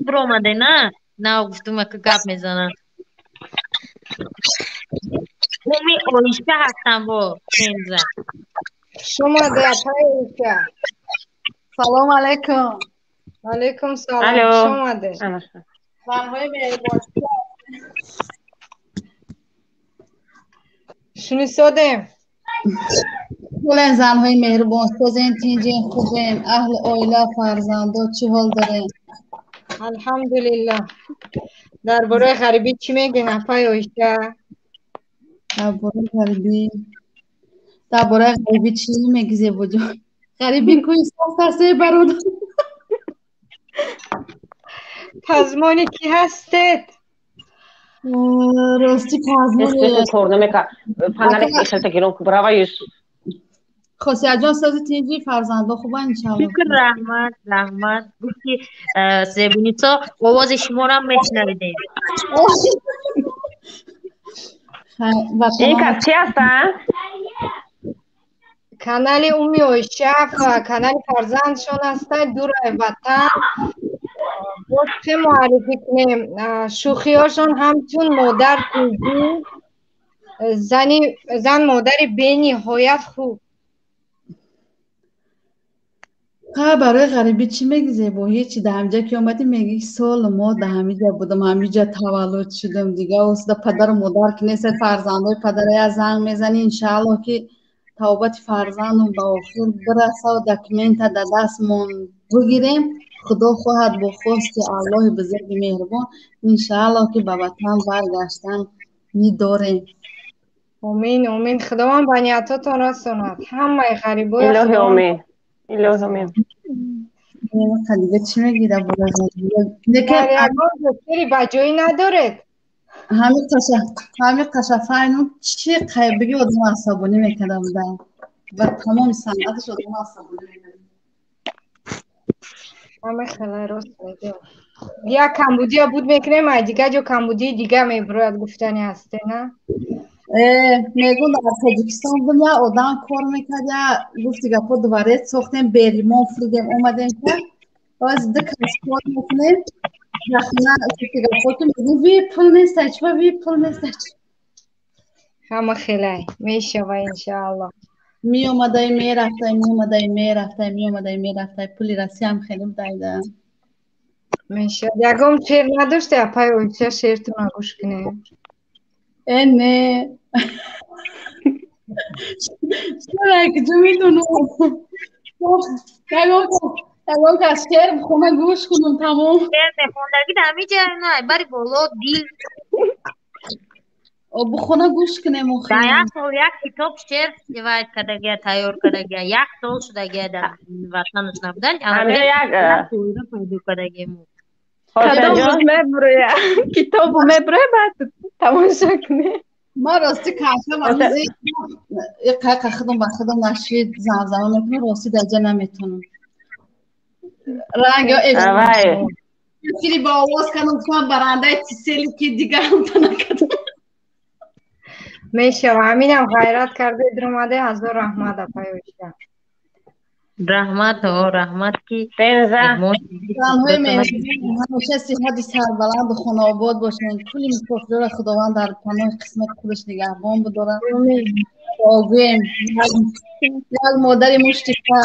биромаде, на? На, гуфтум, ака гап мезанам. Уми Оиша ҳастам бо Пенза. Хуш омаде, апаи Оиша. Салом алайкум. Алайкум салом. Алло. Хуш омаде. Занҳои меҳрибон. Шунисодем. Хулен, занҳои меҳрибон, созен, тинҷен, хубен, аҳли оила, фарзандо чӣ ҳол дорен? Алҳамдулиллаҳ. Дар бораи ғарибӣ чӣ мегӯен, апаи Оиша? Дар бораи ғарибӣ, дар бораи ғарибӣ чӣ мегӣ, Зебоҷон? Ғарибӣ кӯи сахт аст, эй бародар. Пазмони кӣ ҳастед? Рости пазмони кор намека. Фонарик ихелта гирон ку брава юс. Хосиятҷон, сози тинҷи, фарзандо хубанд, иншалло. Шукр, раҳмат, раҳмат. Гуфти Зебунисо, овози шуморам мешнавидем. Ин кас чи ҳастанд? Канали Уми Оишаф, канали фарзандшон ҳастанд, дурай ватан. Боз чӣ муаррифӣ кунем? Шӯхиҳошон ҳамчун модар тӯзӣ, зани зан модари бениҳоят хуб. Ха, барои ғарибӣ чӣ мегӣ, Зебо? Ҳечи, дар ҳамиҷа ки омадӣ, мегӣ сол мо дар ҳамиҷа будам, ҳамиҷа таваллуд шудам, дига осуда падару модар ки нест, фарзандои падара я занг мезанӣ, иншааллоҳ ки тавбати фарзандум ба охир бирасаву документа дар дастмон бигирем, худо хоҳад, бо хости Аллоҳи бузурги меҳрубон, иншааллоҳ ки ба ватан баргаштан медорем. Омин, омин. Худованд ба ниятотон расонад. Ҳамаи ғарибоя Илоҳи Худованд омин. Илоҳи омин. Дига чӣ мегӣ дар бораи ғарибӣ? Дар ягон ҷо шери ба ҷоӣ надоред? Ҳами қашафайну чӣ қайбиги одам асабонӣ мекарда буда, ба тамоми санъаташ одам асабонӣ мекарда. Ҳама хеле рост мегӯям. Як камбудия буд мекунем, ай дига ҷо камбудии дига мебирояд, гуфтани ҳасте, на? Мегӯм, дар Тоҷикистон будам, як одам кор мекард, я гуфти гапо, дворец сохтем, беримон фурудем, омадем, ка боз ду кас кор мекунем дар хона, гуфти гапо ки мегӯм, ви пул нестай, чиба ви пул нестай? Ҳама хелай мешава, иншааллоҳ. Меомадай, мерафтай, меомадай, мерафтай, меомадай, мерафтай, пули Россиям хеле будайда. Мешавад. Ягон шер надоште, апай Оиша, шертона гӯш кунем? Э, не, шера куҷо медонам? Ягон кас шер бихона, гӯш кунам, тамом. Шер мехондагӣ дар ҳамин ҷа на, бари боло дил. Бихона, гӯш кунем. Дар як сол як китоб шер вай кардагия, тайёр кардагия, як сол шудагия дар ватанаш набудан. Ҳамҷа як доира пайдо кардагиему. Кадом рӯз мебуроя? Китобу мебуроя, баъд тамошо кунем. Ман рости кашам ҳанӯз иқайқа худам ба худам нашид замзама мекунам, рости дар ҷа наметонам. Ранг ё эфири ба овоз кардам, гуфтам барандаи тисели ки дигарам та накардам. Мешава, ҳаминам ғайрат карде дуромаде, ҳазор раҳмат, апай Оиша. Раҳмат, о, раҳмат ки Пенза. Занҳои меҳрубон, ҳамеша сиҳати сарбаланду хонаобод бошанд. Кулли мусофирро Худованд дар паноҳи қисмати худаш нигаҳбон бидорад. Дуогӯем як модари муштика.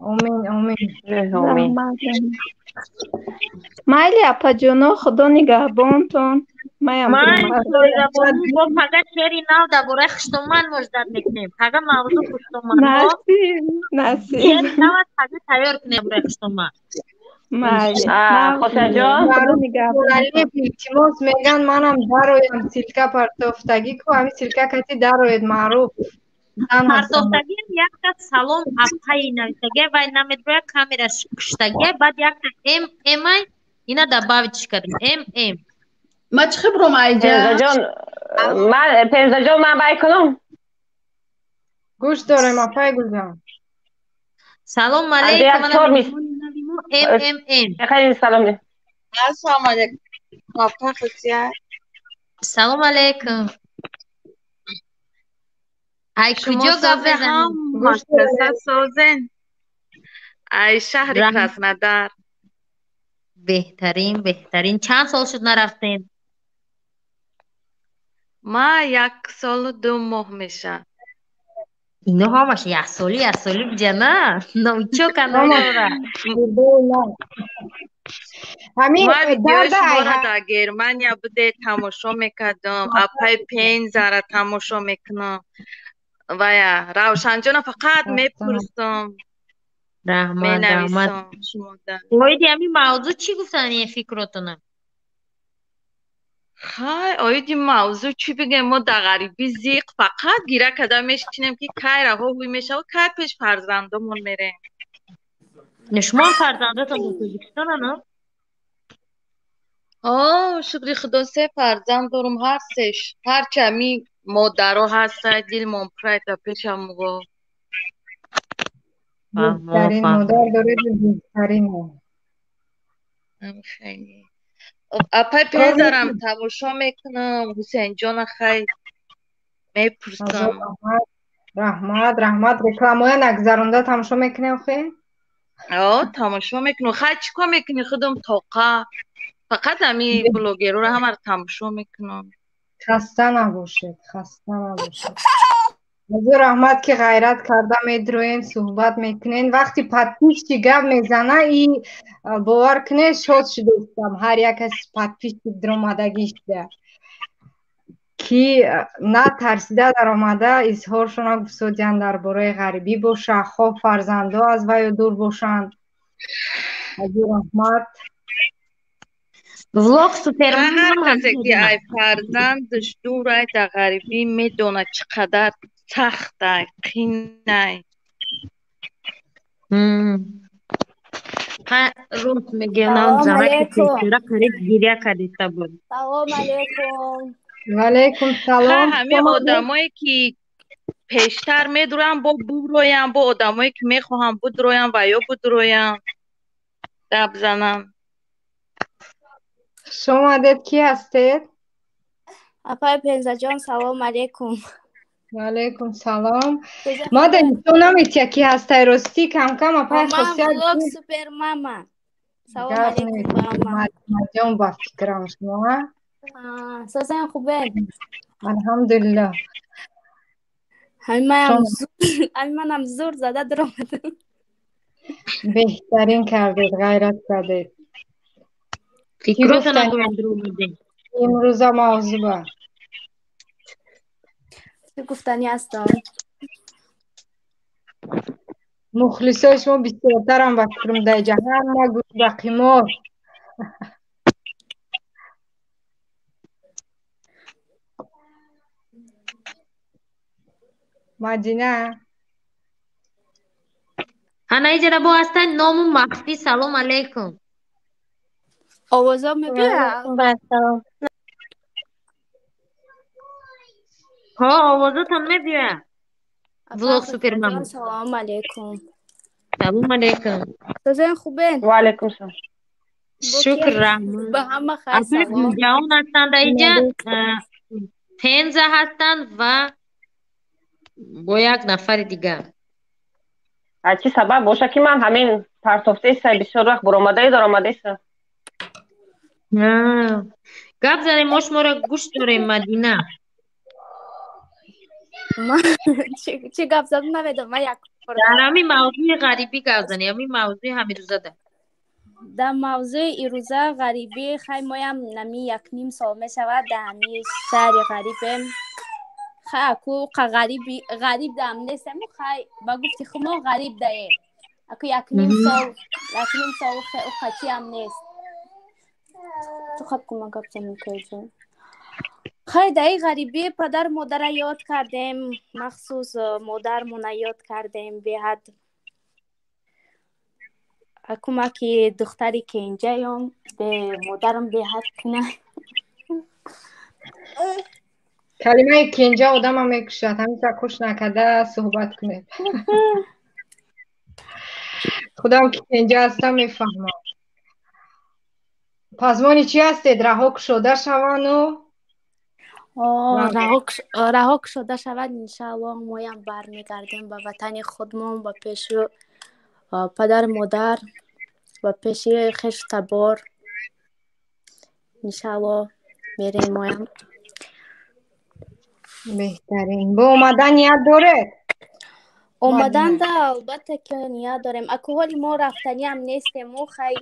Омин, омин. Омин. Майли, апаҷоно, худо нигаҳбонтон. Маям Ман бурмадам. соҳибабонӣ, бо пага шери нав дар бораи хуштоман муждат мекунем. Пага мавзӯъ хуштоманҳо. Насиб, насиб. Шери нав аз пага тайёр кунем бораи хуштоман. Майли. Нағз. Хосиятҷон. Худо нигаҳбонтон. Алиф, илтимос, меган манам дароям, ссылка партофтагӣ ку, ҳами ссылка кати дароед, маъруф. Зан ҳастам. Партофтагиам якта салом апаи нависагия, вай намедроя, камераш куштагия, баъд якта м май ина добавить кардем м м. Ма чӣ хебром айҷа? Пензаҷон, ман Пензаҷон, ман бай кунам? Гӯш дорем, апай Гулҷон. Салом Анде алейкум, як ана чор мис. меҳмони нави мо м м м. Хеле салом. Ассалому алайкум. Апа Хусия. Салом алейкум. Ай Шумо куҷо гап созе мезанед? ҳама Гӯш каса дорем. созен. Ай шаҳри Раҳмат. Краснодар. Беҳтарин, беҳтарин. Чанд сол шуд нарафтем? Ма 1 солу 2 моҳ меша. Ино ҳамаш яксолӣ, яксолӣ буҷа на? Новичок Ҳама анора. Ҳамин Ма видеои дарда ай шуморо дар Германия буде тамошо мекардам. Апаи Пензара тамошо мекунам. Вая Равшанҷона фақат мепурсам, Раҳмат, раҳмат. менависам шумода. Оиди ҳамин мавзӯъ чӣ гуфтан фикротона? Хай, оиди мавзӯъ чӣ бигем, мо дар ғарибӣ зиқ фақат гира карда мешинем, ки кай раҳо ҳуй мешавад, кай пеш фарзандомон мерем. Шумо ҳам фарзандотон дар Тоҷикистонанд? Шукри Худо, се фарзанд дорум, ҳар сеш. Ҳарчи ҳами модаро ҳастай, дилмон пурай да пешамуго. Беҳтарин модар доред, беҳтарин. Хеле. Апай Пензарам тамошо мекунам, Ҳусейнҷона хай мепурсам. Раҳмат, раҳмат. Рекламоя нагзаронда тамошо мекунем хе? Тамошо мекунам. Хай чӣ кор мекунӣ худам тоқа? Фақат ҳами блогерора ҳамаро тамошо мекунам. Хаста набошед, хаста набошед. Ҳазор раҳмат ки ғайрат карда медроен, суҳбат мекунен. Вақти подписчик гап мезана и бовар кунед, шод шудастам. Ҳар як каси подписчик даромадагӣ шуда, ки натарсида даромада изҳоршона гуфтодиянд дар бораи ғарибӣ боша, хоҳ фарзандо аз вайо дур бошанд. Ҳазор раҳмат. Влог Суперман. Ҳар касе ки ай фарзандаш дур ай дар ғарибӣ медонад чӣ қадар сахтай, қинай. Рост мегӯям, нам занаки пешора қариб гиря кардиста буд. Салом алейкум. Ваалейкум салом. Ҳамин одамое ки пештар медуранд, бо буроянд, бо одамое ки мехоҳанд будроянд ва ё будроянд, гап зананд. Хуш омадед, кӣ ҳастед? Апай Пензаҷон, салом алейкум. Ваалейкум салом. Ма да нишон наметия ки ҳастай, ростӣ камкам апай хосият. Влог Супермама. Салом алейкум ба ҳама. Мадинаҷон, ба фикрам шумо. Созан хубед? Алҳамдулиллоҳ. Ҳамин манам зур зада даромадам. Беҳтарин кардед, ғайрат кардед. Фикротона даромадем. Имрӯза мавзӯъ чӣ гуфтанӣ ҳастам? Мухлисои шумо бисёртарам ба фикрам дар ҷа, ҳама гӯш ба қимор. Мадина. Ана иҷара бо ҳастанд ному махфӣ. Салом алейкум. Овозо мебиёяд? Салом. Ҳо, овозотон мебиёяд. Влог Супермама. Салом алейкум. Салом алейкум. Созен хубен? Ва алейкум салом. Шукр, раҳмат. Ба ҳама хайр салом. Ҷавон ҳастанд дар инҷа, Пенза ҳастанд ва бо як нафари дигар. Чӣ сабаб боша ки ман ҳамин партофтаиса бисёр вақт баромадаи даромадаиса? Гап занем, мо шуморо гӯш дорем, Мадина. Чӣ гап задам намедонам, ман як дар ҳамин мавзӯи ғарибӣ гап занем, ҳамин мавзӯи ҳамирӯзада. Дар мавзӯи ирӯза ғарибӣ, хай моям нами 1.5 сол мешавад дар ҳамин шаҳри ғарибем. Хай аку ғариби ғариб даам нестем, хай ба гуфти хумо ғариб даем. Аку 1.5 сол, 1.5 сол уқачиам нест. Ту хаб кума гап занем кайҷон. Хай дар ин ғарибӣ падар модарро ёд кардем, махсус модармона ёд кардем беҳад. Аку ма ки духтари кенҷаём, бе модарам беҳад кина. Калимаи кенҷа одама мекушад, ҳамиша куш накарда суҳбат кунед. Худам ки кенҷа ҳастам мефаҳмам. Пазмони чӣ ҳастед? Раҳо кушода шавану раҳо кушода шавад, иншааллоҳ моям бармегардем ба ватани худмон, ба пеши падар модар, ба пеши хешу табор. Иншааллоҳ мерем моям. Беҳтарин. Бо омадан ният доред? Омадан да албатта ки ният дорем. Аку ҳоли мо рафтаниам нестем, мо хай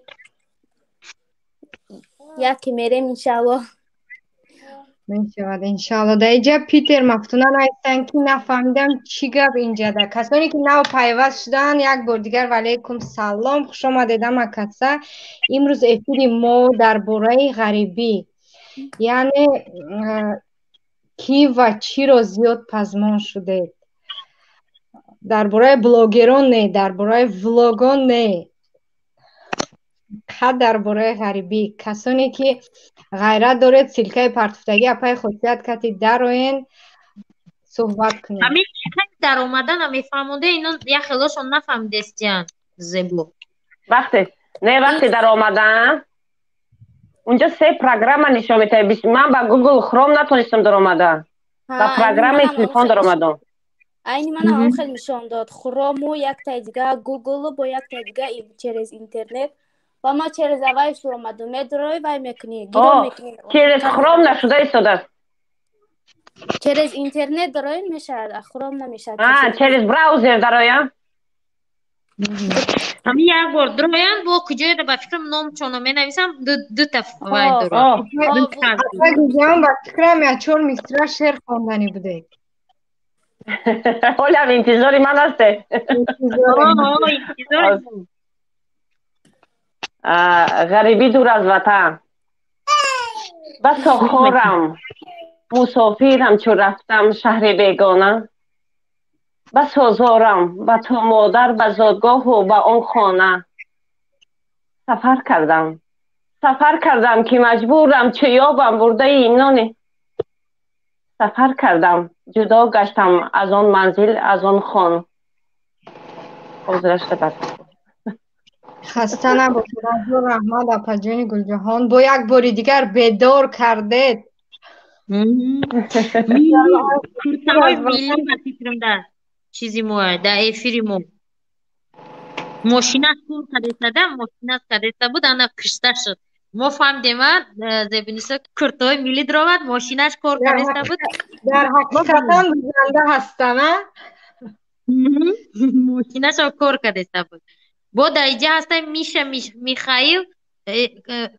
яке мерем иншааллоҳ. Мешавад иншааллоҳ. Дар инҷа Питер Мафтуна навистанд ки нафаҳмидам чӣ гап инҷада. Касоне ки нав пайваст шуданд, як бор дигар ваалейкум салом, хуш омадед ҳама каса. Имрӯз эфири мо дар бораи ғарибӣ, яъне кӣ ва чиро зиёд пазмон шудед. Дар бораи блогерон не, дар бораи влогон не, Фақат дар бораи ғарибӣ. Касоне ки ғайрат доред, ссылкаи партуфтагӣ апаи Хосият кати дароен, суҳбат кунед. Ҳамин даромадана мефаҳмонде, ино як хелошон нафаҳмидестиян, Зебо. Вақте не, вақте даромадан унҷо се программа нишон метавад. Ман ба Google Chrome натонистам даромада, ба программаи телефон даромадам. Айни манам ҳам хел нишон дод. Хрому яктаи дига, Гуглу бо яктаи дига через интернет. Ва ма через авайш омадум. Медрои вай мекунӣ, гиро мекунӣ. Через Хром нашуда истодааст. Через интернет дароин мешавад, а Хром намешавад. Через браузер дароям. Ҳамин як бор дроян, бо куҷоеда ба фикрам номчоно менависам, дута вай дорам. Апай, ба фикрам я чор мисра шеър хонданӣ будед. Ҳолам интизори ман ҳасте. Ғарибӣ дур аз ватан. Басо хорам, мусофирам, чу рафтам шаҳри бегона. Басо зорам ба ту модар, ба зодгоҳу ба он хона. Сафар кардам, сафар кардам, ки маҷбурам, чу ёбам бурдаи нони. Сафар кардам, ҷудо гаштам аз он манзил, аз он хон. Ҳозирашда бас. Хаста набошед. Ҳазор раҳмат, апаҷони Гулҷаҳон, бо як бори дигар бедор кардед. Куртаҳои миллӣ ба фикрам дар чизи мо, дар эфири мо. Мошинаш кор кадесада, мошинаш кадеса буд, ана кишта шуд. Мо фаҳмидем, Зебинисо куртаҳои миллӣ даромад, мошинаш кор кадеса буд. Дар ҳақиқатан дузанда ҳастан, а? Мошинашо кор кадеса буд. Бо дар иҷа ҳаста Миша Михаил,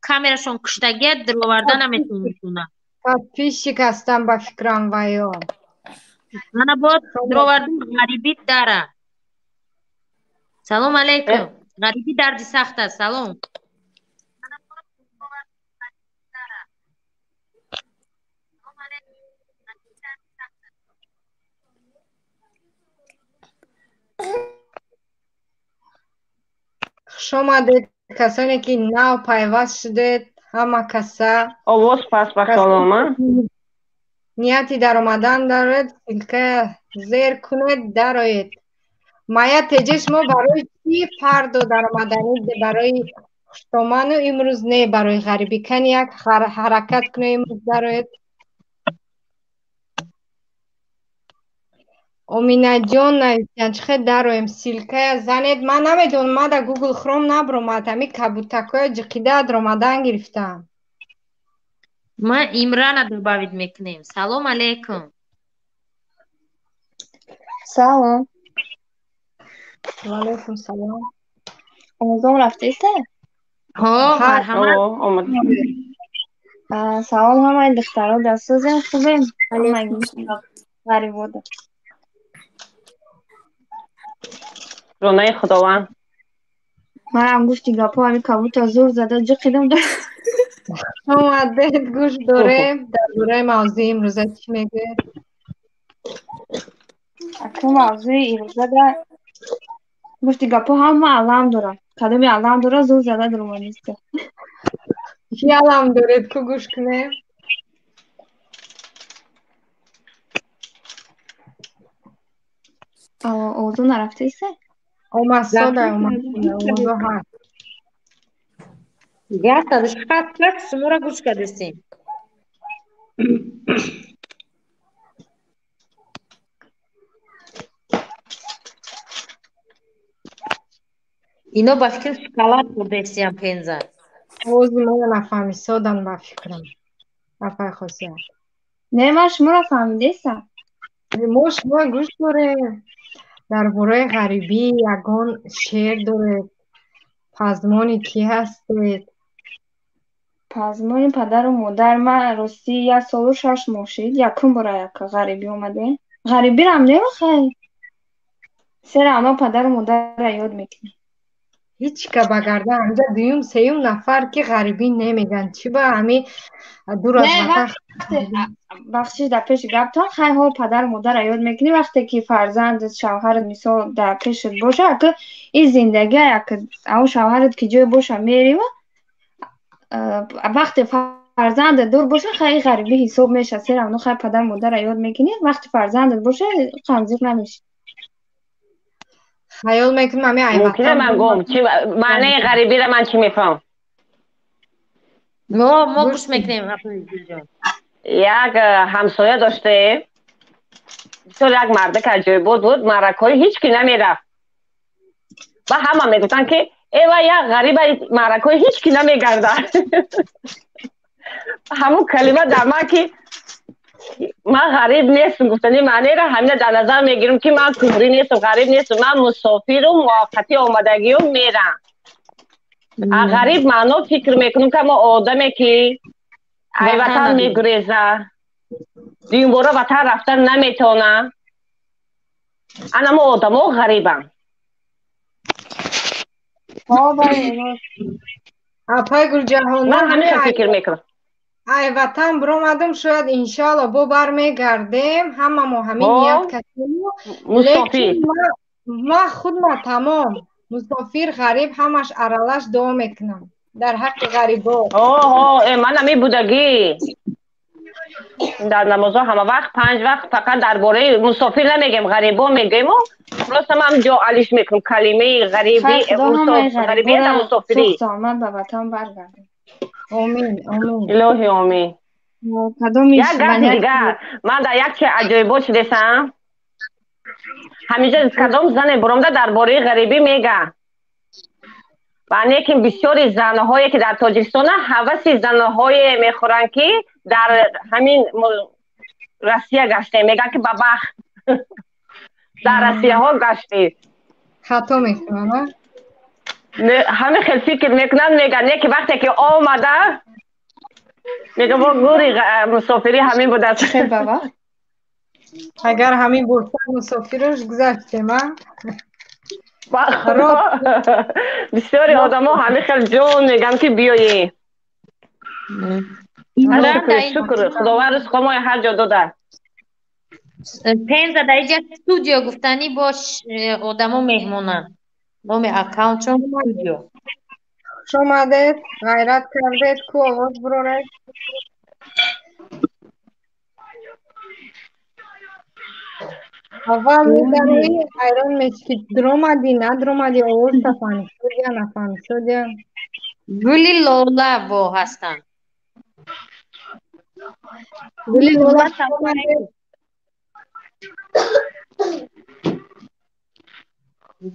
камерашон куштагия, дароварда наметавонистона. Подписчик ҳастам ба фикрам ваё. Ана бо даровардум ғарибӣ дара. Салом алейкум. Ғарибӣ дарди сахт аст. Салом. Хуш омадед, касоне ки нав пайваст шудед, ҳама каса. Овоз пас ба салома. Нияти даромадан доред, ссылка зер кунед, дароед. Мая теҷе, шумо барои чӣ фардо даромаданӣ барои хуштоману имрӯз не барои ғарибӣ? Кани як ҳаракат кунед, имрӯз дароед. Оминаҷон нависиян, чӣ хел дароем? Ссылкая занед. Ман намедонам, ман дар Google Chrome набаромад, ҳамин кабутакҳоя ҷиқида даромадан гирифтам. Ма Имрана добавить мекунем. Салом алейкум. Салом. Ва алейкум салом. Овозом рафтеста? Ҳо, марҳамат. Салом ҳамаи духтаро, дастсозем, хубем? Ғарибода. Ронаи Худованд. Манам гуфти гапҳо ҳамин кабутар зур зада ҷиқидам. Омадед, гӯш дорем. Дар бораи мавзӯи имрӯза чӣ мегӯед? Аку мавзӯи имрӯзада гуфти гапҳо ҳама алам дорад. Кадоми алам дорад, зур зада даромадиста. Чӣ алам доред, ку гӯш кунем? Овозо нарафтеста? Омад, сода омад, овозо ҳаст. Хат шуморо гӯш кардестем. Ино ба фикрам шоколад хӯрдестиям, Пенза. Овози моро нафаҳмисодан ба фикрам. Апай Хосият. Не, ман шуморо фаҳмидестам. Мо шумо гӯш дорем. Дар бораи ғарибӣ ягон шеър доред? Пазмони кӣ ҳастед? Пазмони падару модар. Ман ростӣ 1 солу 6 моҳ шид. Якум бора як ғарибӣ омадем. Ғарибирам немахай. Сера ано падару модарра ёд мекунӣ. Ҳеҷ ка ба гардан ҳамҷа дуюм сеюм нафар ки ғарибӣ немеган. Чӣ ба ҳами дур аз Не, ватан. Вақте бахшиш дар пеши гаптон, хай ҳо падару модарро ёд мекунӣ, вақте ки фарзандат, шавҳарат мисол дар пешат боша, ака ин зиндагӣ, ака ав шавҳарат ки ҷое боша мерива, вақте фарзандат дур боша, хай ин ғарибӣ ҳисоб меша, се равно хай падару модарро ёд мекунӣ, вақте фарзандат боша, қанзиқ намешӣ. Хаёл мекунам ҳами ай Мумкина ватан ман гум чи маънаи ғарибиро ман чӣ мефаҳмам? Мо гӯш мекунем, апаи Гулҷон. Як ҳамсоя доштем, бисёр як мардак аҷоибот буд, маъракаҳои ҳеҷ ки намерафт. Ба ҳама мегуфтанд ки эва як ғариба маъракаҳои ҳеҷ ки намегардад. Ҳамун калима дар ман ки ман ғариб нестам гуфтани маънеро ҳамина дар назар мегирам ки ман куҳрӣ нестам, ғариб нестам, ман мусофиру муваққатӣ омадагию мерам. А ғариб маъно фикр мекунам ки мо одаме ки ай ватан мегуреза, дуюмбора ватан рафтан наметавона, ана мо одамо ғарибам. Апай Гулҷаҳон, ман ман ҳами ҳамин фикр мекунам. Ай ватан биромадам, шояд иншоалло бо бармегардем, ҳама мо ҳамин ният кардем, мусофир. Лекин ман худма тамом мусофир, ғариб, ҳамаш аралаш дуо мекунам дар ҳаққи ғарибо. Ман ҳамин будагӣ дар намозҳо ҳама вақт панҷ вақт фақат дар бораи мусофир намегем, ғарибо мегӯему. Просто ман ҷо алиш мекунам калимаи ғариби, Хай худо ҳамаи ғарибия дар ғариборо мусофирӣ. сӯхт омад ба ватан баргардад. Омин, омин. Илоҳи омин. Кадомиш Як гапи вариант дигар, ман дар як чи аҷоибот шудесам, ҳамеша кадом зане буромда дар бораи ғарибӣ мега, ва лекин бисёри занҳое ки дар Тоҷикистона ҳаваси занҳое мехӯранд ки дар ҳамин Россия гаштем, мегӯянд ки бабахт дар Россияҳо гаштӣ. Хато мекунам, а? Ҳамин хел фикр мекунанд, мегӯянд не ки вақте ки омада мегӯям бо гури мусофирӣ ҳамин будааст. Хел бабахт? Агар ҳамин бурса мусофираш гузаштем, а? Ба Худо, бисёри одамо ҳамин хел ҷон мегӯянд ки биёӣ. Шукр, шукр, Худованд ризқо мои ҳар ҷо дода. Пенза дар инҷа студио гуфтанӣ бош, одамо меҳмонанд. Номи аккаунтшон студио. Хуш омадед, ғайрат кардед, ку овоз бироред. Аввал медароӣ, ҳайрон мешӣ ки дуромадӣ, надуромадӣ, овоз тафаҳмӣ шудия, нафаҳмӣ шудия. Гули лола бо ҳастанд. Гули лола, хуш Салом омадед. алейкум.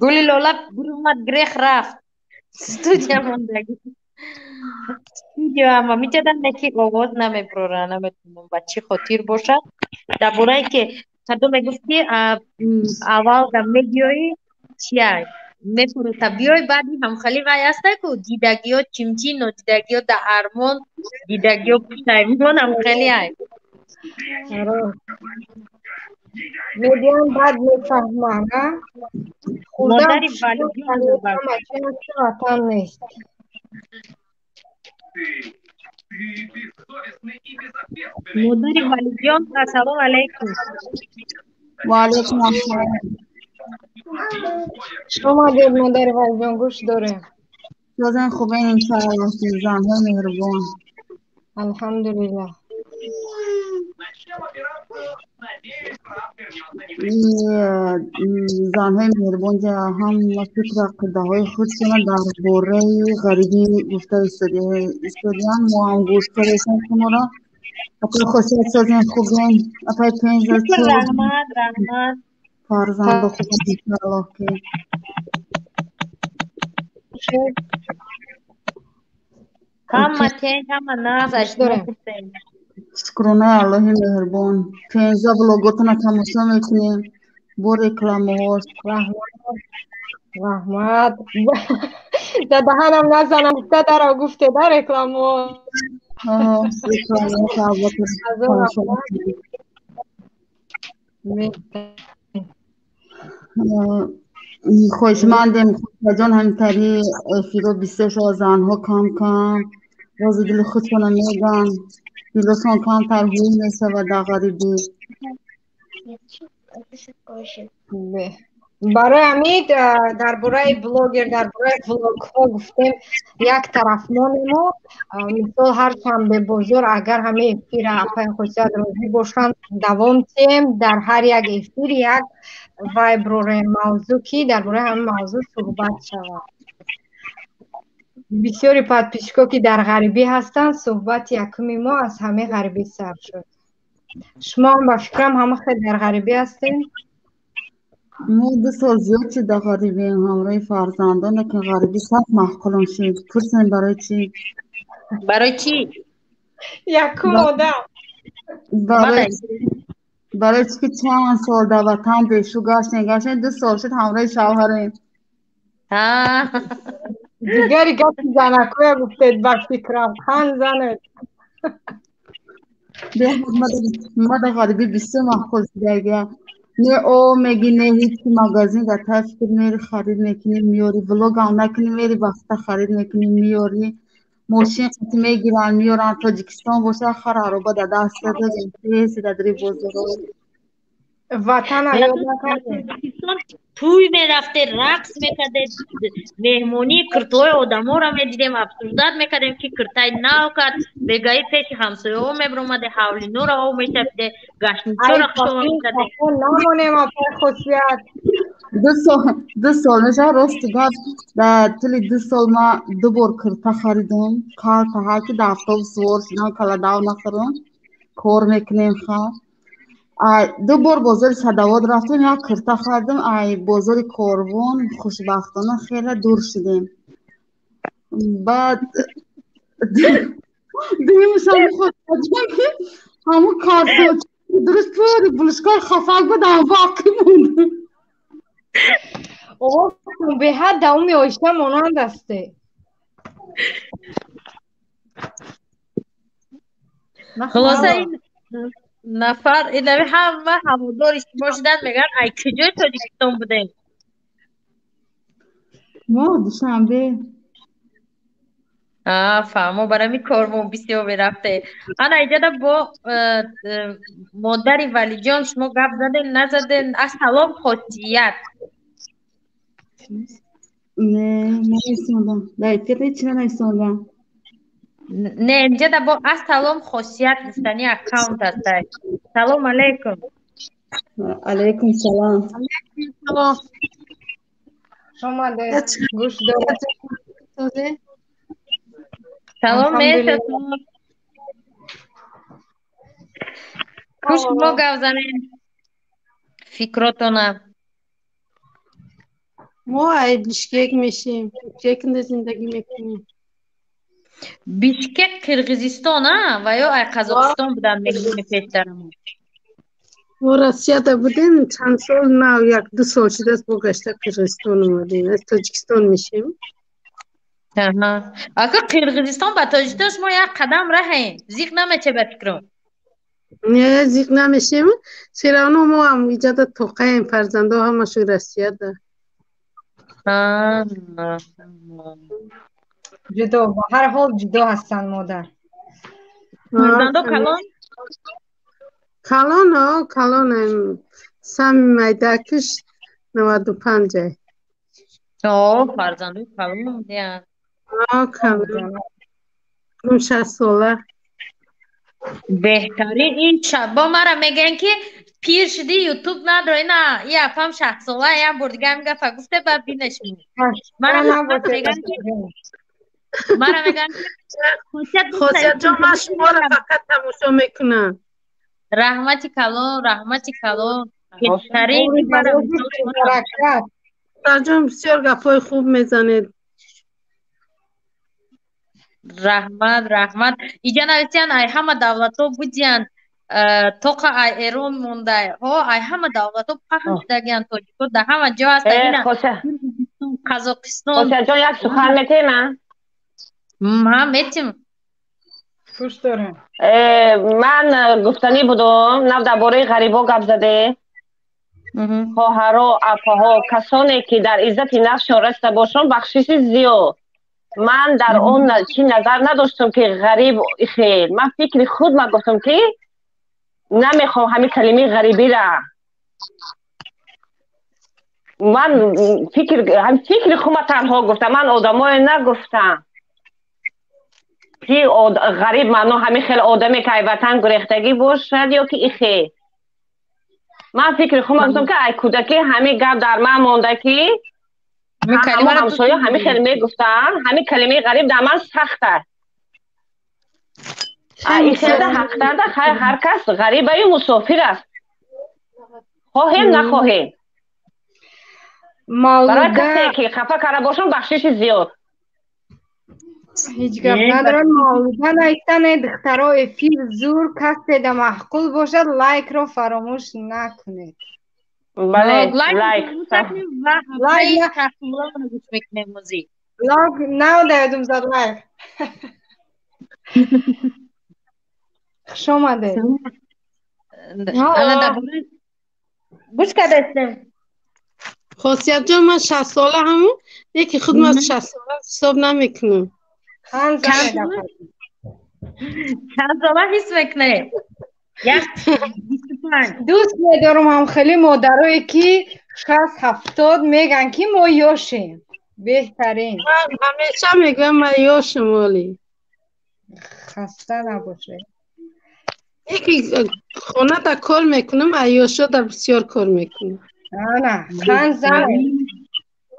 Гули лола биромад, грех рафт. Студия мондагӣ. Студио ама миҷадан неки овоз намебурора, наметавонам ба чӣ хотир бошад. Дар бораи ки кадом мегуфт ки аввал дар медиои чия мефурута биёй, баъди ҳамхали вай ҳаста ку дидагиё чимчи, нодидагиё да армон, дидагиё пушаймон, ҳамхали ай. Медиам баъд мефаҳмам, а? Хурдам Модари хушрӯ, Валиҷон ҳама чи ҳаст, ватан нест. Модари Валиҷон, ассалому алайкум. Ва алайкум ассалом. Хуш омадед, модари Валиҷон, гӯш дорем. Созен хубен иншоаллоҳ, занҳои меҳрубон. Алҳамдулиллаҳ. Занҳои меҳрубон ҷа ҳама фикру ақидаҳои худшона дар бораи ғарибӣ гуфта истодиям, мо ҳам гӯш кардем шуморо. Апаи Хосият созен хубен, апаи Пенза Шукр, соз, раҳмат, раҳмат. фарзандо хубен иншоаллоҳ ки. Ҳама тенҷ, ҳама нағз, Гӯш аз шумо дорем. хурсем. Шукронаи Аллоҳи меҳрубон. Пенза блоготона тамошо мекунем бо рекламаҳош. Раҳмат, раҳмат. Дар даҳанам назанам, гуфта даро гуфте да рекламаҳо. Рекламаҳо албатта Ҳазор тамошо раҳмат. мекунем. Хоҳишмандем, Хосиятҷон, ҳаминтари эфиро бисёр шава, занҳо кам кам рози дили худшона мегӯянд, дилошон камтар ҳуй мешавад дар ғарибӣ. Барои ҳамин дар бораи блогер, дар бораи влогҳо гуфтем, як тараф монему. Мисол, ҳар шанбе бозор агар ҳамаи эфира апаи Хосият розӣ бошанд, давом тиҳем, дар ҳар як эфир як вай брорем мавзӯъ, ки дар бораи ҳамин мавзӯъ суҳбат шавад. Бисёри подписчикҳо, ки дар ғарибӣ ҳастанд, суҳбати якуми мо аз ҳамаи ғарибӣ сар шуд. Шумо ҳам ба фикрам ҳама хел дар ғарибӣ ҳастем? Мо 2 сол зиёд шуд дар ғарибием ҳамроҳи фарзандон, лекин ғарибӣ сахт маъқулам шуд. Пурсем барои чӣ? Барои чӣ? Якум одам. Барои чӣ ки чанд сол дар ватан бешу гаштем, гаштем, 2 сол шуд ҳамроҳи шавҳарем. Дигари гапи занакоя гуфтед, ба фикрам қанд занед. Ма дар ғарибӣ бисёр маъқул шудагия. Не о меги, не ҳичи, магазин дар ташкил мери, харид мекунӣ, меёрӣ, влогам накунӣ, мери баста харид мекунӣ, меёрӣ, мошин қати мегиранд, меёранд. Тоҷикистон бошад, хар ароба дар даст додем, дар дри бозоро. Ватана ёд накардем. Тӯй мерафте, рақс мекардед, меҳмонии киртҳои одаморо медидем, обсуждать мекардем, ки киртаи нав кард, бегаи пеши ҳамсояҳо мебиромаде, ҳавлинора об мечапиде, гаштничора хушома мекарде. Намонем, апаи Хосият. 2 сол мешавад, рости гап, дар тӯли 2 сол ман 2 бор кирта харидам, калта ҳар ки дар автобус сувор шудам, каладав нахӯрам, кор мекунем ха. 2 бор бозори Садовод рафтем, як кирта харидам, ай бозори Корвон хушбахтона хеле дур шудем. Баъд дуюмшам хостаҷон ки ҳамун карто дуруст пури булушкои хафак буд, ам боқӣ монд. Овозтон беҳад давоми оиша монанд асте. Хулоса, ин нафар инави ҳама ҳаводори шумо шуданд, мегӯянд, ай куҷои Тоҷикистон будем? Мо Душанбе. Фаҳмо, барои ҳамин Корвон бисёр мерафте. Ана иҷода бо модари Валиҷон шумо гап заден, назаден? Ассалом, Хосият. Не, наисондам. Дар эфир ҳеҷ наисондам. Не, инҷода бо ассалом Хосият гуфтани аккаунт ҳастай. Салом алейкум. Алейкум салом. Салом. Шомадед, гӯш доред. Салом, Алҳамдулиллоҳ. Хуш шумо гап занед. Фикротона. Мо ай Бишкек мешем. Бишкекда зиндагӣ мекунем. Бишкек Қирғизистон, а? Ва ё ай Қазоқистон будан мегӯем пештарам. Мо Россияда будем, чанд сол, нав 1-2 сол шудааст, бо гашта Қирғизистон омадем. Аз Тоҷикистон мешем. Аҳа. Ака Қирғизистон ба Тоҷикистон шумо як қадам раҳем. Зиқ намече ба фикром. Не, зиқ намешем. Серавно мо ҳам иҷода тоқаем, фарзандо ҳамашон Россияда. Ҷудо, ба ҳар ҳол ҷудо ҳастанд модар. Фарзандо калон? Калон, о, калон. Сами майдакиш 95 ай. О, фарзандои калон будиянд. О, калон. 6 сола. Беҳтарин ин бо мара мегӯянд ки пир шудӣ, ютуб надорӣ, на, и апам 6 сола, як бор дига ҳамин гапа гуфте, баъд бинашинӣ. Мара мегӯянд ки мара мегӯянд ки Хосиятҷон, ман шуморо фақат тамошо мекунам. Раҳмати калон, раҳмати калон. Беҳтарин. Ҷон, бисёр гапҳои хуб мезанед. Раҳмат, раҳмат. Иҷа нависиян, ай ҳама давлатҳо будиянд, тоқа ай Эрон мондай. Ҳо, ай ҳама давлатҳо паҳн шудагиянд, тоҷикҳо дар ҳама ҷо ҳастанд. Ина Қазоқистон. Хосиятҷон, як сухан метем, а? Ма метем. Хуш дорем. Ман гуфтанӣ будум, нав дар бораи ғарибо гап заде. Хоҳаро, апаҳо, касоне ки дар иззати нафсшон расида бошанд, бахшиши зиёд. Ман дар он чӣ назар надоштам ки ғариб хел. Ман фикри худ ма гуфтам ки намехоҳам ҳамин калимаи ғарибира. Ман фикр ҳам фикри худ танҳо гуфтам, ман одамое нагуфтам ки ғариб маъно ҳамин хел одаме ки ай ватан гурехтагӣ бошад ё ки ихел. Ман фикри худ гуфтам ки ай кӯдакӣ ҳамин гап дар ман монда ки ҳама ҳамсоя ҳамин хел мегуфтанд, ҳамин калимаи ғариб дар ман сахт аст. Ихелда ҳақтарда ҳар кас ғарибаю мусофир аст, хоҳем нахоҳем. Барои касе ки хафа карда бошам, бахшиши зиёд. Ҳеҷ гап надорад. Мавлуда наистане, духтаро, эфир зур, касе да маъқул бошад, лайкро фаромӯш накунед. Бале, лайк. Лайк нав даёдум зад лайк. Хуш омадед. Гӯш кардастем. Хосиятҷон, ман 60 сола ҳамун, леки худ ман 60 сола ҳисоб намекунам. Чанд сола ҳис мекунед? 25. Дӯст медорам ҳам хеле модарое ки 60-70 меган ки мо ёшем. Беҳтарин. Ман ҳамеша мегӯям, ман ёшам оли. Хаста набошед. Яки хонада кор мекунам, аёшода бисёр кор мекунам. Ана, хан зане.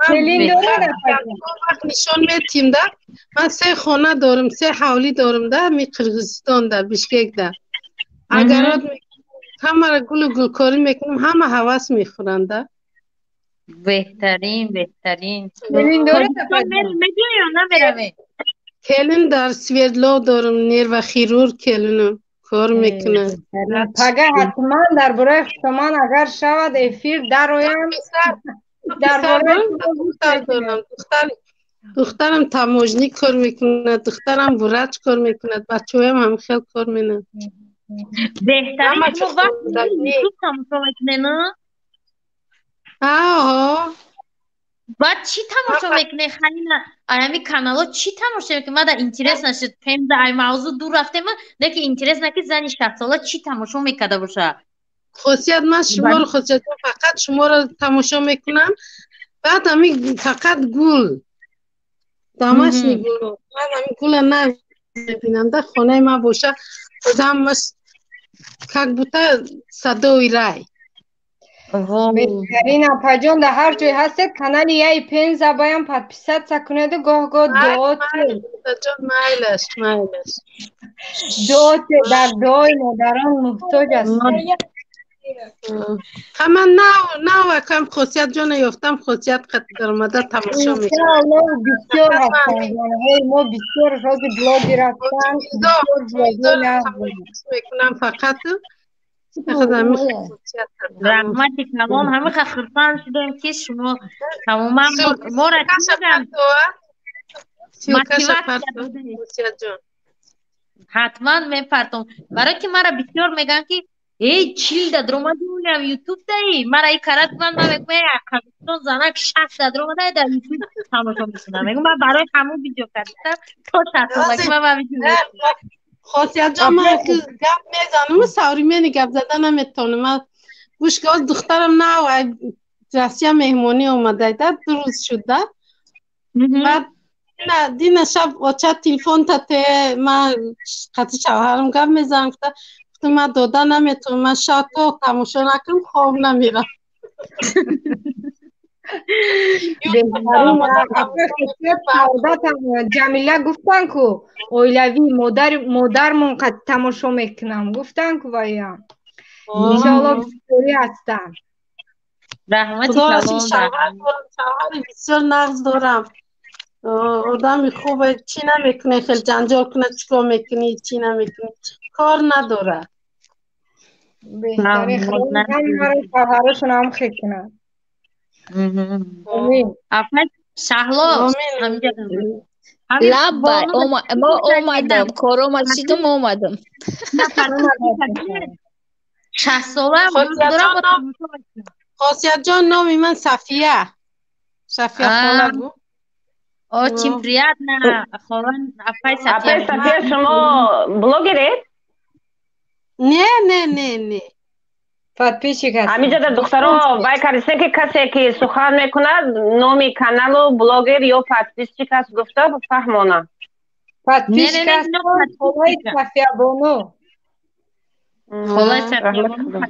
Келин доред, апаҷон? Вақт нишон метим да. Ман се хона дорам, се ҳавлӣ дорам да, ми Қирғизистон да, Бишкек да. Агарот ҳамаро гулу гулкорӣ мекунам, ҳама ҳавас мехӯранд да. Беҳтарин, беҳтарин. Келин доред, апаҷон? Мебиёй ё намеравед? Келин дар Свердлов дорам, нервохирург келинам кор мекунад. Пага ҳатман дар бораи хусоман агар шавад эфир дароям. Дар бораи духтар дорам, духтарам таможник кор мекунад, духтарам врач кор мекунад, бачаҳоям ҳам хел кор менанд. Беҳтарин, шумо вақт ютуб тамошо мекунед, на? Аҳо. Баъд чӣ тамошо мекунед? Халина, аями канало чӣ тамошо мекунед? Мада интерес нашуд. Пемза ай мавзӯъ дур рафтем, лекин интерес на ки зани 60 сола чӣ тамошо мекарда бошад. Хосият, ман шуморо, хосият, фақат шуморо тамошо мекунам. Баъд ҳамин фақат гул. Домашний гул. Ман ҳамин гула намебинам да, хонаи ман боша, ҳамаш как будто садои рай. Беҳтарин, апаҷон, дар ҳар ҷой ҳастед, канали Яи Пенза баям подписаться кунеду гоҳ-гоҳ дуо Ҷон, майлаш, майлаш. Дуо дар дуои модарон муҳтоҷ ҳастем. Ҳама нав навакам хосият ҷона ёфтам, хосият қат даромада тамошо мекунам. Иншоаллоҳ, бисёр ҳастанд занҳои мо, бисёр рози блогер ҳастанд, бисёр блогер мекунам, фақат фақат ҳамин хосият. Раҳмати калон, ҳамин хурсанд шудем ки шумо тамоман моро чӣ мегӯянд? Ссылкаша партов, Хосиятҷон. Ҳатман мепартом. Барои ки мара бисёр мегӯянд ки эй, 40 да даромади, улям ютуб даи мара и карат ман мегӯям, эй, Қазоқистон занак 60 да даромада дар ютуб тамошо мекунам. Мегӯям, ман барои ҳамун видео кардам то 60 солагӣ ман видео. Хосиятҷон, ман ки гап мезанам, современный гап зада наметавонам. Ман гӯш ки духтарам нав ай Россия меҳмонӣ омада, да, 2 рӯз шуд да. Баъд дина шаб оча телефон тате, ман қати шавҳарам гап мезанам, гуфта, гуфтам, ман дода наметавонам, ман шаб то тамошо накунам хоб намерам. Беҳтарин, Ҷамила гуфтан ку оилавӣ модармон қад тамошо мекунам гуфтан ку ваям. Иншоалло, бисёрӣ ҳастанд. Раҳмати Худо калон. шавҳар дорам, шавҳари бисёр нағз дорам. Одами хубе, чӣ намекунӣ, хел ҷанҷол кунад, чикор мекунӣ, чӣ намекунӣ, кор надорад. Беҳтарин, Худо ҳамаро шавҳарошон ҳам хел кунад. Омин. Апа Шаҳло, Омин. ҳаминҷа ҳамин Лаббай, бону мо омадам, кором шидум, омадам. 60 сола дорам, бо Хосиятҷон, тамошо мекунам. Хосиятҷон, номи ман Сафия. Сафия хола гу. Очень приятно, хола, апай Сафия. Апай Сафия, шумо блогеред? Не, не, не, не. Подписчик ҳастам. Ҳаминҷа дар духтаро вай кардистем, ки касе ки сухан мекунад, номи каналу блогер ё подписчик аст гуфта фаҳмона. Подписчик ҳастам, холаи Сафия Бону. Холаи Сафия Бону.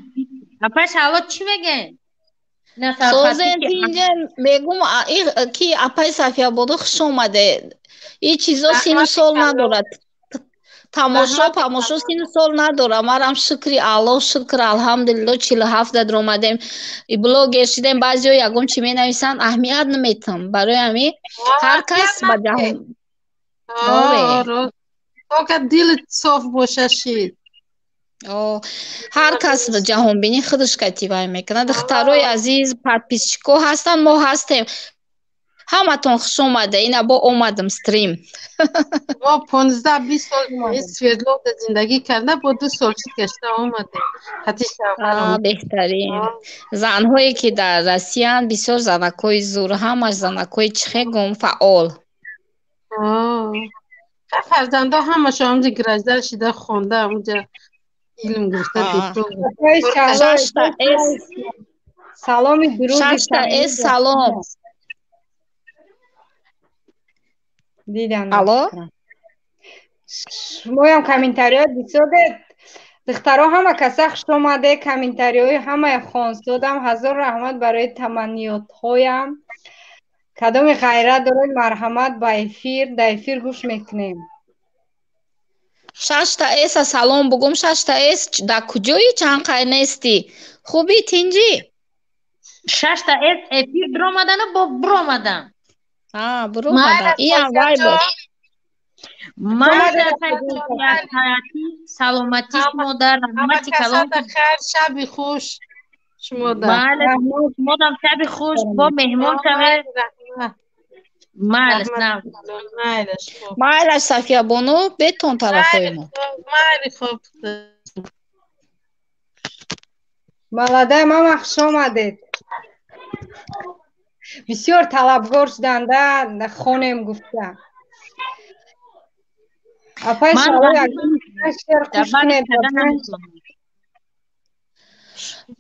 Апай Шаҳло, чӣ мегӯед? Созен, тинҷа мегум, ки апай Сафия Бону хуш омаде. Ин чизо сину сол надорад. Тамошо, памошо сину сол надорад. Марам шукри Аллоҳ, шукр, алҳамдулилло, 47 дар омадем. Блогер шидем, баъзеҳо ягон чӣ менависанд, аҳамият наметам. Барои ҳамин ҳар кас ба ҷаҳон. Тока дилат соф боша шид. Ҳар кас ҷаҳонбинӣ худаш кативай мекунад. Духтарои азиз, подписчико ҳастанд, мо ҳастем. Ҳаматон хуш омада. Ина бо омадам стрим. Мо 15-20 сол Свердловда зиндагӣ карда, бо 2 сол шуд гашта омадем. Хати шавҳарам. Беҳтарин. Занҳое ки дар Россияанд, бисёр занакҳои зур, ҳамаш занакҳои чихе гум фаъол. Фарзандо ҳамашон ҳамҷа граждан шида, хонда, ҳамҷа илм гирифта, диплом. Шашта С. Саломи дуруди Шашта С салом. Дидам. Алло? Шумоям комментариҳо бисёред. Духтаро, ҳама каса хуш омаде, комментариҳои ҳамаи хонсодам. Ҳазор раҳмат барои таманниётҳоям. Кадоми ғайрат доред, марҳамат ба эфир, дар эфир гӯш мекунем. Шашта Эса салом бугум, Шашта Эс дар куҷои чанд қай нестӣ? Хубӣ, тинҷӣ? Шашта Эс эфир биромадану бо биромадан. Биромадан. Иам вай буд. Саломатӣ шумо дар, раҳмати калон. Хайр, шаби хуш шумо дар. Бале, шумодам шаби хуш, бо меҳмон шавед. Майлаш, Майлаш, Сафия Бону, бетон тарафҳои мо. Майли, хуб. Маладай мама, хуш омадед. Бисёр талабгор шуданда, хонем гуфта. Апай Шаҳло, шеър хуш кунед.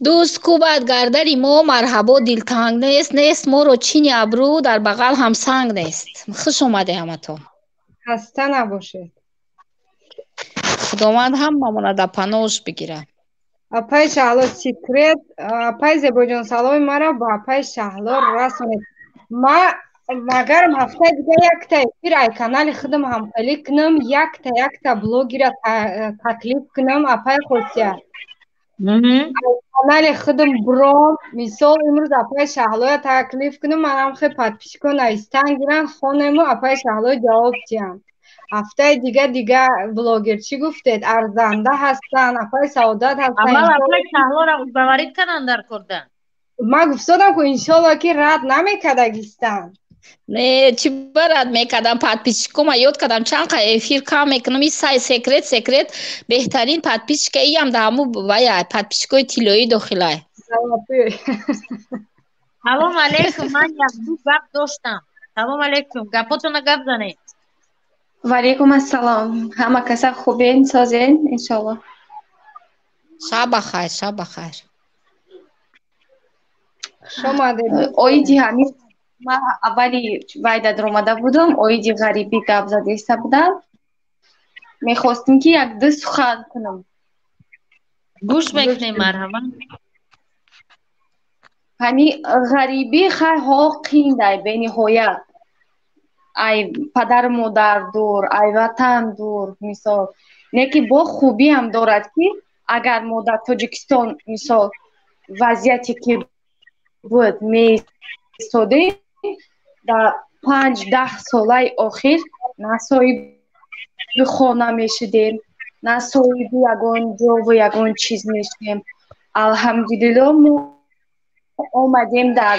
Дӯст кӯбад гардари мо, марҳабо, дилтанг нест, нест моро чини абрӯ, дар бағал ҳам санг нест. Хуш омаде ҳаматон. Хаста набошед. Худованд ҳамамонро дар паноҳаш бигирад. Апай Шаҳло, секрет, апай Зебоҷон, саломи маро ба апай Шаҳло расонед. Ма магарам ҳафтаи дига якта эфир ай канали худам ҳамхелӣ кунам, якта якта блогера таклиф кунам, апай Хосия. Канали худам бром, мисол имрӯз апай Шаҳлоя таклиф кунам, манам хе подписчико навистан гиран, хонему апай Шаҳло ҷавоб диҳам. Ҳафтаи дига дига блогер чӣ гуфтед? Арзанда ҳастанд, апай Саодат ҳастанд. Аввал апай Шаҳлоро уговорить карданд дар корда. Ман гуфтодам ку иншолло ки рад намекардагистанд. Не, чӣ ба рад мекардам? Подписчикома ёд кардам, чанд қа эфир кам мекунам. И сай секрет, секрет, беҳтарин подписчика иам да ҳаму вая подписчикои тиллоӣ дохилай. Салом алейкум, ман якду гап доштам. Салом алейкум, гапотона гап занед. Ва алейкум ассалом. Ҳама каса хубен, созен, иншолло. Шаб бахайр, шаб бахайр. Хуш омадед. Оиди ҳамин ман аввали вайда даромада будам, оиди ғарибӣ гап задиста будам. Мехостем ки як-ду сухан кунам. Гӯш мекунем, марҳамат. Ҳамин ғарибӣ хай ҳо қиндай бениҳоят. Ай падару модар дур, ай ватан дур, мисол. Не ки бо хубӣ ҳам дорад, ки агар мо дар Тоҷикистон, мисол, вазъияте ки буд меистодем, дар 5-10 солаи охир на соҳиби хона мешудем, на соҳиби ягон ҷову ягон чиз мешудем. Алҳамдулилло, мо омадем дар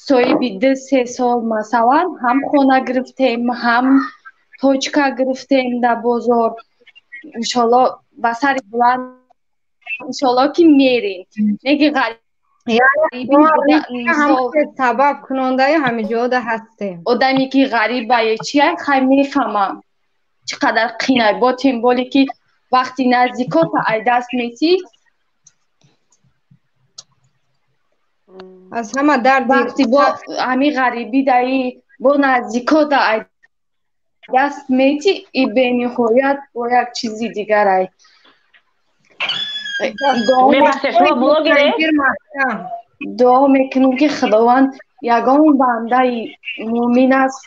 соҳиби 2-3 сол, масалан, ҳам хона гирифтем, ҳам точка гирифтем дар бозор. Иншолло ба сари буланд, иншолло ки мерем. Неки Сабаб кунондаи ҳамиҷода ҳастем. Одаме ки ғарибае чия, хай мефаҳмам чӣ қадар қинай, бо тем боле ки вақти наздикота ай даст метӣ. Аз ҳама дарди вақти бо ҳами ғарибӣ даи бо наздикота ай даст метӣ, и бениҳоят бо як чизи дигарай. Дуо мекунем ки Худованд ягон бандаи муъмин аст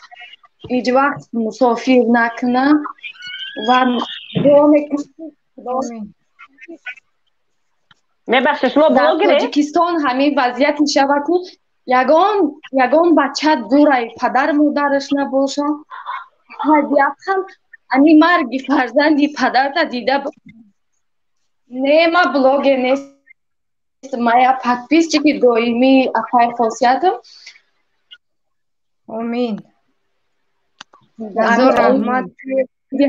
ҳеҷ вақт мусофир накунад ва дуо мекунем. Мебахшед, шумо блогере? Дар Тоҷикистон ҳамин вазъият мешавад ки ягон бача дураи падар модараш набошад, ҳадди ақал ҳамин марги фарзанди падарта дида. Не, ма блогер нест, ма я подписчики доимии апай Хосиятам. Омин. Ҳазор раҳмат.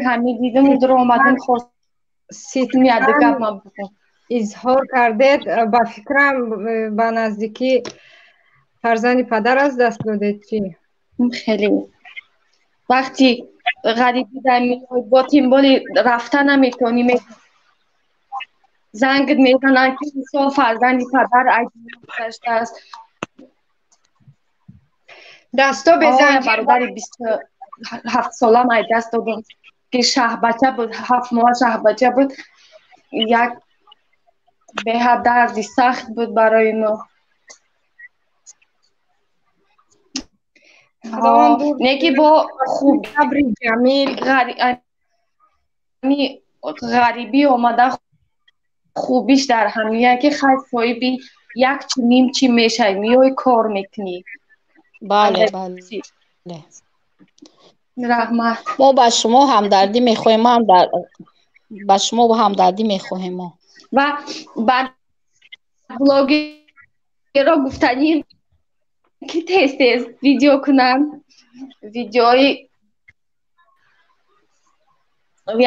Ҳамин дидам, дур омадам, хостам яде гап ма бикунам. Изҳор кардед, ба фикрам ба наздикӣ фарзанди падар аз даст додед, чӣ? Хеле вақти ғарибӣ дар меои, бо тем боле рафта наметавонӣ, зангт мезананд ки мисол фарзанди падар аз гузаштааст. Дасто безанҷир. Бародари 27 солам ай даст додам ки шаҳбача буд, 7 моҳа шаҳбача буд. Як беҳад дарди сахт буд барои мо. Неки бо хуб сабри ҷамил ғарибӣ омада хубиш дар ҳамия ки хай соҳиби як чи ним чи мешавӣ, меои кор мекунӣ. Бале, бале. Раҳмат. Мо ба шумо ҳамдардӣ мехоҳем, мо ба шумо ҳамдардӣ мехоҳем мо. Ва ба блогерро гуфтанӣ ки тез тез видео кунанд, видеои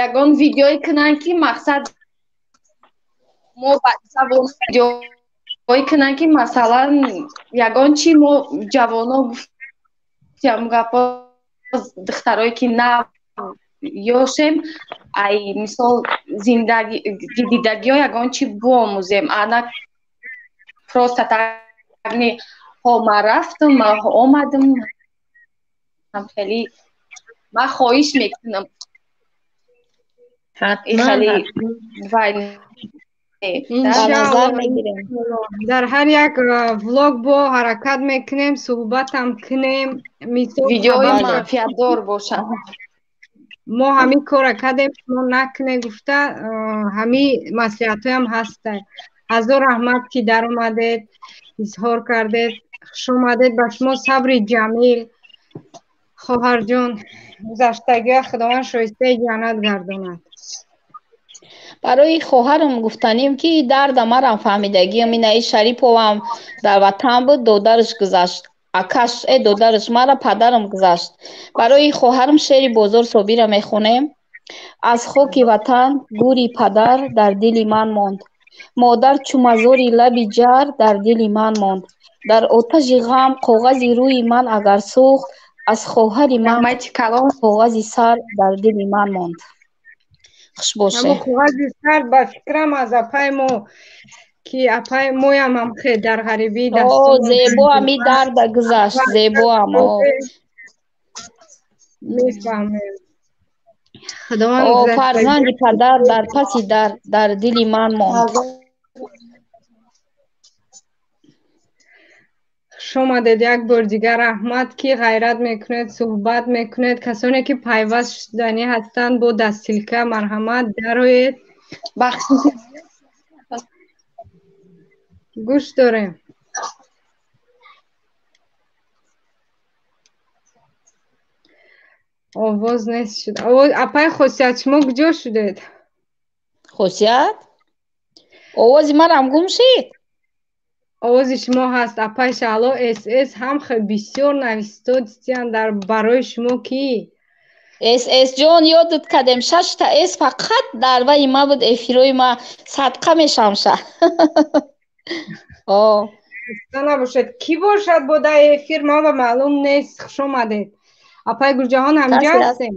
ягон видеое кунанд ки мақсад мо видеое кунанд ки масалан ягон чи мо ҷавоно гуфтем гапо, духтарое ки нав ёшем, ай мисол зиндаги дидагиҳо ягон чи биомӯзем, ана просто так не, ҳо ман рафтам, ман омадам, ҳам хеле ман хоҳиш мекунам. Хеле вай дар ҳар як влог бо ҳаракат мекунем, суҳбатам кунем, видеои манфиатдор бошад. Мо ҳамин корра кардем, шумо накунед гуфта ҳамин маслиҳатҳоям ҳастанд. Ҳазор раҳмат ки даромадед, изҳор кардед. Хуш омадед, ба шумо сабри ҷамил, хоҳарҷон. Гузаштагиҳоя Худованд шоистаи ҷаннат гардонад. Барои хоҳарам гуфтанем ки дарда марам фаҳмидагиам, инаи Шариповам дар ватан буд, додараш гузашт, акаш додараш мара падарам гузашт. Барои хоҳарам шеъри Бозор Собира мехонем. Аз хоки ватан гӯри падар дар дили ман монд, модар чу мазори лаби ҷар дар дили ман монд, дар оташи ғам коғази рӯи ман агар сӯхт, аз хоҳари ман коғази сар дар дили ман монд. Хуш боше. Ҳамо коғази сар ба фикрам аз апаи мо ки апаи моям ҳам хел дар ғарибӣ даст. Зебо ҳами дарда гузашт, зебоам. Мефаҳмем. Фарзанди падар дар паси дар дар дили ман монд. Хуш омадед як бор дигар, раҳмат ки ғайрат мекунед, суҳбат мекунед. Касоне ки пайваст шуданӣ ҳастанд бо дастсилка марҳамат дароед. Гӯш дорем. Овоз нест шуд. Апаи Хосият, шумо куҷо шудед? Хосият? Овози манам гум шид? Овози шумо ҳаст, апаи Шаҳло. СС ҳам бисёр навистодистиян дар барои шумо ки? СС ҷон, ёдат кардем, 6 та С фақат дар ваи ма буд, эфирои ма садқа мешавам ша. О. Хаста набошед. Кӣ бошад бо дар эфир, ман ба маълум нест. Хуш омадед. Апай Гулҷаҳон, ҳамҷа ҳастем?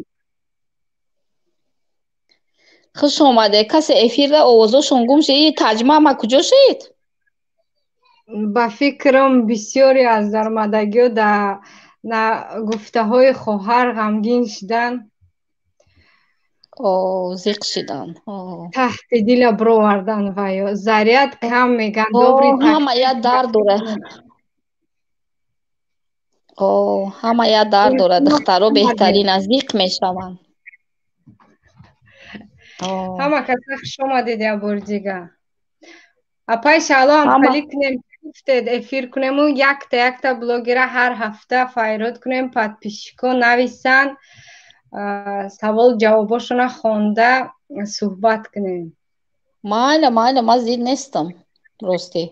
Хуш омадед. Касе эфирда овозошон гум шид. Таҷма ма куҷо шид? Ба фикрам, бисёре аз даромадагиҳо дар гуфтаҳои хоҳар ғамгин шудан. Зиқ шидан. Таҳти дила бировардан ва ё заряд кам меган. Добри. Ҳама я дард дора. Ҳама я дард дора. Духтаро беҳтарин аст, зиқ мешаванд. Ҳама каса хуш омадед як бори дигар. Апай Шаҳло, ҳамкорӣ кунем, гуфтед, эфир кунему якта якта блогера ҳар ҳафта файрод кунем, подписчико нависанд, савол ҷавобошона хонда суҳбат кунем. Майла, майла, ман зид нестам, ростӣ.